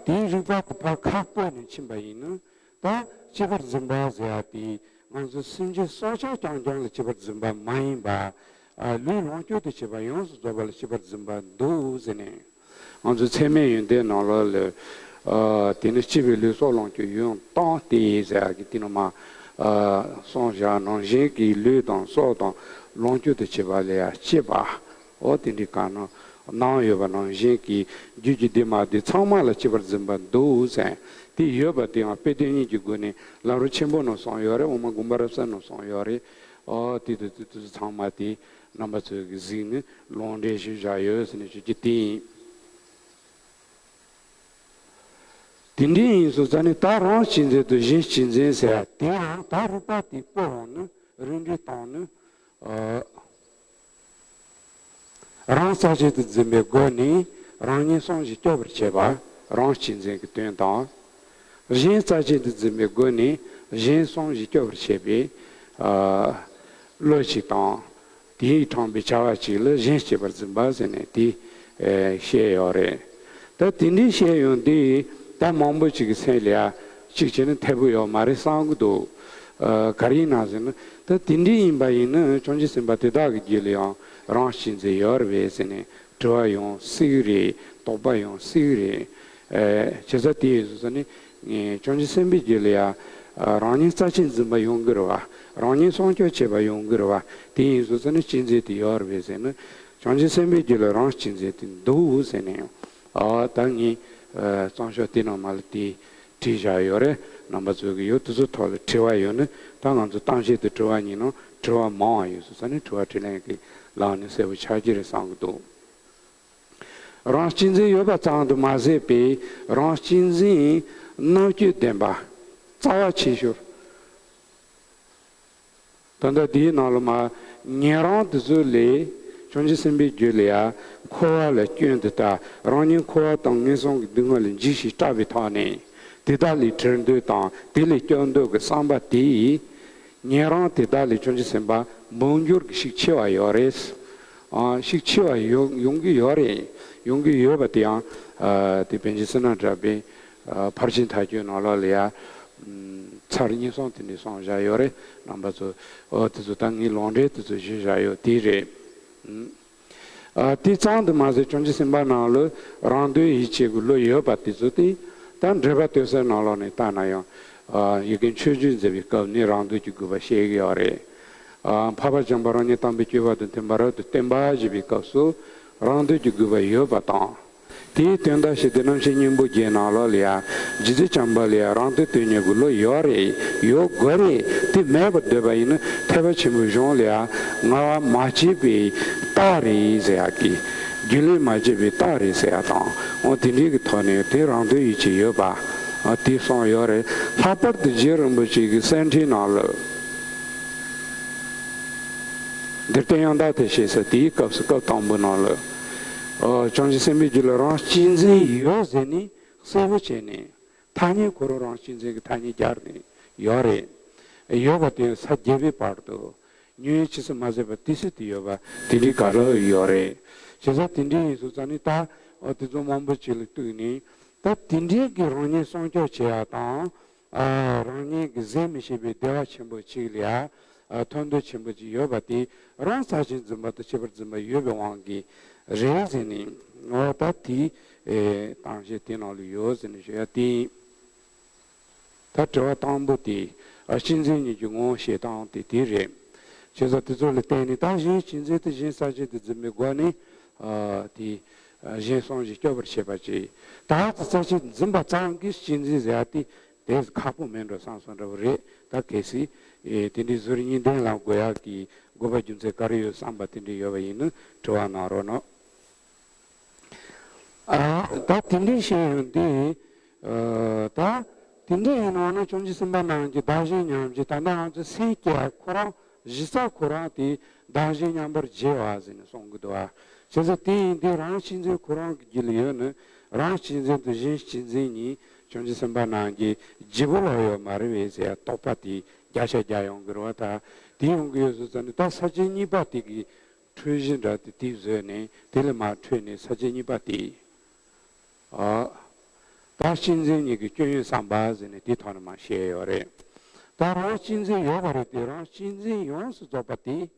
དེའི་རིགས་པ་དེ་ཕར་ཁ་སྤོས་ནས་ཕྱིན་པ་ཡིན་ན། ད་གཅེས་པར་འཛིན་པ་ཟེར་ཡ་དེ་ ང་ཚོ་སེམས་ཅན་སྲོག་ཆགས་རྐྱང་རྐྱང་ལ་གཅེས་པར་འཛིན་པ་མ་ཡིན་པ། ཨ། ལུས་ལོངས་སྤྱོད་དང་བཅས་པ་ཡོངས་སུ་རྫོགས་པ་ལ་གཅེས་པར་འཛིན་པ་འདུག་ཟེར་ནས། ང་ཚོ་ཚད་མེད་ཡོན་ཏན་ནང་ལོགས་ལ། ཨ། དེ་ནི་གཅེས་པའི་ལུས་སྲོག་ལོངས་སྤྱོད་ཡོངས་བཏང་སྟེ་ཟེར་ཡག་གི་དེ་ནི་མ། ཨ། གསུངས་བཞག་ནང་བཞིན་གྱི་ལུས་དང་སྲོག་དང་ལོངས་སྤྱོད་དང་བཅས་པ་ལ་ཡང་གཅེས་པ། འོ་དེ་འདྲའི་གང་ན་གནང་ཡོད་པ་ནང་བཞིན་གྱི་རྒྱུད་ཀྱི་འདི་མ་འདི་ཚང་མ་ལ་གཅེས་པར་འཛིན་པ་འདུག་ཟེར། དེ་ཡོད་པ་དེའང་དཔེ་དོན་གཉིས་ཀྱི་སྒོ་ནས་ལམ་རིམ་ཆེན་པོ་ནང་གསུངས་ཡོད་རེད། འོག་མ་དགོངས་པ་རབ་གསལ་ནང་གསུངས་ཡོད་རེད། ཨོ་དེ་དེ་དེ་དེ་ཚང་མ་དེ་རྣམ་པ་ཚོས་ཀྱི་གཟིགས་ནས་ལུང་འདྲེན་ཞུས་བཞག་ཡོད་ཟེར་ནས་ཞུ་རྒྱུ་དེ་ཡིན། དེ་འདྲའི་ཡིན་སོང་ཙང་ནི་ད་རང་གཅེས་འཛིན་དང་གཞན་གཅེས་འཛིན་ཟེར་བ་དེའང་ད་རིགས་པ་དེ་སྤོ་འོང་ནི་རིགས་འགྲེ་བཏང་ནི། ཨ། རང་རྩ་ཅན་དུ་འཛིན་པའི་སྒོ་ནས་རང་ཉིད་སྲུང་ཞིང་སྐྱོབ་པར་བྱེད་པ་རང་གཅེས་འཛིན་གྱི་དོན་དང་། གཞན་རྩ་ཅན་དུ་འཛིན་པའི་སྒོ་ནས་གཞན་སྲུང་ཞིང་སྐྱོབ་པར་བྱེད་པའི། ཨ། བློ་ཞིག་དང་། དེས་དྲངས་པའི་བྱ་བ་ཅིག་ལ་གཞན་གཅེས་པར་འཛིན་པ་ཟེར་ནས་དེ། ཨེ། བཤད་ཡོད་རེད། ད་དེ་འདྲའི་བཤད་ཡོང་དུས་ད་མང་པོ་ཅིག་གི་སེམས་ལ་ཡ་གཅིག་བྱས་ན་འཐད་པོ་ཡོད་མ་རེད་བསམ་གྱི་འདུག། ཨ། ག་རེ་ཡིན་ན་ཟེར་ན་ད་དེ་འདྲའི་ཡིན་པ་ཡིན་ན་བྱང་ཆུབ་སེམས་དཔའ་དེ་དག་གི་རྒྱུད་ལ་ཡང་རང་གཅེས་འཛིན་ཡོད་རེད་པས་ཟེར་ནས་དྲི་བ་ཡང་སྲིད་གི་རེད། དོགས་པ་ཡང་སྲིད་གི་རེད། ཨེ། བྱས་ཙང་དེ་ཡིན་སོང་ཙང་ནི་བྱང་ཆུབ་སེམས་དཔའི་རྒྱུད་ལ་ཡ། ཨ། རང་ཉིད་རྩ་ཆེན་འཛིན་པ་ཡོང་གི་རེད་བ། རང་ཉིད་སྲུང་སྐྱོབ་བྱེད་པ་ཡོང་གི་རེད་བ། དེ་ཡིན་སོང་ཙང་ནི་གཅེས་འཛིན་དེ་ཡོད་རེད་པས་ཟེར་ན། བྱང་ཆུབ་སེམས་དཔའི་རྒྱུད་ལ་རང་གཅེས་འཛིན་དེ་འདུག་ཟེར་ནས། ཨ། ད་ངས། ཨ། རྩོམ་ཤོག་དེ་ནང་མ་ལ་དེ་བྲིས་བཞག་ཡོད་རེད། རྣམ་པ་ཚོ་གི་ཡོད་དེ་ཚོ་ཐོག་ལ་དྲི་བ་ཡོད་ན་ད་ང་ཚོ་གཏམ་བཤད་དང་དྲི་བ་གཉིས་ནང་དྲི་བ་མང་བ་ཡོད་སོང་ཙང་ནི་དྲི་བ་དྲིས་ལན་གྱི་ལམ་ནས་གསལ་པོ་ཆགས་ཀྱི་རེད་བསམ་གྱི་འདུག། རང་གཅེས་འཛིན་ཡོད་པ་ཙམ་དུ་མ་ཟད་པའི་རང་གཅེས་འཛིན་རྣམ་དཔྱོད་ལྡན་པ་རྩ་བ་ཆེ་ཤོས། ད་ལྟ་འདིའི་ནང་ལ་མ་ཉན་རང་དེ་ཚོ་ལས་བྱང་ཆུབ་སེམས་དཔའི་རྒྱུད་ལ་ཡ་འཁོར་བ་ལ་སྐྱོན་དུ་ལྟ། རང་ཉིད་འཁོར་བ་དང་ངན་སོང་གི་སྡུག་བསྔལ་ལས་འཇིགས་ཤིང་སྐྲག་པའི་ཐོག་ནས་དེ་དག་ལས་གྲོལ་འདོད་དང་དེ་ལས་སྐྱོབ་འདོད་ཀྱི་བསམ་པ་དེ་ཡིས། ཉན་རང་དེ་དག་ལས་བྱང་ཆུབ་སེམས་དཔའ་འབུམ་འགྱུར་གྱིས་ཤུགས་ཆེ་བ་ཡོད་རེད། ཨ། ཤུགས་ཆེ་བ་ཡོང་ཡོང་གི་ཡོད་རེད། ཡོང་གི་ཡོད་པ་དེ་ཡང་། ཨ། དེ་པཎ་ཆེན་བསོད་ནམས་གྲགས་པའི། ཨ། ཕར་ཕྱིན་མཐའ་དཔྱོད་ནང་ལོགས་ལ་ཡ། ཨམ། ཚར་གཉིས་གསུམ་དེ་འདྲ་གསུངས་བཞག་ཡོད་རེད། རྣམ་པ་ཚོ། ཨོ་དེ་ཚོ་ད་ངས་ལུང་འདྲེན་དེ་ཚོ་ཞུས་བཞག་ཡོད་དེ་རེད། ཨམ། ཨ། དེ་ཙམ་དུ་མ་ཟད་བྱང་ཆུབ་སེམས་དཔའ་ནང་ལ་རང་དོན་ཡིད་བྱེད་ཀྱི་བློ་ཡོད་པ་དེ་ཚོ་དེ་ད་འགྲེལ་པ་སྟོན་གསལ་ནང་ལོགས་ནས་བལྟས་ན་ཡང་། ཨ། ཡི་གེ་མཆོག་སྦྱིན་མཛད་པའི་སྐབས་ནས་རང་དོན་གྱི་དགོས་པ་བཤད་ཀྱི་ཡོད་རེད། ཨ། འཕགས་པ་འཇམ་དཔལ་རང་ཉིད་དམ་པའི་སྤྱོད་པ་དང་མཐུན་པར་རབ་ཏུ་བསྟན་པ་ཞེས་པའི་སྐབས་སུ་རང་དོན་གྱི་དགོས་པ་ཡོད་པ་དང་། དེའི་དོན་དག་བཤད་དེ་རྣམ་བཤད་སྙིང་པོ་བརྒྱད་ནང་ལོགས་ལ་ཡང་རྗེ་བཙུན་བྱམས་པ་ལ་ཡང་རང་དོན་དོན་གཉེར་གྱི་བློ་ཡོད་རེད། ཡོད་དགོས་རེད། དེ་མེད་པར་འདོད་པ་ཡིན་ན་ཐེག་པ་ཆེན་པོའི་གཞུང་ལ་ཡང་ངལ་བ་མ་བྱེད་པའི་རྟགས་རེད་ཟེར་ཡག་གི། རྒྱུན་ལས་མ་བྱེད་པའི་རྟགས་རེད་ཟེར་ཡག་དང་། འོ་དེ་འདྲའི་གི་ཐོག་ནས་དེ་རང་དོན་ཡིད་བྱེད་ཡོད་པ། ཨ། དེ་གསུངས་ཡོད་རེད། ལྷག་པར་དུ་རྗེ་རིན་པོ་ཆེ་གི་གསེར་ཕྲེང་ནང་ལ། འདིར་བསྟན་ཡང་དག་དེ་ཞེས་ཟེར་དེའི་སྐབས་སུ་སྐབས་དང་པོ་ནང་ལ། ཨོ། བྱང་ཆུབ་སེམས་དཔའི་རྒྱུད་ལ་རང་གཅེས་འཛིན་ཡོད་ཟེར་ནས་གསལ་པོ་བྱས་ནས་ཐ་སྙད་ཁོ་རང་རང་གཅེས་འཛིན་གྱི་ཐ་སྙད་སྦྱར་ནས་ཡོད་རེད། ཡོད་པ་དེ་ས་བརྒྱད་པའི་བར་དུ་ཉུང་ཉུང་ཇི་སྲིད་མ་ཟད་པ་དེ་སྲིད་དུ་ཡོད་པ་དེ་འདྲའི་ག་རེ་ཡོད་རེད། བྱས་ཙང་དེ་འདྲའི་ཡིན་སོང་ཙང་ནི་ད་ཨོ་དེ་ཚོ་མང་པོ་ཅིག་ལ་གཏུགས་ནས་ད་དེ་འདྲའི་གི་རང་ཉིད་སྲུང་སྐྱོབ་བྱེད་ཡག་དང་། ཨ། རང་ཉིད་ཀྱི་ཟད་མི་ཤེས་པའི་བདེ་བ་ཆེན་པོ་གཅིག་ལ་ཡ། ཨ། ཐོབ་འདོད་ཆེན་པོ་གཅིག་ཡོད་པ་དེ་རང་རྩ་ཆེན་འཛིན་པ་དང་ཁྱད་པར་འཛིན་པ་ཡོད་པའི་དབང་གིས་རེད་ཟེར་ནས། འོ་ད་དེ། ཨེ། གཏམ་བཤད་དེ་ནང་ལ་ཡོད་ཟེར་ནས་ཞུ་ཡ་དེ་ཡིན། ད་དྲི་བ་དང་པོ་དེ། ཨ། གཅེས་འཛིན་གཉིས་ཀྱི་ངོ་བོ་བཤད་སྟངས་དེ་དེ་རེད། བྱས་ཙང་དེ་ཚོ་ལ་བརྟེན་ནས་ད་གཞན་གཅེས་འཛིན་དེ་གཞན་རྩ་ཆེན་དུ་འཛིན་པའི་སྒོ་ནས། ཨ། དེ། ཨ། གཞན་སྲུང་ཞིང་སྐྱོབ་པར་བྱེད་པ་ཅིག་ད་དེ་རྩ་ཆེན་འཛིན་པ་ཙམ་གྱིས་གཅེས་འཛིན་ཟེར་ཡ་དེ། དེ་ཁག་པོ་མིན་འགྲོ་བསམ་སོང་འདྲ་བོ་རེད། ད་གལ་སྲིད། ཨེ། དེ་འདྲའི་གཟུགས་རིས་གཉིས་ལྡན་ལ་དགོས་ཡག་གི་དགོས་པ་རྒྱུ་མཚན་ག་རེ་ཡོད་བསམ་པ་དེ་འདྲ་ཡོད་པ་ཡིན་ན་དྲི་བ་གནང་རོགས་གནང་། ཨ། ད་དེ་འདྲའི་བཤད་ཡོང་དུས། ཨ། ད་དེ་འདྲ་ཡིན་ནོ་ན་བྱང་ཆུབ་སེམས་དཔའ་རྣམས་ཀྱི་བདག་གཞན་མཉམ་བརྗེ། ད་ལྟ་ང་ཚོ་སེམས་བསྐྱེད་ཁོ་རང་གཞི་རྩ་ཁོ་རང་དེ་བདག་གཞན་མཉམ་པར་བརྗེ་བ་ཟེར་ནས་གསུང་གི་འདུག་བ། བྱས་ཙང་དེ་ཡིན་དུས་རང་གཅེས་འཛིན་ཁོ་རང་གི་རྒྱུད་ལ་ཡོད་ནི་རང་གཅེས་འཛིན་དང་གཞན་གཅེས་འཛིན་གཉིས་བྱང་ཆུབ་སེམས་དཔའ་རྣམས་ཀྱི་བརྗེ་པོ་ལོག་ཡོད་མ་རེད་པས་ཟེར་ཡ་དོགས་པ་དེ་བརྒྱ་ཆ་བརྒྱ་ཡོང་གི་རེད་བ། ད་དེ་ཡོང་གི་ཡོད་སོང་ཙང་ནི་ད་ས་བཅད་གཉིས་པ་དེ་གི་འཁྲུལ་གཞི་འདྲ་དེ་དེ་བཟོས་ནས་དེ་ལས་མར་འཕྲོས་ནས་ས་བཅད་གཉིས་པ་དེ། ཨ། ད་གཅེས་འཛིན་གཉིས་ཀྱི་སྐྱོན་ཡོན་བསམ་པ་ཟེར་ནས་དེ་ཐོག་ནས་མར་བཤད་ཡོད་རེད། ད་རང་གཅེས་འཛིན་ཡོད་པ་རེད་དེ། རང་གཅེས་འཛིན་ཡོངས་སུ་རྫོགས་པ་དེ་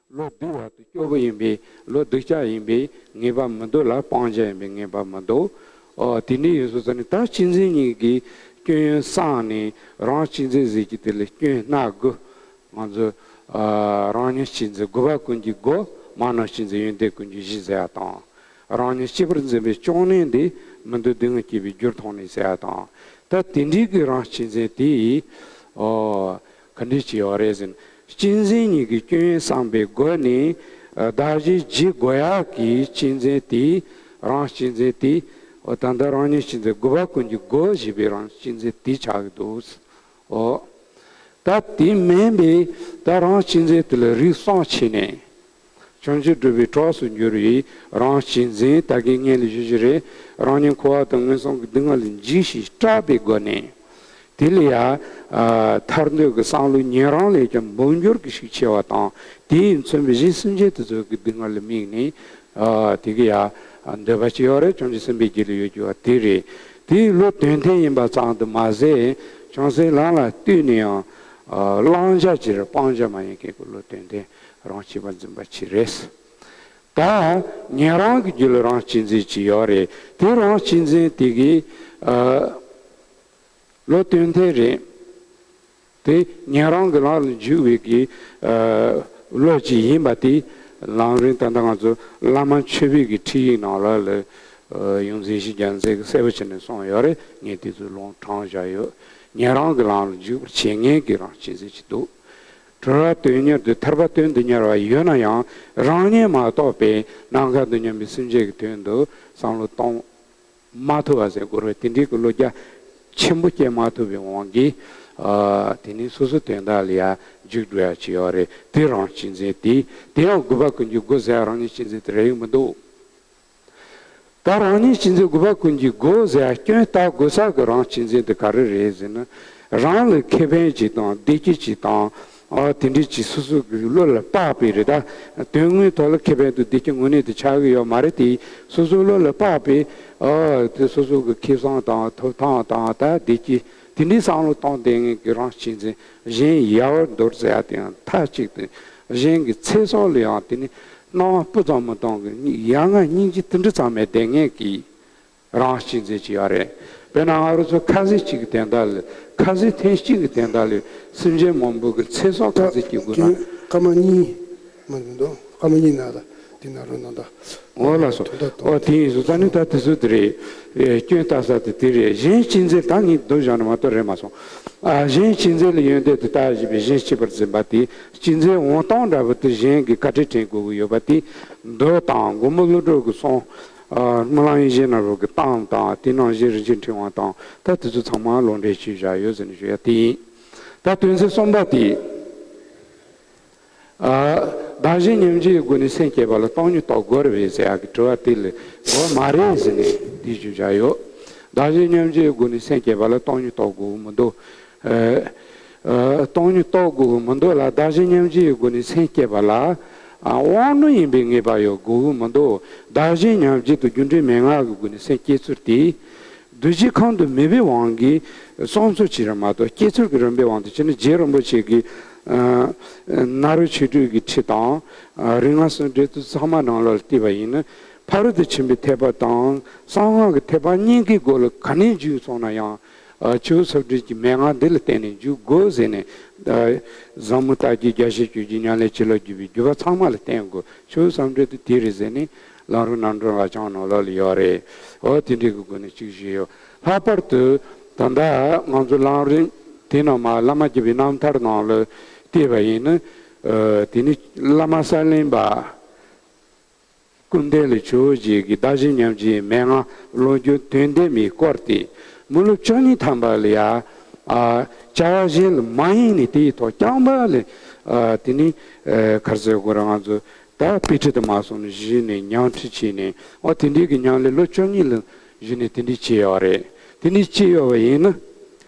བློ་སྡུག་པ་དང་སྐྱོ་པོ་ཡིན་པའི། བློ་སྡུག་ཅག་ཡིན་པའི་ངེས་པ་མི་འདུག་ལ། སྤང་བྱ་ཡིན་པའི་ངེས་པ་མི་འདུག་ཨོ། དེ་འདྲ་ཡིན་སོང་ཙང་ནི་ད་གཅེས་འཛིན་གཉིས་ཀྱི་སྐྱོན་ཡོན་གསུངས་ནས། རང་གཅེས་འཛིན་ཟེར་གྱི་དེ་ལ་སྐྱོན་སྣ་དགུ། ང་ཚོ་ཨ་རང་ཉིད་གཅེས་འཛིན་དགུ་པ་ཀུན་གྱི་སྒོ། མ་ནིང་གཅེས་འཛིན་ཡོན་ཏན་ཀུན་གྱི་གཞི་ཟེར་བ་དང་། རང་ཉིད་གཅེས་པར་འཛིན་པའི་སྐྱོན་གནས་འདི། མི་འདོད་སྡུག་བསྔལ་སྐྱེ་བའི་རྒྱུར་མཐོང་ནས་ཟེར་བ་དང་། ད་དེ་འདྲའི་གི་རང་གཅེས་འཛིན་དེ་ཡིས། ཨོ། ག་འདྲ་ཅིག་ཡོད་རེད་ཟེར་ན། གཅེས་འཛིན་གཉིས་ཀྱི་སྐྱོན་ཡོན་གསུངས་པའི་སྒོ་ནས། ཨ། བདག་གཞན་བརྗེ་དགོས་ཡག་གི་གཅེས་འཛིན་དེ། རང་གཅེས་འཛིན་དེ། ཨོ། ད་ལྟ་རང་ཉིད་གཅེས་འཛིན་དགུ་པ་ཀུན་གྱི་སྒོ་ཞེས་པའི་རང་གཅེས་འཛིན་དེ་ཆགས་ཀྱི་འདུག་ཨོ། ད་དེ་མིན་པའི་ད་རང་གཅེས་འཛིན་དེ་ལ་རིགས་གསུམ་ཕྱེ་ནས། བྱང་ཆུབ་སྒྲུབ་པའི་གྲོགས་སུ་འགྱུར་བའི་རང་གཅེས་འཛིན། ད་གིན་སྔོན་ལ་ཞུས་ཞུས་རེད། རང་ཉིད་འཁོར་བ་དང་མངོན་སུམ་གྱི་སྡུག་བསྔལ་ལས་འཇིགས་ཤིང་སྐྲག་པའི་སྒོ་ནས། དེ་ལ་ཡང་། ཨ། ཐར་འདོད་ཀྱི་བསམ་བློ་ཉན་རང་ལས་ཀྱང་འབུམ་འགྱུར་གྱིས་ཤུགས་ཆེ་བ་དང་། དེས་མཚོན་པའི་གཞན་སེམས་ཅན་དེ་ཚོ་གི་སྡུག་བསྔལ་ལ་དམིགས་ནས། ཨ། དེ་གི་ཡང་འདོད་པ་ཅིག་ཡོད་རེད། བྱང་ཆུབ་སེམས་དཔའི་རྒྱུད་ལ་ཡོད་རྒྱུ་བ་དེ་རེད། དེའི་བློ་དོན་མཐུན་ཡིན་པ་ཙམ་དུ་མ་ཟད། བྱང་སེམས་ལམ་ལ་ལྟོས་ནས་ཡང་། ཨ། བླང་བྱ་ཅིག་རེད། སྤང་བྱ་མ་ཡིན་མཁན་གྱི་བློ་དོན་མཐུན། རང་གཅེས་པར་འཛིན་པ་ཅིག་རེད། ད་ཉན་རང་གི་རྒྱུད་ལ་རང་གཅེས་འཛིན་ཅིག་ཡོད་རེད། དེ་རང་གཅེས་འཛིན་དེ་གི། ཨ། བློ་དོན་མཐུན་རེད། དེ་ཉན་རང་གི་ལམ་ལ་འཇུག་པའི་གི། ཨ། བློ་ཅིག་ཡིན་པ་དེ། ལམ་རིམ་ད་ལྟ་ང་ཚོ་བླ་མ་མཆོད་པའི་གི་ཁྲིད་ཡིག་ནང་ལོགས་ལ། ཨ། ཡོངས་འཛིན་ཞི་རྒྱ་མཚོས་གསལ་པོ་བྱས་ནས་གསུངས་ཡོད་རེད། ངས་དེ་ཚོ་ལུང་དྲངས་བཞག་ཡོད། ཉན་རང་གི་ལམ་ལ་འཇུག་པར་བྱེད་མཁན་གྱི་རང་གཅེས་འཛིན་ཅིག་འདུག་གྲོལ་བ་དོན་གཉེར་དུ་ཐར་པ་དོན་དུ་གཉེར་བ་ཡོད་ན་ཡང་། རང་ཉིད་མ་གཏོགས་པའི་ནམ་མཁའ་དང་མཉམ་པའི་སེམས་ཅན་གྱི་དོན་དུ་བསམ་བློ་གཏོང་མ་ཐུབ་པ་ཟེར་དགོས་རེད། དེ་འདྲའི་གི་བློ་རྒྱ་ཆེན་པོ་སྐྱེ་མ་ཐུབ་པའི་དབང་གིས། ཨ། དེ་ནི་སོ་སོའི་དོན་དག་ལ་ཡང་འཇུག་འགྲོ་ཡ་ཅིག་ཡོད་རེད། དེ་རང་གཅེས་འཛིན་དེ། དེ་ཡང་དགུ་པ་ཀུན་གྱི་སྒོ་ཟེར་ཡ་རང་ཉིད་གཅེས་འཛིན་དེ་རེད་ཡོང་མི་འདུག་ད་རང་ཉིད་གཅེས་འཛིན་དགུ་པ་ཀུན་གྱི་སྒོ་ཟེར་ཡ་སྐྱོན་བཏགས་དགོས་ས་གི་རང་གཅེས་འཛིན་དེ་ག་རེ་རེད་ཟེར་ན། རང་ལ་ཁེ་ཕན་ཅིག་དང་བདེ་སྐྱིད་ཅིག་དང་། ཨ། དེ་འདྲའི་ཅིག་སོ་སོ་གི་བློ་ལ་དཔག་པའི་རེད། ད་དོན་དངོས་ཐོག་ལ་ཁེ་ཕན་དང་བདེ་སྐྱིད་དངོས་གནས་དེ་ཆགས་ཀྱི་ཡོད་མ་རེད་དེ། སོ་སོའི་བློ་ལ་དཔག་པའི། ཨ། དེ་སོ་སོ་གི་ཁེ་བཟང་དང་ཐོབ་ཐང་དང་། ད་བདེ་སྐྱིད་དེ་འདྲའི་བསམ་བློ་གཏོང་བསྡད་མཁན་གྱི་རང་གཅེས་འཛིན། གཞན་ཡལ་བར་འདོར་ཟེར་ཡ་དེ་ཡང་མཐའ་གཅིག་ཏུ། གཞན་གྱི་ཚེ་སྲོག་ལ་ཡང་དེ་ནི་སྣང་བ་སྤུ་ཙམ་མི་གཏོང་གི། ཡ་ང་སྙིང་རྗེ་དེ་འདྲ་ཙམ་མེད་བསྡད་མཁན་གྱི་རང་གཅེས་འཛིན་ཅིག་ཡོད་རེད། དཔེར་ན་ང་རང་ཚོ་ཁ་ཟས་གཅིག་གི་དོན་དག་ལ། ཁ་ཟས་ཐེངས་གཅིག་གི་དོན་དག་ལ་སེམས་ཅན་མང་པོ་གི་ཚེ་སྲོག་ག་ཚོད་སྐྱེལ་དགོས་ན། སྐར་མ་གཉིས་མ་འདུག་སྐར་མ་གཉིས་ནང་ལ་དེ་ན་རོ་ནང་ད། འོ་ལགས་སོ། དོན་དག་དང་། འོ་དེ་ཡིན་སོང་ཙང་ནི་ད་དེ་ཚོ་དེ་རེད། ཨེ། སྐྱོན་བཏགས་ས་དེ་དེ་རེད། གཞན་གཅེས་འཛིན་ད་ངས་འདུག་བཞག་ན་མ་གཏོགས་རེད་མ་སོང་། ཨ། གཞན་གཅེས་འཛིན་ལ་ཡོན་ཏན་དུ་བལྟ་བཞིན་པའི་གཞན་གཅེས་པར་འཛིན་པ་དེ། གཅེས་འཛིན་འོང་སྟངས་འདྲ་པོ་དེ་གཞན་གྱིས་བཀའ་དྲིན་དྲན་དགོས་ཀྱི་ཡོད་པ་དེ། མདོ་དང་མགོན་པོ་ཀླུ་སྒྲུབ་ཀྱི་གསུང་། ཨ། སྨོན་ལམ་ཡིད་བཞིན་ནོར་བུ་གི་གཏམ་དང་། དེ་ནང་བཞིན་རིན་ཆེན་ཕྲེང་བ་དང་། ད་དེ་ཚོ་ཚང་མ་ལུང་འདྲེན་བྱས་བཞག་ཡོད་ཟེར་ནས་ཞུ་ཡ་དེ་ཡིན། ད་དོན་ཚན་གསུམ་པ་དེ། ཨ། བདག་གཞན་མཉམ་བརྗེའི་སྒོ་ནས་སེམས་བསྐྱེད་པ་ལ་སྟོང་ཉིད་རྟོགས་དགོས་རེད་པས་ཟེར་ཡག་གི་དྲི་བ་དེ་ལ་དགོས་མ་རེད་ཟེར་ནས་དེ་ཞུ་བྱ་ཡོད། བདག་གཞན་མཉམ་བརྗེའི་སྒོ་ནས་སེམས་བསྐྱེད་པ་ལ་སྟོང་ཉིད་རྟོགས་དགོས་མི་འདུག་ཨ། ཨ། སྟོང་ཉིད་རྟོགས་དགོས་མི་འདུག་ལ། བདག་གཞན་མཉམ་བརྗེའི་སྒོ་ནས་སེམས་བསྐྱེད་པ་ལ། ཨ། དབང་རྣོན་ཡིན་པའི་ངེས་པ་ཡོད་དགོས་མི་འདུག་བདག་གཞན་མཉམ་བརྗེ་དང་རྒྱུ་འབྲས་མན་ངག་གི་སྒོ་ནས་སེམས་བསྐྱེད་ཚུལ་དེ། གདུལ་བྱའི་ཁམས་དུ་མེད་པའི་དབང་གིས་གསུང་ཚུལ་གཅིག་རེད་མ་གཏོགས། བསྐྱེད་ཚུལ་གྱི་རིམ་པའི་དབང་དུ་བྱས་ན། རྗེ་རིན་པོ་ཆེ་གིས། ཨ། ནཱ་རོ་ཆོས་དྲུག་གི་ཁྲིད་དང་། ཨ། རིམ་ལྔ་གསུམ་འབྲས་དུས་ཚང་མ་ནང་ལོགས་ལ་བལྟས་པ་ཡིན་ན། ཕ་རོལ་ཏུ་ཕྱིན་པའི་ཐེག་པ་དང་གསང་སྔགས་ཀྱི་ཐེག་པ་གཉིས་ཀའི་སྒོ་ལ་ག་ནས་འཇུག་སོང་ན་ཡང་། ཨ། ཆོས་ཟབ་འབྲིང་གི་མན་ངག་འདི་ལ་བརྟེན་ནས་འཇུག་དགོས་ཟེར་ནས། ཨ། ཟབ་མོ་ལྟ་བརྒྱའི་རྒྱ་ཆེར་གྱུར་ཅིང་། ཉམས་ལེན་བྱིན་རླབས་བརྒྱུད་པའི་བརྒྱུད་པ་ཚང་མ་ལ་བརྟེན་དགོས། ཆོས་ཟབ་འབྲིང་དེ་དེ་རེད་ཟེར་ནས། ལམ་རིམ་རྣམ་གྲོལ་ལག་བཅངས་ནང་ལོགས་ལ་ཡོད་རེད། འོ་དེ་འདྲའི་གི་སྒོ་ནས་གཅིག་ཞུས་ཡོད། ལྷག་པར་དུ་ད་ལྟ་ང་ཚོ་ལམ་རིམ་དེ་ནང་མ་བླ་མ་བརྒྱུད་པའི་རྣམ་ཐར་ནང་ལ་བལྟས་པ་ཡིན་ན། ཨ། དེ་ནི་བླ་མ་གསར་གླིང་པ་ཀུན་ལྡན་ལ་ཇོ་བོ་རྗེ་གིས་བདག་གཞན་མཉམ་བརྗེའི་མན་ངག་བློ་སྦྱོང་དོན་ལྡན་མའི་སྐོར་དེ། མི་ལོ་བཅུ་གཉིས་ཐམ་པ་ལ་ཡ། ཨ། བྱ་བ་གཞན་ལ་མ་ཡེངས་ནས་དེའི་ཐོག་རྐྱང་པ་ལ། ཨ། དེ་ནི། ཨ། ག་རེ་ཟེར་དགོས་རེད། ང་ཚོ་ད་དཔེ་ཁྲིད་དུ་མ་སོང་ནས་གཞི་ནས་ཉམས་ཁྲིད་བྱས་ནས། འོ་དེ་འདྲའི་གི་ཉམས་ལེན་ལོ་བཅུ་གཉིས་ལ་གཞི་ནས་དེ་འདྲའི་བྱས་ཡོད་རེད། དེ་འདྲའི་བྱས་ཡོད་པ་ཡིན་ན།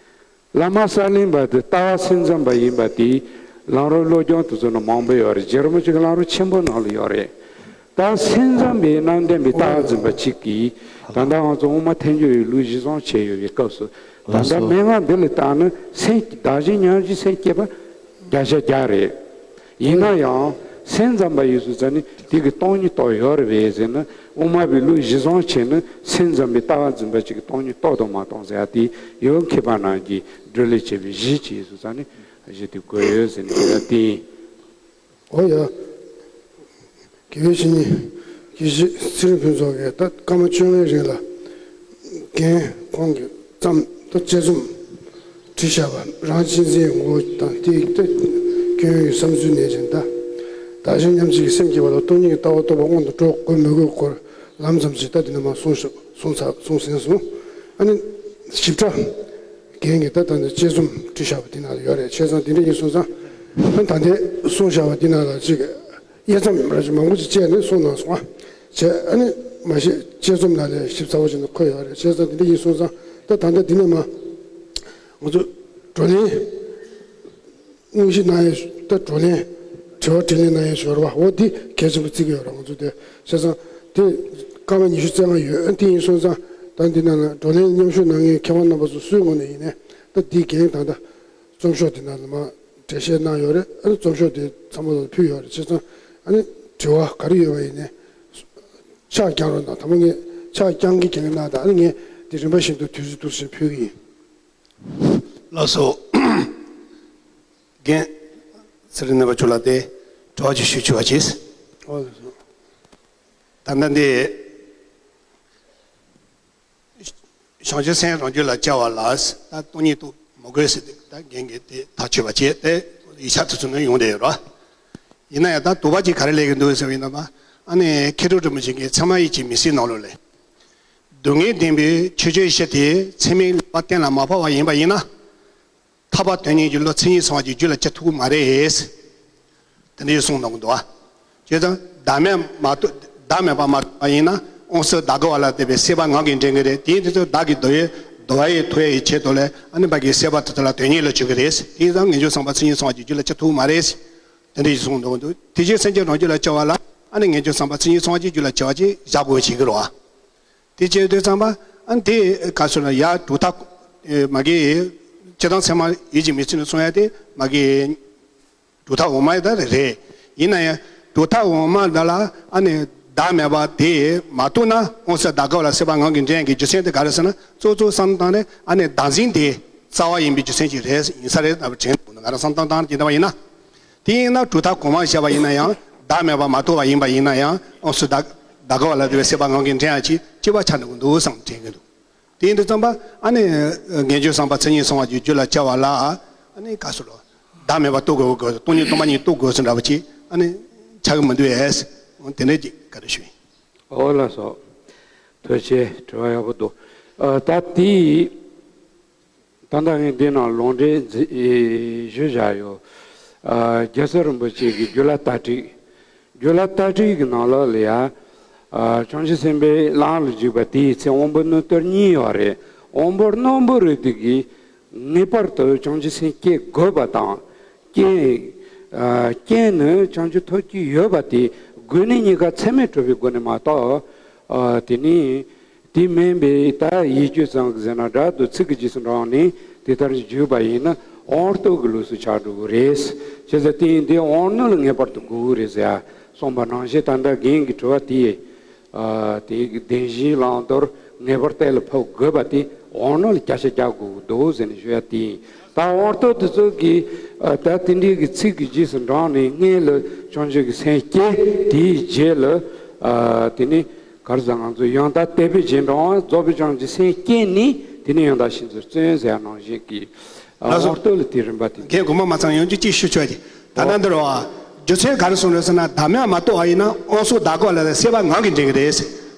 བླ་མ་གསར་གླིང་པ་དེ་ལྟ་བ་སེམས་ཙམ་པ་ཡིན་པ་དེ། ལམ་རིམ་སློབ་སྦྱོང་དེ་ཚོ་ནང་མང་པོ་ཡོད་རེད། རྗེ་རིན་པོ་ཆེ་གི་ལམ་རིམ་ཆེན་པོ་ནང་ལ་ཡོད་རེད། ད་སེམས་ཙམ་པའི་རྣམ་ལྡན་པའི་ལྟ་བ་འཛིན་པ་གཅིག་གིས། ད་ལྟ་ང་ཚོ་དབུ་མ་ཐལ་འགྱུར་བའི་ལུགས་གཞིར་བཟུང་བྱས་ཡོད་པའི་སྐབས་སུ། ད་ལྟ་སྨྲེ་སྔགས་འདི་ལ་བརྟགས་ན་སེམས་བདག་གཞན་མཉམ་བརྗེའི་སེམས་བསྐྱེད་པ་བརྒྱ་ཆ་བརྒྱ་རེད། ཡིན་ན་ཡང་སེམས་ཙམ་པ་ཡིན་སོང་ཙང་ནི་དེ་གི་སྟོང་ཉིད་རྟོགས་ཡོད་རེད་པས་ཟེར་ན། དབུ་མ་པའི་ལུགས་གཞི་བཟུང་བྱས་ན་སེམས་ཙམ་པའི་ལྟ་བ་འཛིན་པ་གཅིག་གིས་སྟོང་ཉིད་རྟོགས་དང་མ་རྟོགས་ཟེར་ཡ་དེ་ཡང་མཁས་པ་རྣམས་ཀྱིས་སྒྲུབ་ལས་བྱས་པའི་གཞི་བྱས་སོང་ཙང་ནི་གཞི་དེ་དགོས་ཡོད་ཟེར་ནས་ཟེར་ཡ་དེ་ཡིན། འོ་ཡ། དགེ་བའི་བཤེས་གཉེན་དགེ་བཤེས་ཚེ་རིང་ཕུན་ཚོགས་ཀྱིས་ད་སྐར་མ་བཅོ་ལྔའི་རིང་ལ་རྒན་ཁོང་གིས་བརྩམས་ད་དཔྱད་རྩོམ་བྲིས་བཞག་པ་རང་གཅེས་འཛིན་ངོ་བོ་དང་དེའི་ད་སྐྱོན་ཡོན་བསམ་ཚུལ་ནན་ཅིང་ད་བདག་གཞན་མཉམ་བརྗེའི་སེམས་བསྐྱེད་པ་ལ་སྟོང་ཉིད་ཀྱི་ལྟ་བ་རྟོགས་པ་སྔོན་དུ་འགྲོ་དགོས་མི་དགོས་སྐོར་ལམ་ཙམ་ཞིག་ད་དེ་ནས་མར་གསུངས་ཤག་གསུངས་ཚར་གསུངས་ཟིན་སོང་། ཨ་ནི་ཞིབ་ཕྲ། རྒན་གྱིས་ད་ལྟ་འདི་དཔྱད་རྩོམ་བྲིས་བཞག་པ་འདི་ནང་ལ་ཡོད་རེད། བྱས་ཙང་འདི་འདྲ་ཡིན་སོང་ཙང་ཨ་ད་ལྟའི་གསུངས་བཞག་པ་འདི་ནང་ལ་ཅིག་དབྱེ་མཚམས་ར་ཅིག་མང་པོ་ཅིག་བཅད་ནས་གསུངས་གནང་སོང་ཨ། བྱས་ཨ་ནི་མ་གཞི་དཔྱད་རྩོམ་ནང་ལ་ཞིབ་ཚགས་པོ་བྱས་ནས་འཁོད་ཡོད་རེད། བྱས་ཙང་འདི་འདྲ་ཡིན་སོང་ཙང་ད་ད་ལྟ་འདི་ནས་མ་ང་ཚོ་བགྲོ་གླེང་། དངོས་གཞི་གནང་ཡས་ད་བགྲོ་གླེང་། དྲི་བ་དྲིས་ལན་གནང་ཡས་ཞོར་བ་འོ་འདི་གལ་ཆེན་པོ་བརྩི་གི་ཡོད་རེད་ང་ཚོ་དེ། བྱས་ཙང་དེ་སྐར་མ་ཉི་ཤུ་རྩ་ལྔ་ཡོད། དེ་ཡིན་སོང་ཙང་ད་འདི་ནང་ལ་བགྲོ་གླེང་མཉམ་ཞུགས་གནང་མཁན་མཁས་དབང་རྣམ་པ་ཚོ་སུའི་ངོས་ནས་ཡིན་ནའི་ད་འདི་འགན་ད་ལྟ་རྩོམ་ཤོག་འདི་ནང་ལ་མར་འགྲེལ་བཤད་གནང་ཡོད་རེད། ཨ་ནི་རྩོམ་ཤོག་དེ་ཚང་མ་ལ་ཕུལ་ཡོད་རེད། བྱས་ཙང་ཨ་ནི་དྲི་བ་ག་རེ་ཡོད་པ་ཡིན་ནའི་ཕྱག་བརྐྱང་རོགས་གནང་། དང་པོ་ངས་ཕྱག་བརྐྱང་གིན་བརྐྱང་གིན་གནང་དང་། ཨ་ནི་ངས་འདི་རིམ་པ་བཞིན་དུ་དུས་ཚོད་འདུག་བཞིན་ཕུལ་གི་ཡིན། ལགས་སོ། རྒན་ཚེ་རིང་རྣམ་པ་ཚོ་ལ་དེ་དྲི་བ་ཅིག་ཞུ་ཆོག་པ་བྱས། ཨོ་ལགས་སོ། ད་ལྟ་འདི་བྱང་ཆུབ་སེམས་རང་རྒྱུད་ལ་སྐྱེ་བ་ལ་ད་སྟོང་ཉིད་རྟོགས་མི་དགོས་ཟེར་ཏེ་ད་རྒན་གྱིས་དེ་ཐག་ཆོད་པ་བྱས་ཏེ་ཡིག་ཆ་དེ་ཚོ་ནས་ཡོང་བསྡད་ཡོད་རེད། ཡིན་ན་ཡང་ད་དོགས་པ་ཅིག་ག་རེ་སླེབས་ཀྱི་འདུག་ཟེར་བ་ཡིན་ན་མ་ཨ་ནི་མཁས་གྲུབ་རིན་པོ་ཆེ་གིས་ཚད་མ་དབྱེ་འབྱེད་མི་སྲིད་ནང་ལོགས་ལས། སྡུག་བསྔལ་བདེན་པའི་ཆོས་ཅན་གཞི་དེ་ཚད་མས་ལེགས་པར་གཏན་ལ་མ་ཕབ་པ་ཡིན་པ་ཡིན་ན། ཐར་པ་དོན་གཉེར་གྱི་བློ་མཚན་ཉིད་ཚང་བ་གྱི་རྒྱུད་ལ་སྐྱེ་ཐུབ་ཀྱི་མ་རེད། དེ་འདྲ་གསུངས་གནང་གི་འདུག་བ། བྱས་ཙང་བདག་མེད་མ་རྟོགས། བདག་མེད་པ་མ་རྟོགས་པ་ཡིན་ན་དབང་ཕྱུག་བདག་གི་བ་ལ་བརྟེན་པའི་སྲེད་པ་ངང་གིས་འདྲེན་གྱི་རེད། དེ་ཡིན་དུས་ཚོད་བདག་གི་འདོད་ཡོན་འདོད་པ་ཡི་ཐོབ་ཡས་ཡི་ཆེད་དུ་ལས་ཨ་ནི་བ་གི་སྲེད་པ་དེ་ཚོ་ལ་དོན་གཉེར་ལ་འཇུག་གི་རེད། དེ་ཡིན་ཙང་ངེས་འབྱུང་བསམ་པ་མཚན་ཉིད་ཚང་བ་གྱི་རྒྱུད་ལ་སྐྱེ་ཐུབ་ཀྱི་མ་རེད། དེ་འདྲ་གསུངས་འདུག་འདུག་དེ་བཞིན་སེམས་ཅན་རང་རྒྱུད་ལ་སྐྱེ་བ་ལ་ཨ་ནི་ངེས་འབྱུང་བསམ་པ་མཚན་ཉིད་ཚང་བ་གྱི་རྒྱུད་ལ་སྐྱེ་བ་ཅིག་བཞག་དགོས་བྱེད་ཀྱི་རེད་བ། དེ་བྱས་དུས་ཙམ་པ་ཨ་ནི་དེ་ག་ཚོད་ན་ཡ་གྲུབ་མཐའ་མ་གི་སྤྱིར་བཏང་ཚད་མ་དབྱེ་འབྱེད་མི་སྲིད་ནས་གསུང་ཡ་དེ་མ་གི་གྲུབ་མཐའ་འོག་མ་ཡ་ད་རེད། ཡིན་ན་ཡང་གྲུབ་མཐའ་འོག་མ་ད་ལ་ཨ་ནི་བདག་མེད་པ་དེ་མ་རྟོགས་ན་དབང་ཕྱུག་བདག་གི་བ་ལ་སྲེད་པ་ངང་གིས་འདྲེན་ཡ་གི་རྒྱུ་མཚན་དེ་ག་རེ་ཟེར་ན་གཙོ་གཙོ་བསམ་བློ་བཏང་ནས་ཨ་ནི་བདག་འཛིན་དེ་རྩ་བ་ཡིན་པའི་རྒྱུ་མཚན་ཅིག་རེད་ཡིན་ས་རེད་ད་དྲན་འདུག་ང་རང་བསམ་བློ་བཏང་དེ་འདྲ་བ་ཡིན་ན། དེ་ཡིན་ན་གྲུབ་མཐའ་གོང་མར་བཤད་པ་ཡིན་ན་ཡང་བདག་མེད་པ་མ་རྟོགས་པ་ཡིན་པ་ཡིན་ན་ཡང་དབང་ཕྱུག་བདག་བདག་གི་བ་ལ་བརྟེན་པའི་སྲེད་པ་ངང་གིས་འདྲེན་ཡ་ཅིག་གཅིག་པ་ཆགས་འགྲོ་གི་འདུག་བསམ་དྲན་གི་འདུག་དེ་ཡིན་དུས་ཙམ་པ་ཨ་ནི་ངེས་འབྱུང་བསམ་པ་མཚན་ཉིད་ཚང་བ་གྱི་རྒྱུད་ལ་སྐྱེ་བ་ལ་ཨ་ནི་ག་སོ་ལོ་བདག་མེད་པ་རྟོགས་དགོས་དགོས་སྟོང་ཉིད་སྟོང་པ་ཉིད་རྟོགས་དགོས་སུ་འདྲ་བ་ཅིག་ཨ་ནི་ཆགས་གི་མི་འདུག་ཨེ། དེ་འདྲ་ཅིག་ག་རེ་ཞུ་ཡིན། ཨོ་ལགས་སོ། ཐུགས་རྗེ་ཆེ། དྲི་བ་ཡག་པོ་འདུག་ཨ་ད་དེ། ད་ལྟ་ངས་འདི་ནང་ལུང་འདྲེན་མཛད་ཞུས་བཞག་ཡོད། ཨ་རྒྱལ་སྲས་རིན་པོ་ཆེ་གི་རྒྱུད་བླ་དར་ཊཱིཀ་རྒྱུད་བླ་དར་ཊཱིཀ་གི་ནང་ལོགས་ལ་ཡ། ཨ་བྱང་ཆུབ་སེམས་དཔའི་ལམ་ལ་འཇུག་པ་དེའི་ཚེ་དབང་པོ་རྣོན་པོ་གཉིས་ཡོད་རེད། དབང་པོ་རྣོན་པོ་རེད་དེ་གིས་ངེས་པར་དུ་བྱང་ཆུབ་སེམས་བསྐྱེད་དགོས་པ་དང་། རྐྱེན། ཨ་རྐྱེན་ནི་བྱང་ཆུབ་ཐོབ་ཀྱི་ཡོད་པ་དེ་དགོས་ནི་གཉིས་ཀ་ཚད་མས་གྲུབ་པའི་སྒོ་ནས་མ་གཏོགས། ཨ་དེ་ནི། དེ་མིན་པའི་ད་ཡིད་དཔྱོད་ཙམ་གྱིས་ཟེར་ན་འདྲ་འདུག་ཚིག་གི་རྗེས་སུ་འབྲངས་ནས་དེ་ལྟར་འཇུག་པ་ཡིན་ན་དབང་རྟོགས་ཀྱི་ལུགས་སུ་ཆགས་འགྲོ་གི་རེད། བྱས་ཙང་དེ་ཡིན་དུས་དབང་རྣོན་ལ་ངེས་པར་དུ་དགོས་ཀྱི་རེད་ཟེར་ཡ་གསུངས་པ་ནང་བཞིན་ད་ལྟ་རྒན་གྱི་དྲི་བ་དེ། ཨ་དེ་གི་བདེན་བཞིའི་བླང་དོར་ངེས་པར་གཏན་ལ་ཕབ་དགོས་པ་དེ་དབང་རྣོན་ལ་བརྒྱ་ཆ་བརྒྱ་དགོས་ཀྱི་འདུག་ཟེར་ནས་ཞུ་ཡ་དེ་ཡིན། ད་དབང་རྟོགས་དེ་ཚོ་གིས་ཨ་ད་དེ་འདྲའི་གི་ཚིག་གི་རྗེས་སུ་འབྲངས་ནས་སྔོན་ལ་བྱང་ཆུབ་ཀྱི་སེམས་བསྐྱེད། དེའི་རྗེས་ལ་ཨ་དེ་ནི། ག་རེ་ཟེར། ང་ཚོ་ཡང་དག་དད་པའི་རྗེས་འབྲང་བ་རྫོགས་པའི་བྱང་ཆུབ་སེམས་བསྐྱེད་ནས་དེ་ནས་ཡང་དག་ཤིན་ཏུ་བརྩོན་ཟེར་ཡ་ནང་བཞིན་གྱི། ལགས་སོ། དབང་རྟོགས་ལ་དེ་རིམ་པ་དེ། ཁྱེད་དགོངས་པ་མ་ཚང་ཡང་ཅིག་ཅིག་ཞུ་ཆོག་གི། ད་ལྟ་འདིར་བ། རྒྱུ་མཚན་ག་རེ་གསུངས་རེད་ཟེར་ན་བདག་མེད་མ་རྟོགས་པ་ཡིན་ན་དབང་ཕྱུག་བདག་གི་བ་ལ་སྲེད་པ་ངང་གིས་འདྲེན་གྱི་རེད།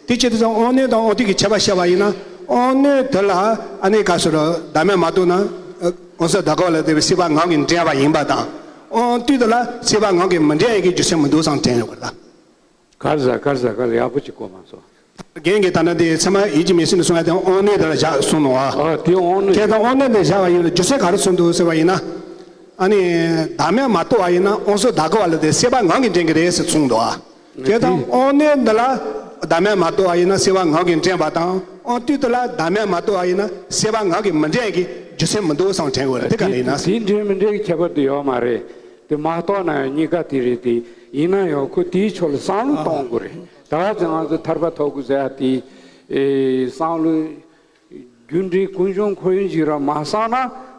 དེ་བྱེད་དུས་ཙང་དབང་རྣོན་དང་དབང་རྟུལ་གྱི་ཁྱད་པར་བཤད་པ་ཡིན་ན་དབང་རྣོན་དེ་ལ་ཨ་ནི་ག་ཟེར་བདག་མེད་མ་རྟོགས་ན་དབང་ཕྱུག་བདག་གི་བ་ལ་བརྟེན་པའི་སྲེད་པ་ངང་གིས་འདྲེན་པ་ཡིན་པ་དང་། དབང་རྟུལ་དེ་ལ་སྲེད་པ་ངང་གིས་མི་འདྲེན་ཡ་གི་རྒྱུ་མཚན་མི་འདུག་བསམ་དྲན་ཡོད་གི་ལ། ག་རེ་ཟེར། ག་རེ་ཟེར། ག་རེ་ཟེར། ཡག་པོ་ཅིག་གོ་མ་སོང་། རྒན་གྱིས་ད་ལྟ་དེ་ཚད་མ་དབྱེ་འབྱེད་མི་སྲིད་ནས་གསུང་ཡ་དེ་དབང་རྣོན་དེ་ལ་བཞག་གསུངས་ནོ་ཨ། ཨ་དེ་དབང་རྣོན། ཁྱེད་ད་དབང་རྣོན་དེ་བཞག་པ་ཡིན་ན་རྒྱུ་མཚན་ག་རེ་གསུངས་འདུག་ཟེར་བ་ཡིན་ན། ཨ་ནི་བདག་མེད་མ་རྟོགས་པ་ཡིན་ན་དབང་ཕྱུག་བདག་གི་བ་ལ་དེ་སྲེད་པ་ངང་གིས་འདྲེན་གྱི་རེད་ཟེར་གསུངས་འདུག་ཨ། ཁྱེད་ད་དེ་དབང་རྣོན་འདི་ལ་ བདག་མེད་མ་རྟོགས་པ་ཡིན་ན་སེལ་བ་ངག་གིས་འདྲེན་པ་དང་། ཨང་དུས་དུ་ལ་བདག་མེད་མ་རྟོགས་པ་ཡིན་ན་སེལ་བ་ངག་གིས་མི་འདྲེན་གྱི་རྒྱུ་མཚན་མི་འདུག་བསམ་དྲན་དགོས་རེད། དེ་ག་ལ་ཡིན་ན། དེ་འདྲེན་མི་འདྲེན་གྱི་ཁྱད་པར་དུ་ཡོད་མ་རེད། དེ་མ་རྟོགས་ན་ཡང་གཉིས་ཀ་དེ་རེད། དེ་ཡིན་ན་ཡང་ཁོ་དེའི་ཕྱོགས་ལ་བསམ་བློ་གཏོང་དགོས་རེད། ད་ག་ཚོད་ང་ཚོ་ཐར་པ་ཐོབ་དགོས་ཟེར་ཡ་དེ་བསམ་བློ། རྒྱུ་འབྲས་ཀུན་འབྱུང་ཁོ་ཡིན་ཞིག་རང་མ་བསམ་ན་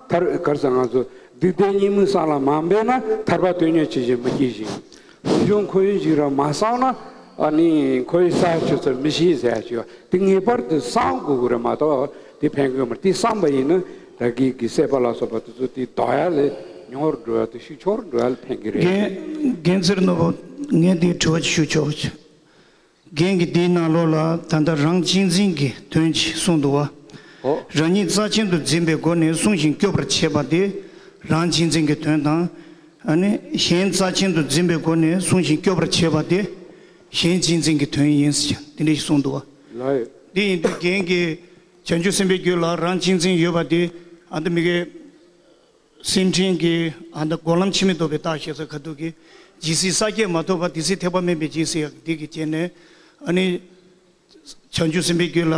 ཐར། ག་རེ་ཟེར། ང་ཚོ་སྡིག་ལྡན་གཉིས་མིན་བསམ་ལ་མ་འབད་ན་ཐར་པ་དོན་གཉེར་ཇི་བཞིན་མི་སྐྱེ་ཞིང་། ཀུན་འབྱུང་ཁོ་ཡིན་ཞིག་རང་མ་བསམ་ན་ཨ་ནི་ཁོ་ཡི་ས་ཆུ་ཚོད་མི་ཤེས་ཟེར་ཡ་ཞིག་ཡོད། དེ་ངེས་པར་དུ་བསམ་དགོས་ཀྱི་རེད་མ་གཏོགས་དེ་ཕན་གྱི་ཡོད་མ་རེད། དེ་བསམ་པ་ཡིན་ན་ད་གིན་གྱི་སྲེད་པ་ལ་སོགས་པ་དེ་ཚོ་དེ་ལྡོག་ཡ་ལས་ཉུང་རུ་འགྲོ་ཡ་དང་ཤུགས་ཆེ་རུ་འགྲོ་ཡ་ལ་ཕན་གྱི་རེད། རྒན་རྒན་ཚེ་རིང་ནོར་བུ། ངས་འདི་དྲི་བ་ཞུ་ཆོག་གི། རྒན་གྱིས་འདིའི་ནང་ལོགས་ལ་ད་ལྟ་རང་གཅེས་འཛིན་གྱི་དོན་ཅིག་གསུངས་འདུག་བ། ཨོ། རང་ཉིད་རྩ་ཆེན་དུ་འཛིན་པའི་སྒོ་ནས་བསྲུང་ཞིང་སྐྱོབ་པར་བྱེད་པ་དེ་རང་གཅེས་འཛིན་གྱི་དོན་དང་། ཨ་ནི་གཞན་རྩ་ཆེན་དུ་འཛིན་པའི་སྒོ་ནས་བསྲུང་ཞིང་སྐྱོབ་པར་བྱེད་པ་དེ་གཞན་གཅེས་འཛིན་གྱི་དོན་ཡིན་ཟེར་འདི་འདྲ་ཞིག་གསུངས་འདུག་བ། ལགས། འདི་ཡིན་དུས་རྒན་གྱིས་བྱང་ཆུབ་སེམས་དཔའི་རྒྱུད་ལ་རང་གཅེས་འཛིན་ཡོད་པ་དེ་ཨ་ད་མི་དགེ་སེམས་ཁྲིད་ཀྱི་ཨ་ད་སྒོམ་ལམ་འཆི་མེད་རྟོགས་པའི་རྟགས་ཞེས་སོགས་ཁ་ཐུག་གི། ཇི་སྲིད་ས་བརྒྱད་མ་ཐོབ་བར་དེ་སྲིད་ཐེག་པ་དམན་པའི་རྗེས་ཟེར་ཡག་འདི་གི་རྗེས་ནས་ཨ་ནི་བྱང་ཆུབ་སེམས་དཔའི་རྒྱུད་ལ་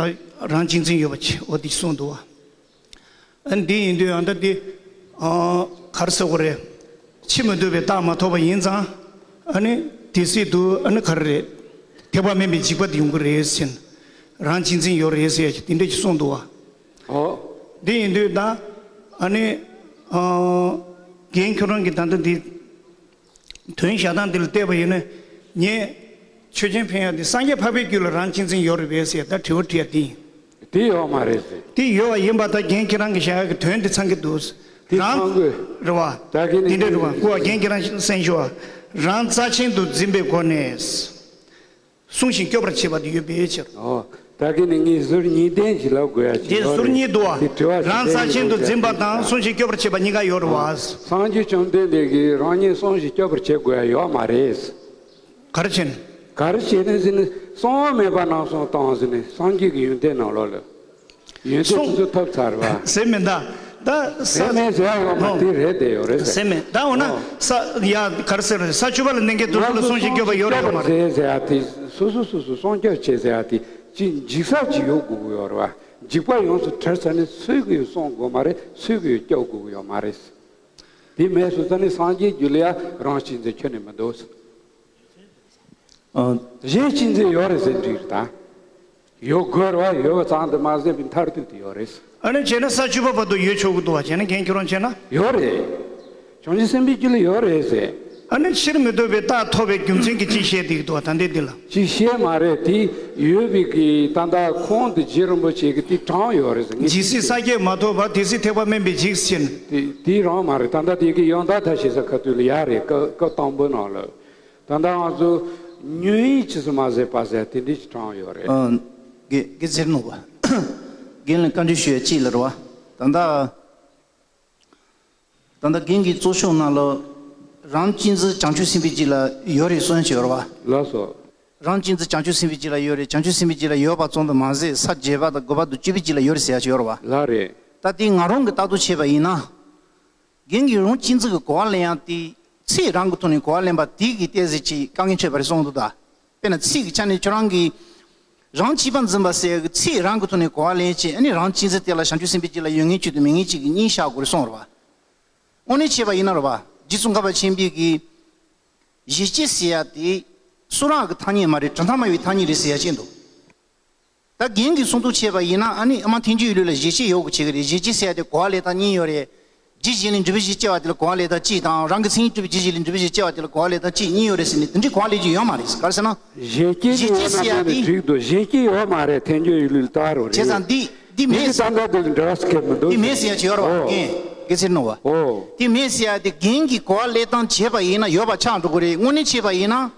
རང་གཅེས་འཛིན་ཡོད་པ་ཅིག་འོ་འདི་གསུངས་འདུག་བ། ཨ་ནི་འདི་ཡིན་དུས་ཨ་ད་འདི་ཨ་ག་རེ་ཟེར་དགོས་རེད། འཆི་མེད་རྟོགས་པའི་རྟགས་མ་ཐོབ་པ་ཡིན་ཙང་ཨ་ནི་དེ་སྲིད་དུ་ཨ་ནི་ག་རེ་རེད། ཐེག་པ་དམན་པའི་འཇིགས་པ་འདི་ཡོང་གི་རེད་ཟེར། རང་གཅེས་འཛིན་ཡོད་རེད་ཟེར་ཡག་ཅིག་དེ་འདྲ་ཅིག་གསུངས་འདུག་བ། ཨོ། འདི་ཡིན་དུས་ད་ཨ་ནི་ཨ་རྒན་ཁྱོད་རང་གིས་ད་ལྟ་འདི་དོན་བཞག་སྟངས་འདི་ལ་བལྟས་པ་ཡིན་ན་ངས་ཆོས་ཅན་ཕན་ཡག་འདི་སངས་རྒྱས་འཕགས་པའི་རྒྱུད་ལ་རང་གཅེས་འཛིན་ཡོད་རེད་པས་ཟེར་ད་དྲི་བ་དྲིས་ཡག་འདི་ཡིན། དེ་ཡོད་མ་རེད་ཟེར། དེ་ཡོད་པ་ཡིན་པ་ད་རྒན་ཁྱེད་རང་གིས་བཞག་ཡག་གི་དོན་འདི་ཚང་གི་འདུག་དེ་རང་ཚང་དགོས། རེད་བ། ད་གིན་ནི་དེ་འདྲ་རེད་བ། ངས་ཀོ་བ་རྒན་ཁྱེད་རང་གསན་ཞུ་བ། རང་རྩ་ཆེན་དུ་འཛིན་པའི་སྒོ་ནས། བསྲུང་ཞིང་སྐྱོབ་པར་བྱེད་པ་དེ་ཡོད་པའི་ཕྱིར། ཨོ། ད་གིན་ནི་ངས་ཟུར་གཉིས་ལྡན་ཞིག་ལབ་དགོས་ཡ་ཅིག་དེ་ཡོད་ཟུར་རེད། གཉིས་འདུག་བ། དེ་དྲི་བ་རང་རྩ་ཆེན་དུ་འཛིན་པ་དང་བསྲུང་ཞིང་སྐྱོབ་པར་བྱེད་པ་གཉིས་ཀ་ཡོད་རེད་བ། སངས་རྒྱས་བཅོམ་ལྡན་འདས་ཀྱིས་རང་ཉིད་བསྲུང་ཞིང་སྐྱོབ་པར་བྱེད་དགོས་ཡ་ཡོད་མ་རེད། ག་རེ་བྱས་ནས། ག་རེ་བྱས་ནས་ཟེར་ན་གསང་བ་མེད་པ་རྣམས་སུ་བཏང་ཟེར་ནས་སངས་རྒྱས་ཀྱི་ཡོན་ཏན་ནང་ལོགས་ལ། ཡོན་ཏན་སོང་དེ་ཚོ་ཐོབ་ཚར་བ། ཟེར་མེད་ད། ད་ས་ཟེར་མེད་ཟེར་ཡ་ཡོད་མ། ཨོ། དེ་རེད་དེ་ཡོད་རེད་ཟེར། ཟེར་མེད་ད། འོ་ན་ཨོ། ས་ཡ་ག་རེ་ཟེར་རེད། ས་བཅུ་པ་ལ་གནས་མཁན་དེ་ཚོ་ལ་བསྲུང་ཞིང་སྐྱོབ་པ་ཡོད་རེད་ཡོད་མ་རེད། ཟེར་ཟེར་ཡ་དེ་སོ་སོ་སོ་སོ་སྲུང་སྐྱོབ་བྱེད་ཟེར་ཡ་དེ་ཅི་འཇིགས་ས་ཅིག་ཡོད་དགོས་ཀྱི་ཡོད་རེད་བ། འཇིགས་པ་ཡོངས་སུ་གྲོལ་ཚར་ནས་སུས་ཀྱིས་སྲུང་དགོས་མ་རེད། སུས་ཀྱིས་སྐྱོབ་དགོས་ཀྱི་ཡོད་མ་རེད། དེ་མེད་སོང་ཙང་ནི་སངས་རྒྱས་རྒྱུད་ལ་ཡ་རང་གཅེས་འཛིན་ཁྱོན་ནས་མི་འདུག་ཨ། གཞན་གཅེས་འཛིན་ཡོད་རེད་ཟེར་འགྲིག་རེད་ད། ཡོད་དགོས་རེད་བ། ཡོད་པ་ཙམ་དུ་མ་ཟད་པའི་མཐར་ཐུག་དེ་ཡོད་རེད། ཨ་ནི་བྱས་ན་ས་བཅུ་པ་བར་དུ་ཡོད་ཆོག་གི་འདུག་བ། བྱས་ན་རྒན་ཁྱོད་རང་བྱས་ན། ཡོད་རེད། བྱང་ཆུབ་སེམས་དཔའི་རྒྱུད་ལ་ཡོད་རེད་ཟེར། ཨ་ནི་ཕྱིར་མི་ལྡོག་པའི་རྟགས་ཐོབ་པའི་རྒྱུ་མཚན་གྱིས་ཅི་བཤད་བསྡད་ཀྱི་འདུག་བ་ད་ལྟའི་འདི་ལ། ཅི་བཤད་མ་རེད། དེ་ཡོད་པའི་གི་ད་ལྟ་ཁོང་དུ་རྗེ་རིན་པོ་ཆེ་གི་དེ་དྲངས་ཡོད་རེད་ཟེར། ངས་ཇི་སྲིད་ས་བརྒྱད་མ་ཐོབ་བར་དེ་སྲིད་ཐེག་པ་དམན་པའི་འཇིགས་ཟེར་ནས། དེ་དེ་རང་མ་རེད། ད་ལྟ་དེ་གི་ཡང་དག་མཐའ་ཞེས་ས་ཁ་ཐུག་ལ་ཡ་རེད། སྐབས་སྐབས་དང་པོ་ནང་ལ། ད་ལྟ་ང་ཚོ་ཉོན་ཡིད་ཇི་སྲིད་མ་ཟད་པ་ཟེར་དེ་འདྲ་ཞིག་དྲངས་ཡོད་རེད། ཨ། དགེ་དགེ་ཚེ་རིང་ནོར་བུ། རྒན་ལ་བཀའ་འདྲི་ཞུ་ཡ་གཅིག་ལ་རེད་བ། ད་ལྟ་ད་ལྟ་རྒན་གྱི་གཙོ་ཤོག་ནང་ལ་རང་གཅེས་འཛིན་བྱང་ཆུབ་སེམས་དཔའི་རྒྱུད་ལ་ཡོད་རེད་གསུངས་བྱས་ཡོད་རེད་བ། ལགས་སོ། རང་གཅེས་འཛིན་བྱང་ཆུབ་སེམས་དཔའི་རྒྱུད་ལ་ཡོད་རེད། བྱང་ཆུབ་སེམས་དཔའི་རྒྱུད་ལ་ཡོད་པ་ཙམ་དུ་མ་ཟད་ས་བརྒྱད་པ་དང་དགུ་པ་དང་བཅུ་པའི་རྒྱུད་ལ་ཡོད་རེད་ཟེར་ཡ་ཅིག་ཡོད་རེད་བ། ལགས་རེད། ད་དེ་ང་རང་གི་ལྟ་རྟོག་བྱས་པ་ཡིན་ན། རྒན་གྱིས་རང་གཅེས་འཛིན་གྱི་གོ་བ་ལེན་ཡག་དེ་ཚིག་རང་གི་ཐོག་ནས་གོ་བ་ལེན་པ་དེ་གི་ཏོག་ཙམ་ཅིག་དཀའ་ངལ་འཕྲད་པ་རེད་གསུངས་འདུག་ད། དཔེར་ན་ཚིག་གི་ཆ་ནས་ཁྱོད་རང་གིས་རང་གཅེས་པར་འཛིན་པ་ཟེར་ཡག་གི་ཚིག་རང་གི་ཐོག་ནས་གོ་བ་ལེན་བྱས། ཨ་ནི་རང་གཅེས་འཛིན་དེ་ལ་བྱང་ཆུབ་སེམས་དཔའི་རྒྱུད་ལ་ཡོད་མཁན་གཅིག་དང་མེད་མཁན་གཅིག་གི་གཉིས་བཞག་དགོས་རེད་གསུངས་རེད་བ། དངོས་གནས་བྱས་པ་ཡིན་ན་རེད་བ། རྗེ་ཙོང་ཁ་པ་ཆེན་པོས་ཀྱིས་གཞི་བཅས་ཟེར་ཡག་དེ་གསུང་རབ་ཀྱི་ཐ་སྙད་མ་རེད། གྲུབ་མཐའ་སྨྲ་བའི་ཐ་སྙད་རེད་ཟེར་ཡག་བཤད་འདུག་ད་རྒན་གྱིས་གསུང་གཏུག་བྱས་པ་ཡིན་ན། ཨ་ནི་ཨ་མ་ཐལ་འགྱུར་ཡིག་ལུགས་ལ་གཞི་བཅས་ཡོད་དགོས་བྱེད་ཀྱི་རེད། གཞི་བཅས་ཟེར་ཡག་དེ་གོ་བ་ལེན་སྟངས་གཉིས་ཡོད་རེད། རྒྱུད་གཞན་ལས་འགྲུབ་པའི་གཞི་སྐྱེ་བ་དེ་ལ་གོ་བ་ལེན་སྟངས་གཅིག་དང་། རང་གི་མཚན་ཉིད་གྲུབ་པའི་རྒྱུད་གཞན་ལས་འགྲུབ་པའི་གཞི་སྐྱེ་བ་དེ་ལ་གོ་བ་ལེན་སྟངས་གཅིག་གཉིས་ཡོད་རེད་ཟེར་ནས་དེ་འདྲའི་གོ་བ་ལེན་རྒྱུ་ཡོད་མ་རེད། ག་རེ་ཟེར་ན། གཞན་སྐྱེ་གཞན་སྐྱེ་ཡོད་མ་རེད། ཐལ་འགྱུར་ཡིག་ལུགས་ལྟར་རོ་རེད། བྱས་ཙང་འདི་འདི་མེད་ཟེར། ད་ལྟ་འདི་འདྲ་བ་ཟེར་མཁན་མི་འདུག་འདི་མེད་ཟེར་ཡག་ཅིག་ཡོད་རེད་བ། ཨོ། རྒན་དགེ་ཚེ་རིང་ནོར་བུ། ཨོ། འདི་མེད་ཟེར་ཡག་དེ་རྒན་གྱིས་གོ་བ་ལེན་སྟངས་བྱས་པ་ཡིན་ན་ཡོད་པ་ཆགས་འགྲོ་གི་རེད། དངོས་གནས་བྱས་པ་ཡིན་ན།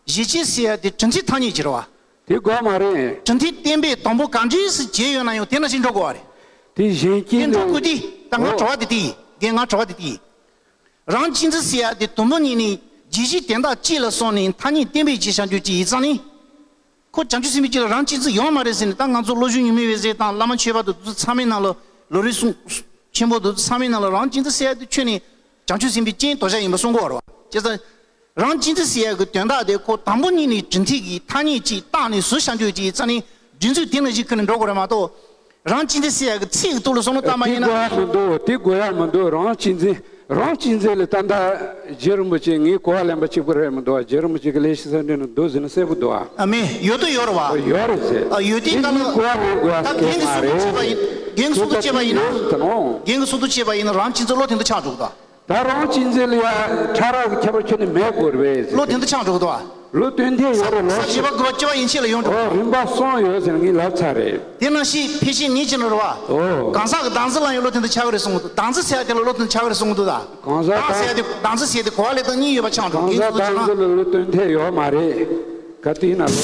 གཞི་བཅས་ཟེར་ཡག་དེ་གྲུབ་མཐའི་ཐ་སྙད་ཅིག་རེད་བ། དེ་དགོས་མ་རེད། གྲུབ་མཐའི་བསྟན་པས་དང་པོ་ག་འདྲས་སུ་བྱས་ཡོད་ན་ཡང་དེ་ནང་བཞིན་འགྲོ་དགོས་པ་རེད། དེ་གཞན་སྐྱེ་དེ་འགྲོ་དགོས་དེ། ད་ང་དྲི་བ་དེ་དེ་ཡིན། རྒན་ང་དྲི་བ་དེ་དེ་ཡིན། རང་གཅེས་འཛིན་ཟེར་ཡག་དེ་དུམ་བུ་གཉིས་ནས་རྒྱུད་གཞི་དོན་དག་གཅིག་ལ་སོང་ནས་ཐ་སྙད་བསྟན་པའི་རྗེས་ཤར་རྒྱུ་གཅིག་ཡིན་ཙང་ནི། ཁོ་བྱང་ཆུབ་སེམས་དཔའི་རྒྱུད་ལ་རང་གཅེས་འཛིན་ཡོད་མ་རེད་ཟེར་ནས། ད་ང་ཚོ་བློ་གཞུང་ཉི་མའི་འོད་ཟེར་དང་བླ་མ་ཆོས་པ་དང་དེ་ཚོ་ཚང་མའི་ནང་ལ། ལམ་རིམ་གསུང་ཆེན་པོ་དེ་ཚོ་ཚང་མའི་ནང་ལ་རང་གཅེས་འཛིན་ཟེར་ཡག་དེ་ཁྱོན་ནས་བྱང་ཆུབ་སེམས་དཔའི་སྤྱན་རྡོ་རྗེ་ཡིན་པ་གསུང་གི་ཡོད་རེད་བ། བྱས་ཙང་། རང་གཅེས་འཛིན་ཟེར་ཡག་གི་དོན་དག་དེ་ཁོ་དང་པོ་ཉིད་ནས་གྲུབ་མཐའ་གི་ཐ་སྙད་ཅིག་བཏགས་ནས་ཟུར་བཞག་འཇོག་ཅིག་རྩ་ནས་སྒྲིག་འཛུགས་དེ་ནང་བཞིན་ཁུར་ནས་འགྲོ་དགོས་རེད་མ་གཏོགས། རང་གཅེས་འཛིན་ཟེར་ཡག་གི་ཚིག་གི་ཐོག་ལ་བསམ་བློ་བཏང་པ་དེ་ཡིན་ན། དགོས་ཡག་མི་འདུག་དེ་དགོས་ཡག་མི་འདུག་རང་གཅེས་འཛིན། རང་གཅེས་འཛིན་ལ་ད་ལྟ་རྗེ་རིན་པོ་ཆེ་ངས་གོ་བ་ལེན་པ་གཅིག་པུ་རེད་མི་འདུག་རྗེ་རིན་པོ་ཆེ་གི་ལས་ཤིག་ས་འདྲེན་ནང་འདུག་ཟེར་ན་གསལ་པོ་འདུག་ཨ། ཨ་མེད། ཡོད་དོ་ཡོད་རེད་བ། ཨོ་ཡོད་རེད་ཟེར། ཨ་ཡོད་དེ་དེ་ག་ལ་ངས་གོ་བ་ལེན་དགོས་ཡག་ད་གལ་གང་མ་གི་སུ་རེད། ཚོད་བྱས་པ་ཡིན། རྒན་གི་སུ་ཚོད་བྱས་པ་ཡིན་ན། ད་ནོ། རྒན་གི་སུ་ཚོད་བྱས་པ་ཡིན་ན་རང་གཅེས་འཛིན་བློ་དེ་འདྲ་ཆགས་འགྲོ་གི་འདུག་ད་རང་གཅེས་འཛིན་ལ་ཡ་ཕྲ་རགས་ཀྱི་ཁྱད་པར་ཁྱོན་ནས་མེད་དགོས་རེད་ཟེར། བློ་དེ་འདྲ་ཆགས་འགྲོ་གི་འདུག་བ། བློ་གཏོང་ཐེངས་ཡོད་རེད་ལོ། ས་བྱེད་པ་དགུ་པ་བཅུ་པ་ཡན་ཆད་ལ་ཡོང་འགྲོ་གི་འདུག་ཨོ་རིམ་པ་གསུམ་ཡོད་ཟེར་ངས་ལབ་ཚར་རེད། དེ་ནང་བཞིན་ཕལ་ཆེར་ངས་ཅི་ནས་རེད་བ། ཨོ། གང་ཟག་གི་བདག་འཛིན་ལ་ཡང་བློ་དེ་འདྲ་ཆགས་ཀྱི་རེད་གསུང་གི་འདུག་བདག་འཛིན་ཟེར་ཡ་དེ་ལ་བློ་དེ་འདྲ་ཆགས་ཀྱི་རེད་གསུང་གི་འདུག་ད། གང་ཟག་བདག་ཟེར་ཡ་དེ་བདག་འཛིན་ཟེར་ཡ་དེ་གོ་བ་ལེན་སྟངས་གཉིས་ཡོད་པ་ཆགས་འགྲོ་གི་འདུག་གང་ཟག་བདག་འཛིན་ལ་བློ་གཏོང་ཐེངས་ཡོད་མ་རེད། ག་དུས་ཡིན་ན་ལོ།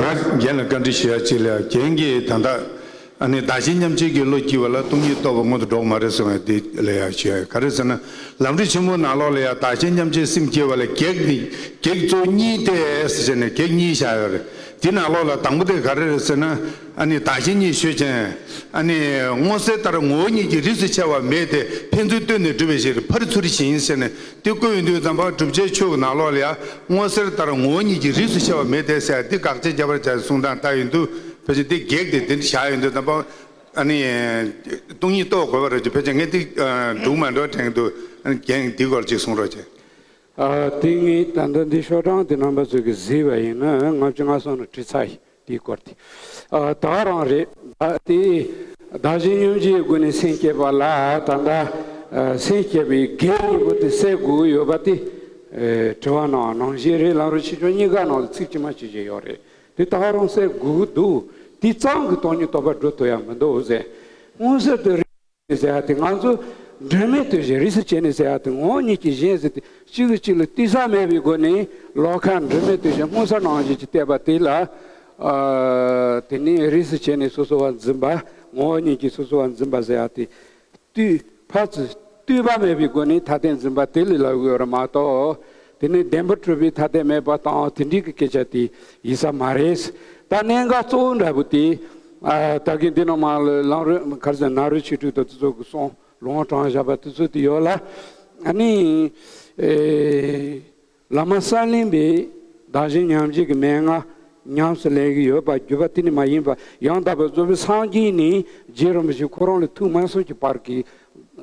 ང་རྒན་ལ་བཀའ་འདྲི་ཞུ་ཡ་གཅིག་ལ་ཡ། རྒན་གྱིས་ད་ལྟ། ཨ་ནི་བདག་གཞན་མཉམ་བརྗེ་གི་བློ་སྐྱེས་པ་ལ་སྟོང་ཉིད་རྟོགས་པ་སྔོན་དུ་འགྲོ་གི་མ་རེད་གསུངས་པ་དེ་ལ་ཡང་ཞུ་ཡ་ག་རེ་ཟེར་ན། ལམ་རིམ་ཆེན་མོའི་ནང་ལོགས་ལ་ཡང་བདག་གཞན་མཉམ་བརྗེའི་སེམས་སྐྱེ་བ་ལ་གེགས་ནི་གེགས་གཙོ་བོ་གཉིས་ཏེ་ཟེར་ནས་གེགས་གཉིས་བཞག་ཡོད་རེད། དེ་ནང་ལོགས་ལ་དང་པོ་དེ་ག་རེ་རེད་ཟེར་ན། ཨ་ནི་བདག་གཞན་གཉིས་ཆོས་ཅན། ཨ་ནི་མངོན་གསལ་ལྟར་ངོ་བོ་ཉིད་ཀྱིས་རིས་སུ་ཆད་པ་མེད་དེ་ཕན་ཚུན་ལྟོས་ནས་གྲུབ་པའི་ཕྱིར་ཕར་ཚུར་ཞེན་ཟེར་ནས་དེ་བཀོད་ཡོང་དུས་ཙམ་པ་གྲུབ་ཆའི་ཆོས་ཀྱི་ནང་ལོགས་ལ་ཡང་མངོན་གསལ་ལྟར་ངོ་བོ་ཉིད་ཀྱིས་རིས་སུ་ཆད་པ་མེད་དེ་ཟེར་ཡ་འདི་དགག་བྱ་རྒྱབ་པར་བྱ་ཡི་གསུང་སྟངས་ལྟ་ཡོང་དུས། ཕལ་ཆེར་འདི་གེགས་དེ་དེ་འདྲ་བཞག་ཡོང་དུས་ཙམ་པ། ཨ་ནི། སྟོང་ཉིད་རྟོགས་དགོས་པ་རེད་ཅེས་ཕལ་ཆེར་ངས་འདི་སྒྲུང་མ་འདྲ་དྲན་འདུག་ཨ་ནི་རྒན་འདི་སྐོར་ཅིག་གསུང་རོགས་བྱེད། ཨ་དེ་ངས་ད་ལྟ་འདི་ཤོག་གྲངས་དེ་རྣམ་པ་ཚོས་ཀྱིས་གཟིགས་པ་ཡིན་ན་ལྔ་བཅུ་ང་གསུམ་ལ་བྲིས་ཚར་ཡིན་དེའི་སྐོར་དེ། ཨ་ད་ག་རང་རེད། ད་དེ་བདག་གཞན་མཉམ་བརྗེའི་སྒོ་ནས་སེམས་བསྐྱེད་པ་ལ་ད་ལྟ་ཨ་སེམས་བསྐྱེད་པའི་གེགས་གཉིས་པོ་དེ་སེལ་དགོས་ཀྱི་ཡོད་པ་དེ་ཨ་དྲི་བ་ནང་ནང་བཞིན་རེད། ལམ་རིམ་ཆེ་ཆུང་གཉིས་ཀ་ནང་ལ་ཚིག་ཇི་མ་ཇི་བཞིན་ཡོད་རེད། དེ་ད་ག་རང་སེལ་དགོས་ཀྱི་འདུག་དེ་ཙམ་གྱིས་སྟོང་ཉིད་རྟོགས་པ་སྒྲུབ་ཐུབ་ཡ་མི་འདུག་ཟེར། མངོན་གསལ་དུ་རིས་ཟེར་ཡ་དེ་ང་ཚོ་སྒྲོན་མེ་ལྟ་བུ་ཞིག་རིས་སུ་བྱས་ནས་ཟེར་ཡ་དེ་ངོ་བོ་ཉིད་ཀྱིས་ཞེན་ཟེར་ཏེ་གཅིག་གིས་གཅིག་ལ་ལྟོས་ས་མེད་པའི་སྒོ་ནས་ལོགས་ཀ་སྒྲོན་མེ་ལྟ་བུ་ཞིག་མངོན་གསལ་ནང་བཞིན་གྱི་བལྟས་པ་དེ་ལ། ཨ་དེ་ནས་རིས་སུ་བྱས་ནས་སོ་སོ་བ་འཛིན་པ། ངོ་བོ་ཉིད་ཀྱིས་སོ་སོ་བ་འཛིན་པ་ཟེར་ཡ་དེ། ལྟོས། ཕར་ཚུར་ལྟོས་པ་མེད་པའི་སྒོ་ནས་ཐ་དད་འཛིན་པ་དེ་ལ་ལབ་དགོས་རེད་མ་གཏོགས། དེ་ནི་བདེན་པར་གྲུབ་པའི་ཐ་དད་མེད་པ་དང་དེ་འདྲའི་གི་སྐད་ཆ་དེ་ཡིན་ས་མ་རེད། ད་གནད་འགག་གཙོ་བོ་འདྲ་པོ་དེ། ཨ་ད་གིན་འདི་ནང་མ་ལ་ལམ་རིམ་ག་རེ་ཟེར། ནཱ་རོ་ཆོས་དྲུག་དང་དེ་ཚོ་གི་གསུང་ལུང་དྲངས་བཞག་པ་དེ་ཚོ་དེ་ཡོད་ལ། ཨ་ནི། ཨེ། བླ་མ་གསར་བླངས་པས་བདག་གཞན་མཉམ་བརྗེ་གི་མན་ངག་ཉམས་སུ་ལེན་གྱི་ཡོད་པ་བརྒྱུད་པ་དེ་ནི་མ་ཡིན་པ། ཡང་དག་པར་རྫོགས་པའི་སངས་རྒྱས་ནས་རྗེ་རིན་པོ་ཆེ་ཁོ་རང་ལ་ཐུགས་མ་སོན་གྱི་བར་གྱི་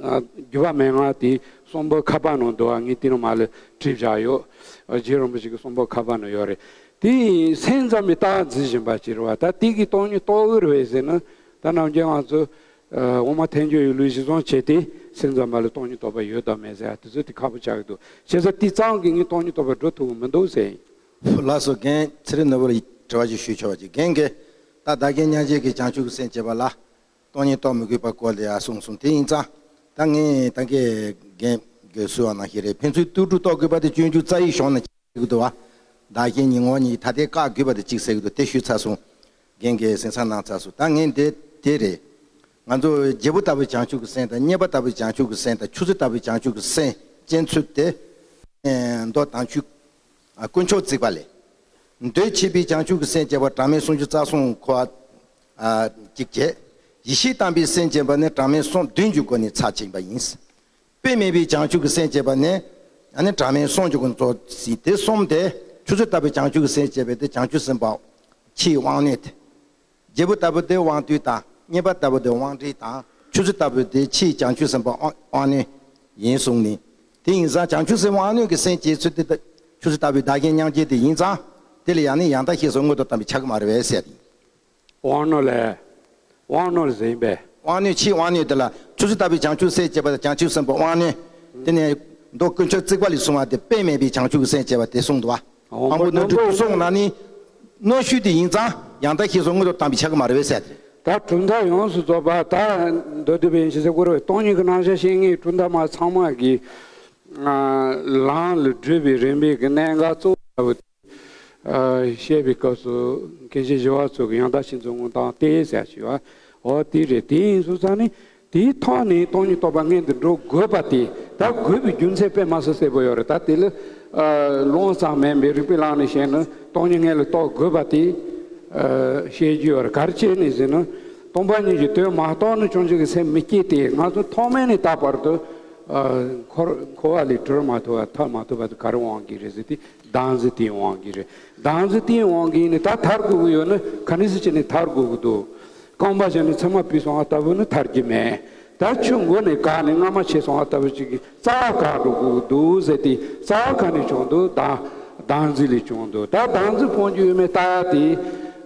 ཨ་བརྒྱུད་པ་མན་ངག་དེ་གསུང་འབུམ་ཁ་པར་ནང་འདུག་བ། ངས་དེ་ནང་མ་ལ་བྲིས་བཞག་ཡོད། རྗེ་རིན་པོ་ཆེ་གི་གསུང་འབུམ་ཁ་པར་ནང་ཡོད་རེད། དེ་སེམས་ཙམ་པའི་རྟགས་འཛིན་བཞིན་པ་ཅིག་རེད་བ། ད་དེ་གིས་སྟོང་ཉིད་རྟོགས་ཀྱི་རེད་བས་ཟེར་ན། ད་ནམ་རྒྱུན་ང་ཚོ། ཨ་དབུ་མ་ཐལ་འགྱུར་བའི་ལུགས་གཞི་བཟུང་བྱས་ཏེ་སེམས་ཙམ་པ་ལ་སྟོང་ཉིད་རྟོགས་པ་ཡོད་དམ་མེད་ཟེར་ཡ་དེ་ཚོ་དེ་ཁག་པོ་ཆགས་ཀྱི་འདུག་བྱས་ཙང་དེ་ཙམ་གྱིས་ངས་སྟོང་ཉིད་རྟོགས་པ་སྒྲུབ་ཐུབ་ཀྱི་མི་འདུག་ཟེར་ཡིན། ལགས་སོ། རྒན་ཚེ་རིང་ནོར་བུ་ལ་དྲི་བ་ཞིག་ཞུ་ཆོག་པ་ཅིག་རྒན་གྱིས་ད་བདག་གཞན་མཉམ་བརྗེ་གི་བྱང་ཆུབ་ཀྱི་སེམས་བསྐྱེད་པ་ལ་སྟོང་ཉིད་རྟོགས་མི་དགོས་པ་སྐོར་ལ་ཡང་གསུངས་སོང་། དེ་ཡིན་ཙང་ད་ངས་ད་གིན་རྒན་གྱིས་གསུངས་པ་ནང་བཞིན་རེད། ཕན་ཚུན་ལྟོས་གྲུབ་རྟོགས་དགོས་པ་དེ་སྤྱོད་འཇུག་རྩ་བའི་གཞུང་ནས། ཟེར་གྱི་འདུག་བ། བདག་གཞན་གཉིས་ངོ་བོ་ཉིད་ཐ་དད་བཀག་དགོས་པ་དེ་གཅིག་ཟེར་གྱི་འདུག་དེ་ཞུས་ཚར་སོང་། རྒན་གྱིས་གསན་བསམ་གནང་ཚར་སོང་། ད་ངས་འདི་དེ་རེད། ང་ཚོ་རྒྱལ་པོ་ལྟ་བུའི་བྱང་ཆུབ་ཀྱི་སེམས་དང་རྙེད་པ་ལྟ་བུའི་བྱང་ཆུབ་ཀྱི་སེམས་དང་ཆུད་ཟོས་ལྟ་བུའི་བྱང་ཆུབ་ཀྱི་སེམས་ཅན་ཚུལ་དེ། ཨེ་མདོ་དང་ཆོས། ཨ་དཀོན་མཆོག་བརྩེགས་པ་ལས། མདོས་བྱས་པའི་བྱང་ཆུབ་ཀྱི་སེམས་བསྐྱེད་པ་གྲངས་མེད་སུམ་ཅུ་རྩ་གསུམ་ཁོ། ཨ་གཅིག་བྱས། ཡེ་ཤེས་དམ་པའི་སེམས་བསྐྱེད་པ་ནི་གྲངས་མེད་སུམ་བདུན་གྱི་སྒོ་ནས་ཚར་ཕྱིན་པ་ཡིན། དཔེ་མེད་པའི་བྱང་ཆུབ་ཀྱི་སེམས་བསྐྱེད་པ་ནི། ཨ་ནི་གྲངས་མེད་གསུམ་གྱི་སྒོ་ནས་རྫོགས་ཟིན། དེ་གསུམ་དེ་ཆུད་ཟོས་ལྟ་བུའི་བྱང་ཆུབ་ཀྱི་སེམས་བསྐྱེད་པ་དེ་བྱང་ཆུབ་སེམས་དཔའ་ཕྱིའི་དབང་རྣོན་ཏེ། རྒྱལ་པོ་ལྟ་བུ་དེ་དབང་རྟུལ་དང་རྙེད་པ་ལྟ་བུ་དེ་དབང་བྲལ་དང་ཆུད་ཟོས་ལྟ་བུ་དེ་ཕྱིའི་བྱང་ཆུབ་སེམས་དཔའ་དབང་དབང་རྣོན་ཡིན་གསུངས་ནས། དེ་ཡིན་ཙང་བྱང་ཆུབ་སེམས་དབང་རྣོན་གྱི་སེམས་བསྐྱེད་ཚུལ་དེ་ཆུད་ཟོས་ལྟ་བུའི་བདག་གཞན་མཉམ་བརྗེ་དེ་ཡིན་ཙང་། དེ་ལ་ཡང་ནི་ཡང་དག་ཤེས་སུ་མངོན་དུ་བཏང་བའི་ཆ་གི་མ་རེད་པས་ཟེར། དབང་རྣོན་ལས། དབང་རྣོན་ལ་ཟེར་ཡིན་པས། དབང་རྣོན་ཕྱིའི་དབང་རྣོན་དེ་ལ་ཆུད་ཟོས་ལྟ་བུའི་བྱང་ཆུབ་སེམས་བསྐྱེད་པ་དང་བྱང་ཆུབ་སེམས་དཔའི་དབང་རྣོན། དེ་ནས་མདོ་དཀོན་མཆོག་བརྩེགས་པ་ལས་གསུངས་པ་དེ་དཔེ་མེད་པའི་བྱང་ཆུབ་ཀྱི་སེམས་བསྐྱེད་པ་དེ་གསུངས་འདུག་བ། དབང་པོ་རྣོན་པོས་གསུངས་ན་ནི། གནོན་ཤུགས་དེ་ཡིན་ཙང་ཡང་དག་ཤེས་སུ་མངོན་དུ་བཏང་བའི་ཆ་གི་མ་རེད་པས་ཟེར་ཏེ། ད་གྲུབ་མཐའ་ཡོངས་སུ་རྫོགས་པ་ད་མདོ་སྡུད་པའི་ཡན་ཆད་ཟེར་དགོས་རེད་པས། སྟོང་ཉིད་ཀྱི་རྣམ་གཞག་བཤད་མཁན་གྲུབ་མཐའ་མ་ཚང་མ་གིས་ལམ་ལ་བགྲོད་པའི་རིམ་པའི་གི་གནད་འགག་གཙོ་བོ་ལྟ་བུ། བཤད་པའི་སྐབས་སུ་མཁན་ཆེན་ཞི་བ་འཚོ་གིས་ཡང་དག་ཤེས་སུ་མངོན་དང་སྟེ་ཟེར་ཞུ་བ། འོ་དེ་རེད། དེ་ཡིན་སོང་ཙང་ནི་དེའི་ཐོག་ནས་སྟོང་ཉིད་རྟོགས་པ་སྔོན་དུ་འགྲོ་དགོས་པ་དེ་ད་དགོས་པའི་རྒྱུ་མཚན་དཔེ་མ་སྲིད་གསལ་པོ་ཡོད་རེད། ད་དེ་ལ་ལོང་ཙམ་མིན་པའི་རིགས་པའི་ལམ་ནས་བཤད་ན་སྟོང་ཉིད་སྔོན་ལ་རྟོགས་དགོས་པ་དེ་བཤད་རྒྱུ་ཡོད་རེད། ག་རེ་བྱས་ནས་ཟེར་ན་སྟོང་པ་ཉིད་ཀྱི་དོན་མ་རྟོགས་ན་བྱང་ཆུབ་ཀྱི་སེམས་མི་སྐྱེ་སྟེ། ང་ཚོ་ཐོག་མེད་ནས་ད་བར་དུ། ཨ། འཁོར་འཁོར་བ་ལས་གྲོལ་མ་ཐུབ་པ་ཐར་མ་ཐུབ་པ་དེ་ག་རེ་དབང་གིས་རེད་ཟེར་དུས་བདག་འཛིན་དེའི་དབང་གིས་རེད། བདག་འཛིན་དེའི་དབང་གིས་ནི་ད་ཐར་དགོས་ཀྱི་ཡོད་ན་ག་འདྲ་སེ་བྱས་ནས་ཐར་དགོས་ཀྱི་འདུག་རྐང་པ་བཞག་ནས་མཆིལ་མ་ཕུད་སོང་བ་ལྟ་བུ་ནི་ཐར་གྱི་མེད། ད་ཆུ་མགོ་ནས་བཀག་ནས་རྔ་མ་ཆད་སོང་བ་ལྟ་བུ་ཅིག་གི་རྩ་བ་བཀག་འགྲོ་དགོས་ཀྱི་འདུག་ཟེར་དུས་རྩ་བ་ག་ནས་བྱུང་འདུག་བདག་བདག་འཛིན་ལས་བྱུང་འདུག་ད་བདག་འཛིན་སྤོང་རྒྱུ་ཡོད་མེད་ལྟ་ཡ་དེ།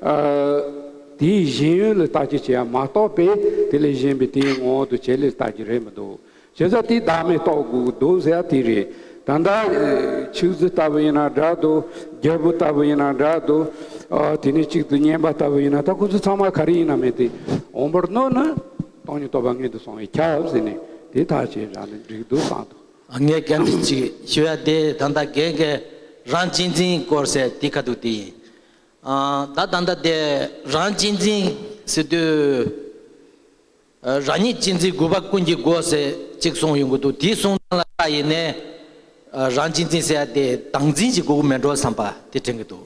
ཨ། དེའི་ཞེན་ཡུལ་ལ་བརྟག་དཔྱད་བྱེད་ཡ་མ་གཏོགས་པས་དེ་ལས་གཞན་པའི་དེའི་ངོ་བོ་དང་བྱེད་ལས་ལྟ་རྒྱུ་རེད་མི་འདུག་བྱས་ཙང་དེ་བདག་མེད་རྟོགས་དགོས་ཀྱི་འདུག་ཟེར་ཡ་དེ་རེད། ད་ལྟ་ཆོས་རྫི་ལྟ་བུ་ཡིན་ན་འདྲ་འདུག་རྒྱལ་པོ་ལྟ་བུ་ཡིན་ན་འདྲ་འདུག་ཨ། དེ་ནས་གཅིག་ཏུ་གཉན་པ་ལྟ་བུ་ཡིན་ན་ད་ཁོ་ཚོ་ཚང་མ་ག་རེ་ཡིན་ན་མེད་དེ་འོང་བར་མནོ་ན་སྟོང་ཉིད་རྟོགས་པ་མངོན་དུ་སོང་བས་ཁྱབ་ཟེར་ནས་དེ་ཐག་བཅད་རག་ནས་འགྲིག་འདུག་བསམ་འདུག་ངས་གན་དེ་གཅིག་ཞུ་ཡ་དེ་ད་ལྟ་རྒན་གྱིས་རང་གཅེས་འཛིན་སྐོར་ཟེར་དེ་ཁ་ཐུག་དེ་ཡིན། ཨ། ད་ད་ལྟ་དེ་རང་གཅེས་འཛིན་ཟེར་དུས། ཨ། རང་ཉིད་གཅེས་འཛིན་དགོས་པ་ཀུན་གྱི་སྒོ་ཟེར་གཅིག་གསུངས་ཡོང་གི་འདུག་དེའི་གསུང་སྟངས་ལ་ལྟ་ཡིན་ནའི། ཨ། རང་གཅེས་འཛིན་ཟེར་ཡ་དེ་བདག་འཛིན་གྱི་དགོས་ཀྱི་མེད་འགྲོ་བསམ་པ་དེ་དྲན་གྱི་འདུག་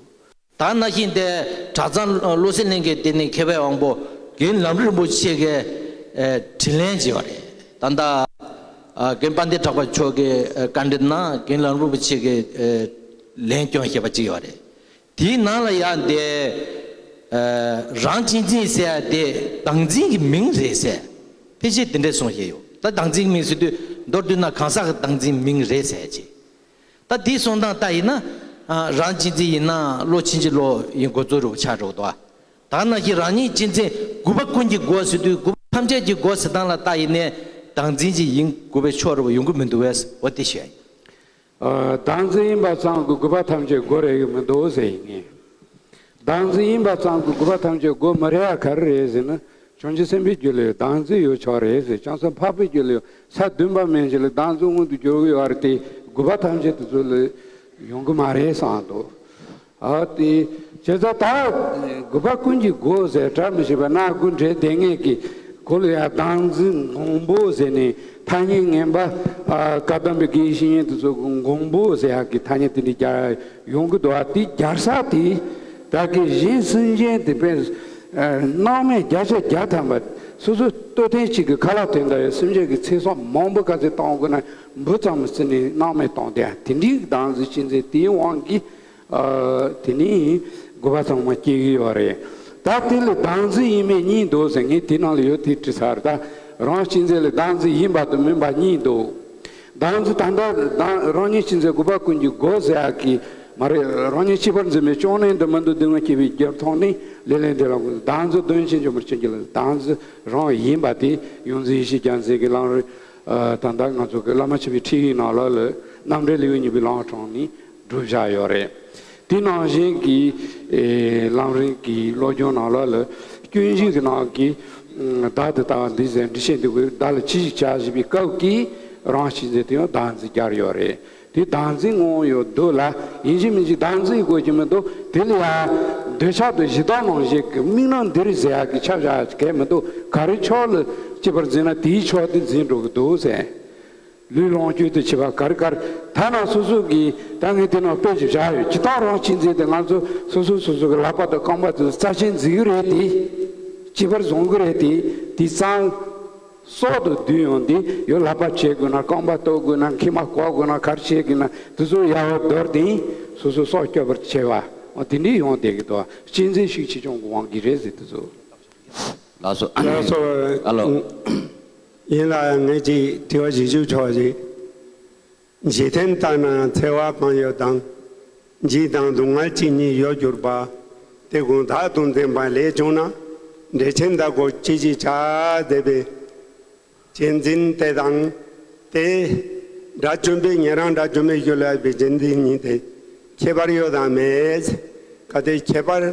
ད་ནང་བཞིན་དེ་གྲྭ་ཚང་བློ་གསལ་གླིང་གི་དེ་ནི་མཁས་པའི་དབང་པོ་རྒན་ལམ་རིམ་རིན་པོ་ཆེ་གིས། ཨ། དྲིས་ལན་བྱས་པ་རེད། ད་ལྟ། ཨ། རྒན་དཔལ་ལྡན་གྲགས་པ་མཆོག་གིས། ཨ། བཀའ་འདྲི་གནང་། རྒན་ལམ་རིན་པོ་ཆེ་གིས། ཨ། ལན་བསྐྱོན་བཞག་པ་གཅིག་ཡོད་རེད། དེའི་ནང་ལ་ཡང་དེ། ཨ། རང་གཅེས་འཛིན་ཟེར་ཡ་དེ་བདག་འཛིན་གྱི་མིང་རེད་ཟེར། ཕལ་ཆེར་དེ་འདྲས་གསུངས་བཞག་ཡོད། ད་བདག་འཛིན་གྱི་མིང་ཟེར་དུས་མདོར་བསྡུས་ན་གང་ཟག་གི་བདག་འཛིན་མིང་རེད་ཟེར་ཅིག་ད་དེའི་གསུང་སྟངས་ལྟ་ཡིན་ན། ཨ། རང་གཅེས་འཛིན་ཡིན་ན་བློ་ཕྱིན་ཅི་ལོག་ཡིན་དགོས་ཚོད་རུ་ཆགས་འགྲོ་འདུག་ད་ནང་བཞིན་རང་ཉིད་གཅེས་འཛིན་དགོས་པ་ཀུན་གྱི་སྒོ་ཟེར་དུས་དགོས་པ་ཐམས་ཅད་ཀྱི་སྒོ་ཟེར་སྟངས་ལ་ལྟ་ཡིན་ནའི་བདག་འཛིན་གྱི་ཡིན་དགོས་པའི་ཕྱོགས་རུ་ཡོང་གི་མི་འདུག་བས། འོ་དེ་བཤད་ཡིན། ཨ། བདག་འཛིན་ཡིན་པ་ཙམ་གྱིས་དགོས་པ་ཐམས་ཅད་དགོས་རེད་ཀྱི་མི་འདུག་ཟེར་ཡིན་ངེས། བདག་འཛིན་ཡིན་པ་ཙམ་གྱིས་དགོས་པ་ཐམས་ཅད་དགོས་མི་རེད་ཡ་ག་རེ་རེད་ཟེར་ན། བྱང་ཆུབ་སེམས་དཔའི་རྒྱུད་ལ་བདག་འཛིན་ཡོད་ཆོག་རེད་ཟེར། བྱང་སེམས་འཕགས་པའི་རྒྱུད་ལ་ས་བདུན་པ་མན་ཆད་ལ་བདག་འཛིན་མངོན་དུ་གྱུར་གྱི་ཡོད་རེད་དེ་དགོས་པ་ཐམས་ཅད་དེ་ཚོ་ལ་ཡོང་གི་མ་རེད་བསམ་འདུག་ཨ་དེ། བྱས་ཙང་ད་དགོས་པ་ཀུན་གྱི་སྒོ་ཟེར་གྲ་མི་ཤེས་པ་སྣ་དགུ་འདྲེས་བསྡད་མཁན་གྱི་གོ་ལ་ཡ་བདག་འཛིན་མགོན་པོ་ཟེར་ནས་ཐ་སྙད་ངན་པ། ཨ། བཀའ་གདམས་པའི་དགེ་བའི་བཤེས་གཉེན་དེ་ཚོ་གི་མགོན་པོ་ཟེར་ཡག་གི་ཐ་སྙད་དེ་འདྲ་རྒྱག་ཡོང་གི་འདུག་ཨ་དེ་རྒྱག་ས་དེ་ད་གི་གཞན་སེམས་ཅན་དེ་དཔེ་སྣང་མེད་བརྒྱ་ཆ་བརྒྱ་ཐམ་པ་སོ་སོ་ལྟོ་ཐེངས་གཅིག་གི་ཁ་ལག་དོན་དག་ཡོད་སེམས་ཅན་གྱི་ཚེ་སྲོག་མང་པོ་ག་ཚོད་གཏོང་དགོས་ན་འབུ་ཙམ་བརྩིས་ནས་སྣང་མེད་གཏོང་དེ་དེ་འདྲའི་བདག་འཛིན་གཅེས་འཛིན་དེའི་དབང་གིས། ཨ། དེ་ནི་དགོས་པ་ཚང་མ་སྐྱེ་གི་ཡོད་རེད། ད་དེ་ལ་བདག་འཛིན་ཡིན་མིན་གཉིས་འདུག་ཟེར། ངས་དེ་ནང་ལ་ཡོད་དེ་བྲིས་ཚར། ད་རང་གཅེས་འཛིན་ལ་བདག་འཛིན་ཡིན་པ་དང་མིན་པ་གཉིས་འདུག་བདག་འཛིན་ད་ལྟ་བདག་རང་ཉིད་གཅེས་འཛིན་དགོས་པ་ཀུན་གྱི་སྒོ་ཟེར་ཡག་གི་མ་རེད། རང་ཉིད་གཅེས་པར་འཛིན་པའི་བཅོམ་ལྡན་འདས་མི་མཐུན་སྡུག་བསྔལ་སྐྱེ་བའི་རྒྱུར་མཐོང་ནས་ལེ་ལན་འདི་ལ་བདག་འཛིན་གདོན་ཆེན་འཇོམས་པར་བྱིན་གྱིས་བརླབ། བདག་འཛིན་རང་ཡིན་པ་དེ་ཡོངས་འཛིན་ཡེ་ཤེས་རྒྱལ་མཚན་གྱི་ལམ་རིམ། ཨ། ད་ལྟ་ང་ཚོ་གི་བླ་མ་མཆོད་པའི་ཁྲིད་ཡིག་ནང་ལོགས་ལ་རྣམ་འགྲེལ་ལེའུ་གཉིས་པའི་ལམ་གྲངས་ནས་སྒྲུབ་བཞག་ཡོད་རེད། དེ་ནང་བཞིན་གྱི། ཨེ། ལམ་རིམ་གྱི་སློབ་སྦྱོང་ནང་ལོགས་ལ་སྐྱོན་བཞི་གི་ནང་གི། ཨ། བདག་ཏུ་ལྟ་བ་འདི་ཟེར་འགྲེལ་བཤད་འདི་གུ་བདག་ལ་ཇི་ཞིག་བྱ་ཞེས་པའི་སྐབས་ཀྱི་རང་གཅེས་འཛིན་དེ་ཡང་བདག་འཛིན་སྦྱར་ཡོད་རེད། དེ་བདག་འཛིན་ངོ་བོ་ཡོད་འདུག་ལ། ཡིན་གཅིག་མིན་གཅིག་བདག་འཛིན་དགོས་ཀྱི་མི་འདུག་དེ་ལ་ཡང་འདོད་ཆགས་དང་ཞེ་སྡང་ནང་བཞིན་གྱི་དམིགས་རྣམ་འདི་རེད་ཟེར་ཡག་གི་ཁྱབ་བཞག་གལ་མི་འདུག་ག་རེ་ཕྱོགས་ལ་གཅེས་པར་འཛིན་ན་དེའི་ཕྱོགས་དེ་འཛིན་འགྲོ་གི་འདུག་ཟེར། ལུས་ལོངས་སྤྱོད་དུ་བྱེད་པ་ག་རེ་ག་རེ་ཐ་ན་སོ་སོ་གི་ད་ངས་དེ་ནང་དཔེ་ཅིག་བཞག་ཡོད། ཇི་ལྟར་རང་གཅེས་འཛིན་དེ་ང་ཚོ་སོ་སོ་སོ་སོ་གི་ལག་པ་དང་རྐང་པ་དེ་རྩ་ཆེན་འཛིན་གི་རེད་དེ། གཅེས་པར་བཟུང་གི་རེད་དེ། དེ་ཙང་། སྲོག་དང་བསྡོས་ཡོང་དུས་ཡང་ལག་པ་བཅད་དགོས་ན་རྐང་པ་གཏོགས་དགོས་ན་མཁལ་མ་བཀོག་དགོས་ན་ག་རེ་བྱེད་དགོས་ན་དེ་ཚོ་ཡག་པོ་འདོར་ཏེ་སོ་སོའི་སྲོག་སྐྱོབ་པར་བྱེད་པ། འོ་དེ་འདྲའི་ཡོང་བསྡད་ཀྱི་འདུག་གཅེས་འཛིན་ཤུགས་ཆེ་ཆུང་གི་དབང་གིས་རེད་ཟེར་དེ་ཚོ། ལགས་སོ། ལགས་སོ། ཨ་ལོ། ཡིན་ལ་ངས་ཅིག་དྲི་བ་ཞིག་ཞུ་ཆོག་ཅིག་འཇིག་རྟེན་ལྟར་ན་འཚེ་བ་གང་ཡོད་དང་། འཇིགས་དང་སྡུག་བསྔལ་གཅིག་ཉིད་ཡོད་གྱུར་པ། དེ་ཀུན་བདག་ཏུ་འཛིན་པ་ལས་བྱུང་ན། འགྲེལ་ཆེན་བདག་གིས་ཅི་ཞིག་བྱ་ཟེར་བའི་གཅེས་འཛིན་དེ་དང་། དེ་དགྲ་བཅོམ་པས་ཉན་རང་དགྲ་བཅོམ་པའི་རྒྱུད་ལ་ཡོད་པའི་གཅེས་འཛིན་གཉིས་དེ་ཁྱད་པར་ཡོད་དམ་མེད། གལ་ཏེ་ཁྱད་པར་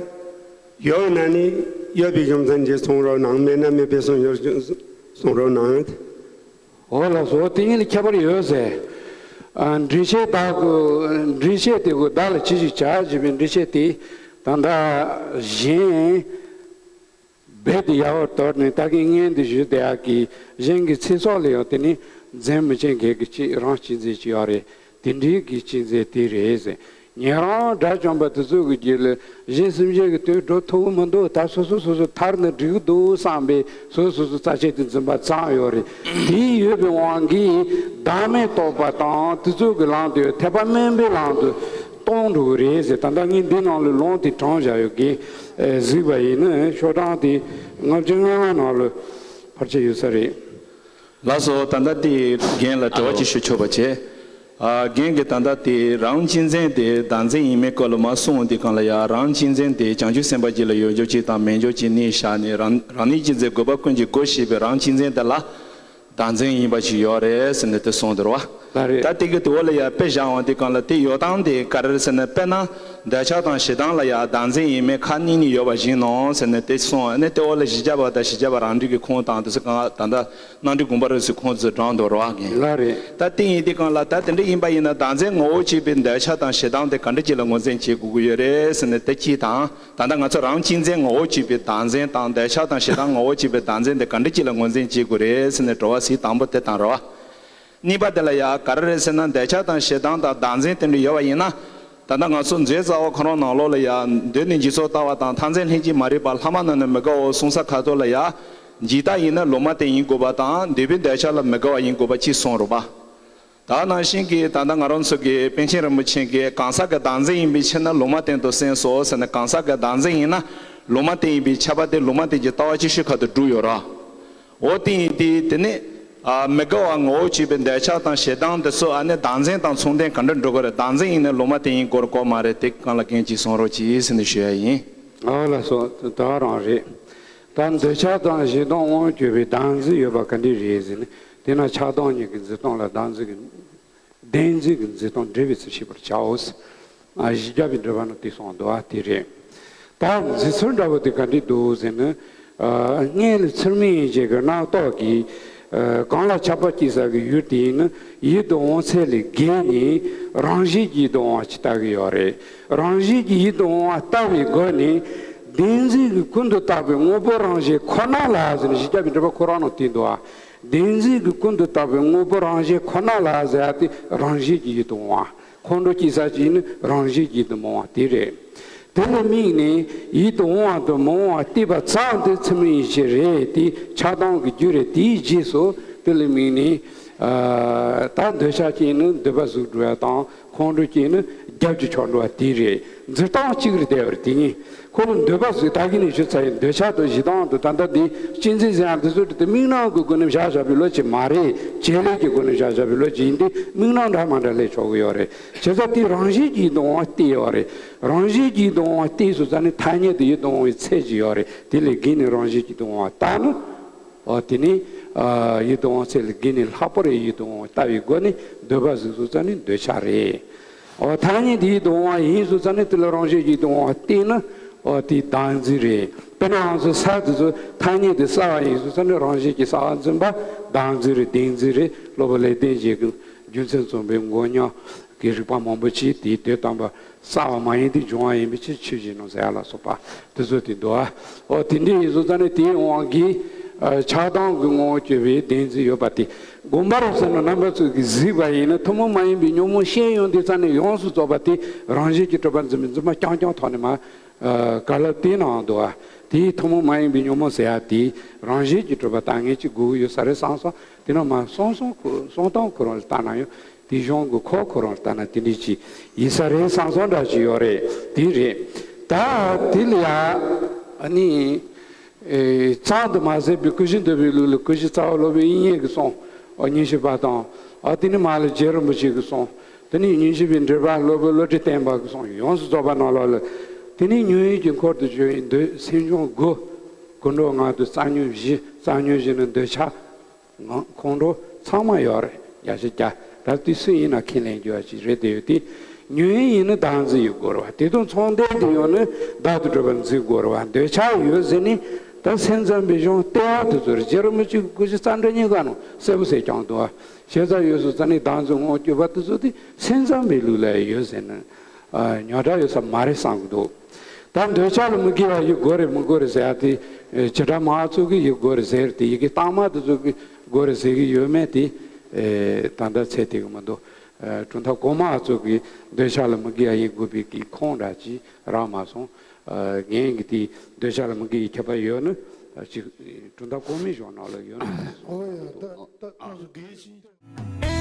ཡོད་ན་ནི་ཡོད་པའི་རྒྱུ་མཚན་གྱིས་གསུང་རོགས་གནང་། མེད་ན་མེད་པའི་གསུང་ཡོད་གསུང་རོགས་གནང་། འོ་ལགས་སོ། དེ་གཉིས་ལ་ཁྱད་པར་ཡོད་ཟེར། ཨ། འགྲེལ་བཤད་བདག་གི་འགྲེལ་བཤད་དེ་གུ་བདག་ལ་ཅི་ཞིག་བྱ་ཞེས་པའི་འགྲེལ་བཤད་དེ་ད་ལྟ་གཞན་རྦད་དེ་ཡག་པོ་དོར་ནས་ད་གིན་སྔོན་དུ་ཞུས་བསྡད་ཡག་གི་གཞན་གྱི་ཚེ་སྲོག་ལ་ཡང་དེ་ནི་འཛེམ་མི་བྱེད་མཁན་གྱི་གཅེས་རང་གཅེས་འཛིན་ཅིག་ཡོད་རེད། དེ་འདྲའི་གི་གཅེས་འཛིན་དེ་རེད་ཟེར། ཉན་རང་དགྲ་བཅོམ་པ་དེ་ཚོ་གི་རྗེས་ལ་གཞན་སེམས་ཅན་གྱི་དོན་འགྲོ་ཐུབ་ཀྱི་མི་འདུག་ད་སོ་སོ་སོ་སོ་ཐར་ན་འགྲིག་གི་འདུག་བསམ་པའི་སོ་སོ་སོ་རྩ་ཆེན་དུ་འཛིན་པ་ཙམ་ཡོད་རེད། དེ་ཡོད་པའི་དབང་གིས་བདག་མེད་རྟོགས་པ་དང་དེ་ཚོ་གི་ལམ་དུ་ཐེག་པ་དམན་པའི་ལམ་དུ་གཏོང་འགྲོ་གི་རེད་ཟེར། ད་ལྟ་ངས་འདི་ནང་ལ་ལུང་དེ་དྲངས་བཞག་ཡོད་གི། ཨེ། གཟིགས་པ་ཡིན་ན་ཤོག་གྲངས་དེ་ལྔ་བཅུ་ང་ལྔ་ནང་ལ་ཕལ་ཆེར་ཡོད་ས་རེད། ལགས་སོ། ད་ལྟ་དེ་རྒན་ལ་དྲི་བ་ཅིག་ཞུ་ཆོག་པ་བྱས། ཨ། རྒན་གྱིས་ད་ལྟ་དེ་རང་གཅེས་འཛིན་དེ་བདག་འཛིན་ཡིན་མིན་སྐོར་ལ་མར་གསུངས་འོང་དུས་སྒང་ལ་ཡ། རང་གཅེས་འཛིན་དེ་བྱང་ཆུབ་སེམས་དཔའ་གཅིག་ལ་ཡོད་རྒྱུ་གཅིག་དང་མེད་རྒྱུ་གཅིག་གནས་བཞག་ནས། རང་རང་ཉིད་གཅེས་འཛིན་དགོས་པ་ཀུན་གྱིས་གོ་ཤེས་པའི་རང་གཅེས་འཛིན་དེ་ལ་བདག་འཛིན་ཡིན་པ་ཞིག་ཡོད་རེད་ཟེར་ནས་དེ་གསུངས་འདུག་ར། ལགས་རེད། ད་དེ་གི་དེ་འོག་ལ་ཡ་དཔེ་བཞག་འོང་དུས་སྒང་ལ། དེ་ཡོད་སྟངས་དེ་ག་རེ་རེད་ཟེར་ན། དཔེར་ན་འདོད་ཆགས་དང་ཞེ་སྡང་ལ་ཡ་བདག་འཛིན་ཡིན་མིན་ཁ་གཉིས་ནས་ཡོད་པ་བཞིན་ནོ་ཟེར་ནས་དེ་གསུངས། ཨ་ནི་དེ་འོག་ལ་བཞི་བརྒྱ་པ་དང་བཞི་བརྒྱ་པ་རང་འགྲེལ་གྱི་ཁུངས་དང་དེ་ཚོ་གང་ད་ལྟ་རྣམ་འགྲེལ་དགོངས་པ་རབ་གསལ་ཁུངས་ཚོ་དྲངས་འདུག་ར་རྒན། ལགས་རེད། ད་དེ་ཡིན་དུས་སྒང་ལ། ད་དེ་འདྲ་ཡིན་པ་ཡིན་ན་བདག་འཛིན་ངོ་བོ་གཅིག་པའི་འདོད་ཆགས་དང་ཞེ་སྡང་དེ་ག་འདྲ་ཅིག་ལ་ངོས་འཛིན་བྱེད་དགོས་ཀྱི་ཡོད་རེད་ཟེར་ནས་དེ་གཅིག་དང་། ད་ལྟ་ང་ཚོ་རང་གཅེས་འཛིན་ངོ་བོ་གཅིག་པའི་བདག་འཛིན་དང་འདོད་ཆགས་དང་ཞེ་སྡང་ངོ་བོ་གཅིག་པའི་བདག་འཛིན་དེ་ག་འདྲ་ཅིག་ལ་ངོས་འཛིན་བྱེད་དགོས་རེད་ཟེར་ནས་དྲི་བ་གཟིགས་དང་པོ་དེ་དང་རེད་བ། གཉིས་པ་དེ་ལ་ཡ་ག་རེ་རེད་ཟེར་ན། འདོད་ཆགས་དང་ཞེ་སྡང་དང་བདག་འཛིན་དེ་འདྲ་ཡོད་པ་ཡིན་ན། ད་ལྟ་ང་ཚོ་མཛོད་རྩ་བ་ཁོ་རང་ནང་ལོགས་ལ་ཡ། གདོད་ནས་འཇིག་ཚོགས་ལྟ་བ་དང་། མཐར་འཛིན་ལྷན་ཅིག་མ་རིག་པ། ལྷག་མ་རྣམས་ནི་མི་དགའོ་གསུངས་ས་ཁ་ཐོག་ལ་ཡ། འཇིག་ལྟ་ཡིན་ན་ལུང་མ་བསྟན་ཡིན་དགོས་པ་དང་། འདོད་པའི་འདོད་ཆགས་ལ་མི་དགའ་བ་ཡིན་དགོས་པ་གཅིག་གསུངས་རེད་པ། ད་ནང་བཞིན་གྱི་ད་ལྟ་ང་རང་ཚོ་གི་པཎ་ཆེན་རིན་པོ་ཆེ་གིས་གང་ཟག་གི་བདག་འཛིན་ཡིན་པའི་ཕྱིར་ན་ལུང་མ་བསྟན་དུ་གསན་སོ་ཟེར་ནས། གང་ཟག་གི་བདག་འཛིན་ཡིན་ན་ལུང་མ་བསྟན་ཡིན་པའི་ཁྱབ་པ་དེ་ལུང་མ་བསྟན་གྱི་ལྟ་བ་ཅིག་ཤོད་ཁ་ཐུག་བསྒྲུབས་ཡོད་ར། འོ་དེ་ཡིན་དུས་དེ་ནི། ཨ། མི་དགའ་བ་ངོ་བོ་གཅིག་པའི་འདོད་ཆགས་དང་ཞེ་སྡང་དེ་ཚོ། ཨ་ནི་བདག་འཛིན་དང་མཚུངས་ལྡན་ག་འདྲ་འགྲོ་གི་རེད། བདག་འཛིན་ཡིན་ན་ལུང་མ་བསྟན་ཡིན་དགོས་རེད་དགོས་མ་རེད། དེ་སྒང་ལ་རྒན་གྱིས་གསུང་རོགས་གྱིས་ཟེར་ནས་ཞུ་ཡ་ཡིན། ཨོ་ལགས་སོ། ད་རང་རེད། ད་འདོད་ཆགས་དང་ཞེ་སྡང་དབང་བསྒྱུར་བའི་བདག་འཛིན་ཡོད་པ་ག་འདྲ་རེད་ཟེར་ན། དེས་ན་ཆགས་སྡང་གཉིས་ཀྱི་འཛིན་སྟངས་ལ་བདག་འཛིན་གྱི། བདེན་འཛིན་གྱི་འཛིན་སྟངས་འབྲེལ་བའི་ཚུལ་ཤེས་པར་བྱའོ། ཨ། བཞི་བརྒྱ་པའི་འགྲེལ་པ་ན་དེ་གསུངས་འདུག་ཨ། དེ་རེད། ད་འཛིན་ཚུལ་འདྲ་པོ་དེ་ག་འདྲ་འདུག་ཟེར་ན། ཨ། སྔོན་ལ་ཚུལ་མིན་ཡིད་བྱེད་ཀྱི་རྣམ་རྟོག་གིས། ཨ། གང་ལ་ཆགས་པ་སྐྱེ་ས་གི་ཡུལ་དེ་ཡིན་ན། ཡིད་དུ་འོང་ཚད་ལས་བརྒལ་ནས་རང་བཞིན་གྱིས་ཡིད་དུ་འོང་བ་ཅིག་ལྟ་གི་ཡོད་རེད། རང་བཞིན་གྱིས་ཡིད་དུ་འོང་བ་ལྟ་བའི་སྒོ་ནས། བདེན་འཛིན་གྱིས་ཀུན་ཏུ་བརྟགས་པའི་དངོས་པོ་རང་བཞིན་ཁོ་ན་ལ་ཟེར་ནས་བཞི་བརྒྱ་པའི་འགྲེལ་པ་ཁོ་རང་ནང་བསྟན་འདུག་ཨ། བདེན་འཛིན་གྱིས་ཀུན་ཏུ་བརྟགས་པའི་དངོས་པོ་རང་བཞིན་ཁོ་ན་ལ་ཟེར་ཡ་དེ་རང་བཞིན་གྱིས་ཡིད་དུ་འོང་བ། ཁོང་ཁྲོ་སྐྱེ་ས་ཅིག་ནི་རང་བཞིན་གྱིས་ཡིད་དུ་མི་འོང་བ་དེ་རེད། དེ་ལ་དམིགས་ནས་ཡིད་དུ་འོང་བ་དང་མི་འོང་བ་བལྟས་པ་ཙམ་དེ་ཚུལ་མིན་ཡིད་བྱེད་རེད། དེ་ཆགས་སྡང་གི་རྒྱུ་རེད། དེའི་རྗེས་སུ་དེ་ལ་དམིགས་ནས། ཨ། ད་འདོད་ཆགས་སྐྱེས་ནས་འདོད་པ་ཟུག་འགྲོ་ཡ་དང་། ཁོང་ཁྲོ་སྐྱེས་ནས་རྒྱབ་ཀྱི་ཕྱོགས་འགྲོ་བ་དེ་རེད། འཛིན་སྟངས་གཅིག་རེད་བསྡད་པ་རེད། དེ་གཉིས་ཁོ་ལ་འདོད་པ་ཟུག་ད་གིན་ནས་ཞུ་ཚར་ཡིན། འདོད་ཆགས་དང་ཞེ་སྡང་དང་ད་ལྟ་འདི་གཅེས་འཛིན་ཟེར་ཡང་དེ་ཚོ་དེ་དམིགས་རྣམ་གྱི་སྒོ་ནས་བཞག་བཞག་པའི་བློ་ཅིག་མ་རེད། བྱེད་ལས་ཀྱི་སྒོ་ནས་བཞག་བཞག་པའི་བློ་ཅིག་ཡིན་དུས་དམིགས་རྣམ་འདྲ་མ་འདྲ་སླེབས་ཆོག་གི་ཡོད་རེད། བྱས་ཙང་དེ་རང་བཞིན་གྱིས་ཡིད་དུ་འོང་བ་དེ་ཡོད་རེད། རང་བཞིན་གྱིས་ཡིད་དུ་འོང་བ་དེ་སོང་ཙང་ནི་ཐ་སྙད་དུ་ཡིད་དུ་འོང་བའི་ཚད་ཅིག་ཡོད་རེད། དེ་ལས་བརྒལ་ནས་རང་བཞིན་གྱིས་ཡིད་དུ་འོང་བ་ལྟ་ན། འོ་དེ་ནི། ཨ། ཡིད་དུ་འོང་ཚད་ལས་བརྒལ་ནས་ལྷག་པ་རེད། ཡིད་དུ་འོང་བ་ལྟ་བའི་སྒོ་ནས་འདོད་པ་ཟིག་སོང་ཙང་ནི་འདོད་ཆགས་རེད། འོ་ཐ་སྙད་དུ་ཡིད་དུ་འོང་བ་ཡིན་སོང་ཙང་ནི་དེ་ལ་རང་བཞིན་གྱིས་ཡིད་དུ་འོང་བ་བལྟས་ན། འོ་དེ་བདག་འཛིན་རེད། དཔེར་ན་ང་ཚོ་ས་དེ་ཚོ་ཐ་སྙད་དུ་སྲ་བ་ཡིན་སོང་ཙང་ནི་རང་བཞིན་གྱིས་སྲ་བ་འཛིན་པ་བདག་འཛིན་རེད། བདེན་འཛིན་རེད། སློབ་དཔོན་ལེགས་ལྡན་འབྱེད་ཀྱི་རྒྱུ་མཚན་རྩོམ་པའི་མགོ་རྙོག་གི་རིགས་པ་མང་པོ་ཅིག་དེའི་དོན་དམ་པ། སྲ་བ་མ་ཡིན་ཏེ་འབྱུང་བ་ཡིན་པའི་ཕྱིར་ཆོས་ཅན་ནོ་ཟེར་ཡ་ལ་སོགས་པ་དེ་ཚོ་དེ་འདུག་ཨ། འོ་དེ་འདྲ་ཡིན་སོང་ཙང་ནི་དེའི་དབང་གིས། ཨ། ཆགས་སྡང་གི་ངོ་བོ་གཅོད་པའི་བདེན་འཛིན་ཡོད་པ་དེ་དགོངས་པ་རབ་གསལ་ནང་རྣམ་པ་ཚོ་གིས་གཟིགས་པ་ཡིན་ན། ཐུན་མོང་མ་ཡིན་པའི་ཉོན་མོངས་ཤེས་ཡོན་དེ་ཙམ་ནས་ཡོངས་སུ་རྫོགས་པ་དེ་རང་བཞིན་གྱིས་གྲུབ་པར་འཛིན་པའི་འཛིན་པ་རྐྱང་རྐྱང་ཐོག་ནས་མར། ཨ། བཀའ་སློབ་དེའི་ནང་འདུག་ཨ། དེའི་ཐུན་མོང་མ་ཡིན་པའི་ཉོན་མོངས་ཟེར་ཡ་དེ་རང་བཞིན་གྱིས་གྲུབ་པ་ལྟ་ངན་གཅིག་དགོས་ཀྱི་ཡོད་ས་རེད་བསམ་སོང་། དེ་ནས་མར་གསུང་གསུང་ཁོ་གསུང་སྟངས་ཁོ་རང་ལ་ལྟ་ན་ཡང་། དེ་གཞུང་གི་ཁོག་ཁོ་རང་ལྟ་ན་དེ་འདྲ་ཅིག་ཡིན་ས་རེད་བསམ་བསམ་འདྲ་ཅིག་ཡོད་རེད། དེ་རེད། ད་དེ་ལ་ཡ་ཨ་ནི། ཨེ། གཙང་དུ་མ་ཟད་པའི་ཀུན་གཞི་འདུས་པའི་ལུགས་ལ་ཀུན་གཞི་རྩ་བ་སློབ་དཔོན་དབྱིག་གཉེན་གྱི་གསུང་ཨ་ཉི་ཤུ་པ་དང་། ཨ་དེ་ནི་མར་ལ་རྗེ་རིན་པོ་ཆེ་གི་གསུང་། དེ་ནི་ཉི་ཤུ་པའི་འགྲེལ་པ་སློབ་དཔོན་བློ་གྲོས་བརྟན་པ་གི་གསུང་ཡོངས་སུ་རྫོགས་པ་ནང་ལོགས་ལ། དེ་ནི་ཉོན་ཡིད་ཀྱི་འཁོར་དུ་གྱུར་པའི་འདོད་སེམས་བྱུང་དགུ། ཀུན་འགྲོ་ལྔ་དང་རྩ་ཉོན་བཞི། རྩ་ཉོན་བཞི་ནི་འདོད་ཆགས། ངང་ཁོང་ཁྲོ་ཚང་མ་ཡོད་རེད། བརྒྱ་ཆ་བརྒྱ། ད་དེ་སུ་ཡིན་ན་ཁས་ལེན་རྒྱུ་བ་ཅིག་རེད་དེ་ཡོད་དེ། ཉོན་ཡིད་ནི་བདག་འཛིན་ཡོད་དགོས་རེད་བ། དེ་དང་མཚུངས་ལྡན་དུ་ཡོད་ནི་བདག་ཏུ་གྲུབ་པར་འཛིན་དགོས་རེད་བ། འདོད་ཆགས་ཡོད་ཟེར་ནི་ད་སེམས་ཙམ་པའི་གཞུང་ལྟེ་བ་དེ་ཚོ་རེད། རྗེ་རིན་པོ་ཆེ་གི་སྐུ་ཚེ་རྩ་འགྲེལ་གཉིས་ཀ་ནང་གསལ་པོ་གསལ་རྐྱང་འདུག་བ། བྱས་ཙང་ཡོད་སོང་ཙང་ནི་བདག་འཛིན་དབང་སྒྱུར་བ་དེ་ཚོ་དེ་སེམས་ཙམ་པའི་ལུགས་ལ་ཡོད་ཟེར་ན། ཨ། ཉོག་དྲ་ཡོད་ས་མ་རེད་བསམ་གི་འདུག་ད་འདོད་ཆགས་ལ་མི་དགེ་བ་ཡོད་དགོས་རེད་མི་དགོས་རེད་ཟེར་ཡ་དེ། ཨེ། བྱེ་བྲག་སྨྲ་བ་ཚོ་གིས་ཡོད་དགོས་རེད་ཟེར་དེ། ཡི་གེ་གཙང་མ་དེ་ཚོ་གིས་དགོས་རེད་ཟེར་གི་ཡོད་མེད་དེ། ཨེ། ད་ལྟ་ཚད་ཐིག་གི་མི་འདུག་ཨ། གྲུབ་མཐའ་གོང་མ་ཚོ་གི་འདོད་ཆགས་ལ་མི་དགའ་ཡི་དགོས་པའི་གི་ཁུངས་འདྲ་ཅིག་རག་མ་སོང་། ཨ། ངས་གི་དེ་འདོད་ཆགས་ལ་མི་དགའ་ཡི་ཁྱད་པར་ཡོད་ན། ཨ། ཅིག་གྲུབ་མཐའ་གོང་མའི་གཞུང་ནང་ལ་ཡོད་ན། ཨོ་ཡ། ད་ད་ཁོང་ཚོ་དགེ་ཞིང་།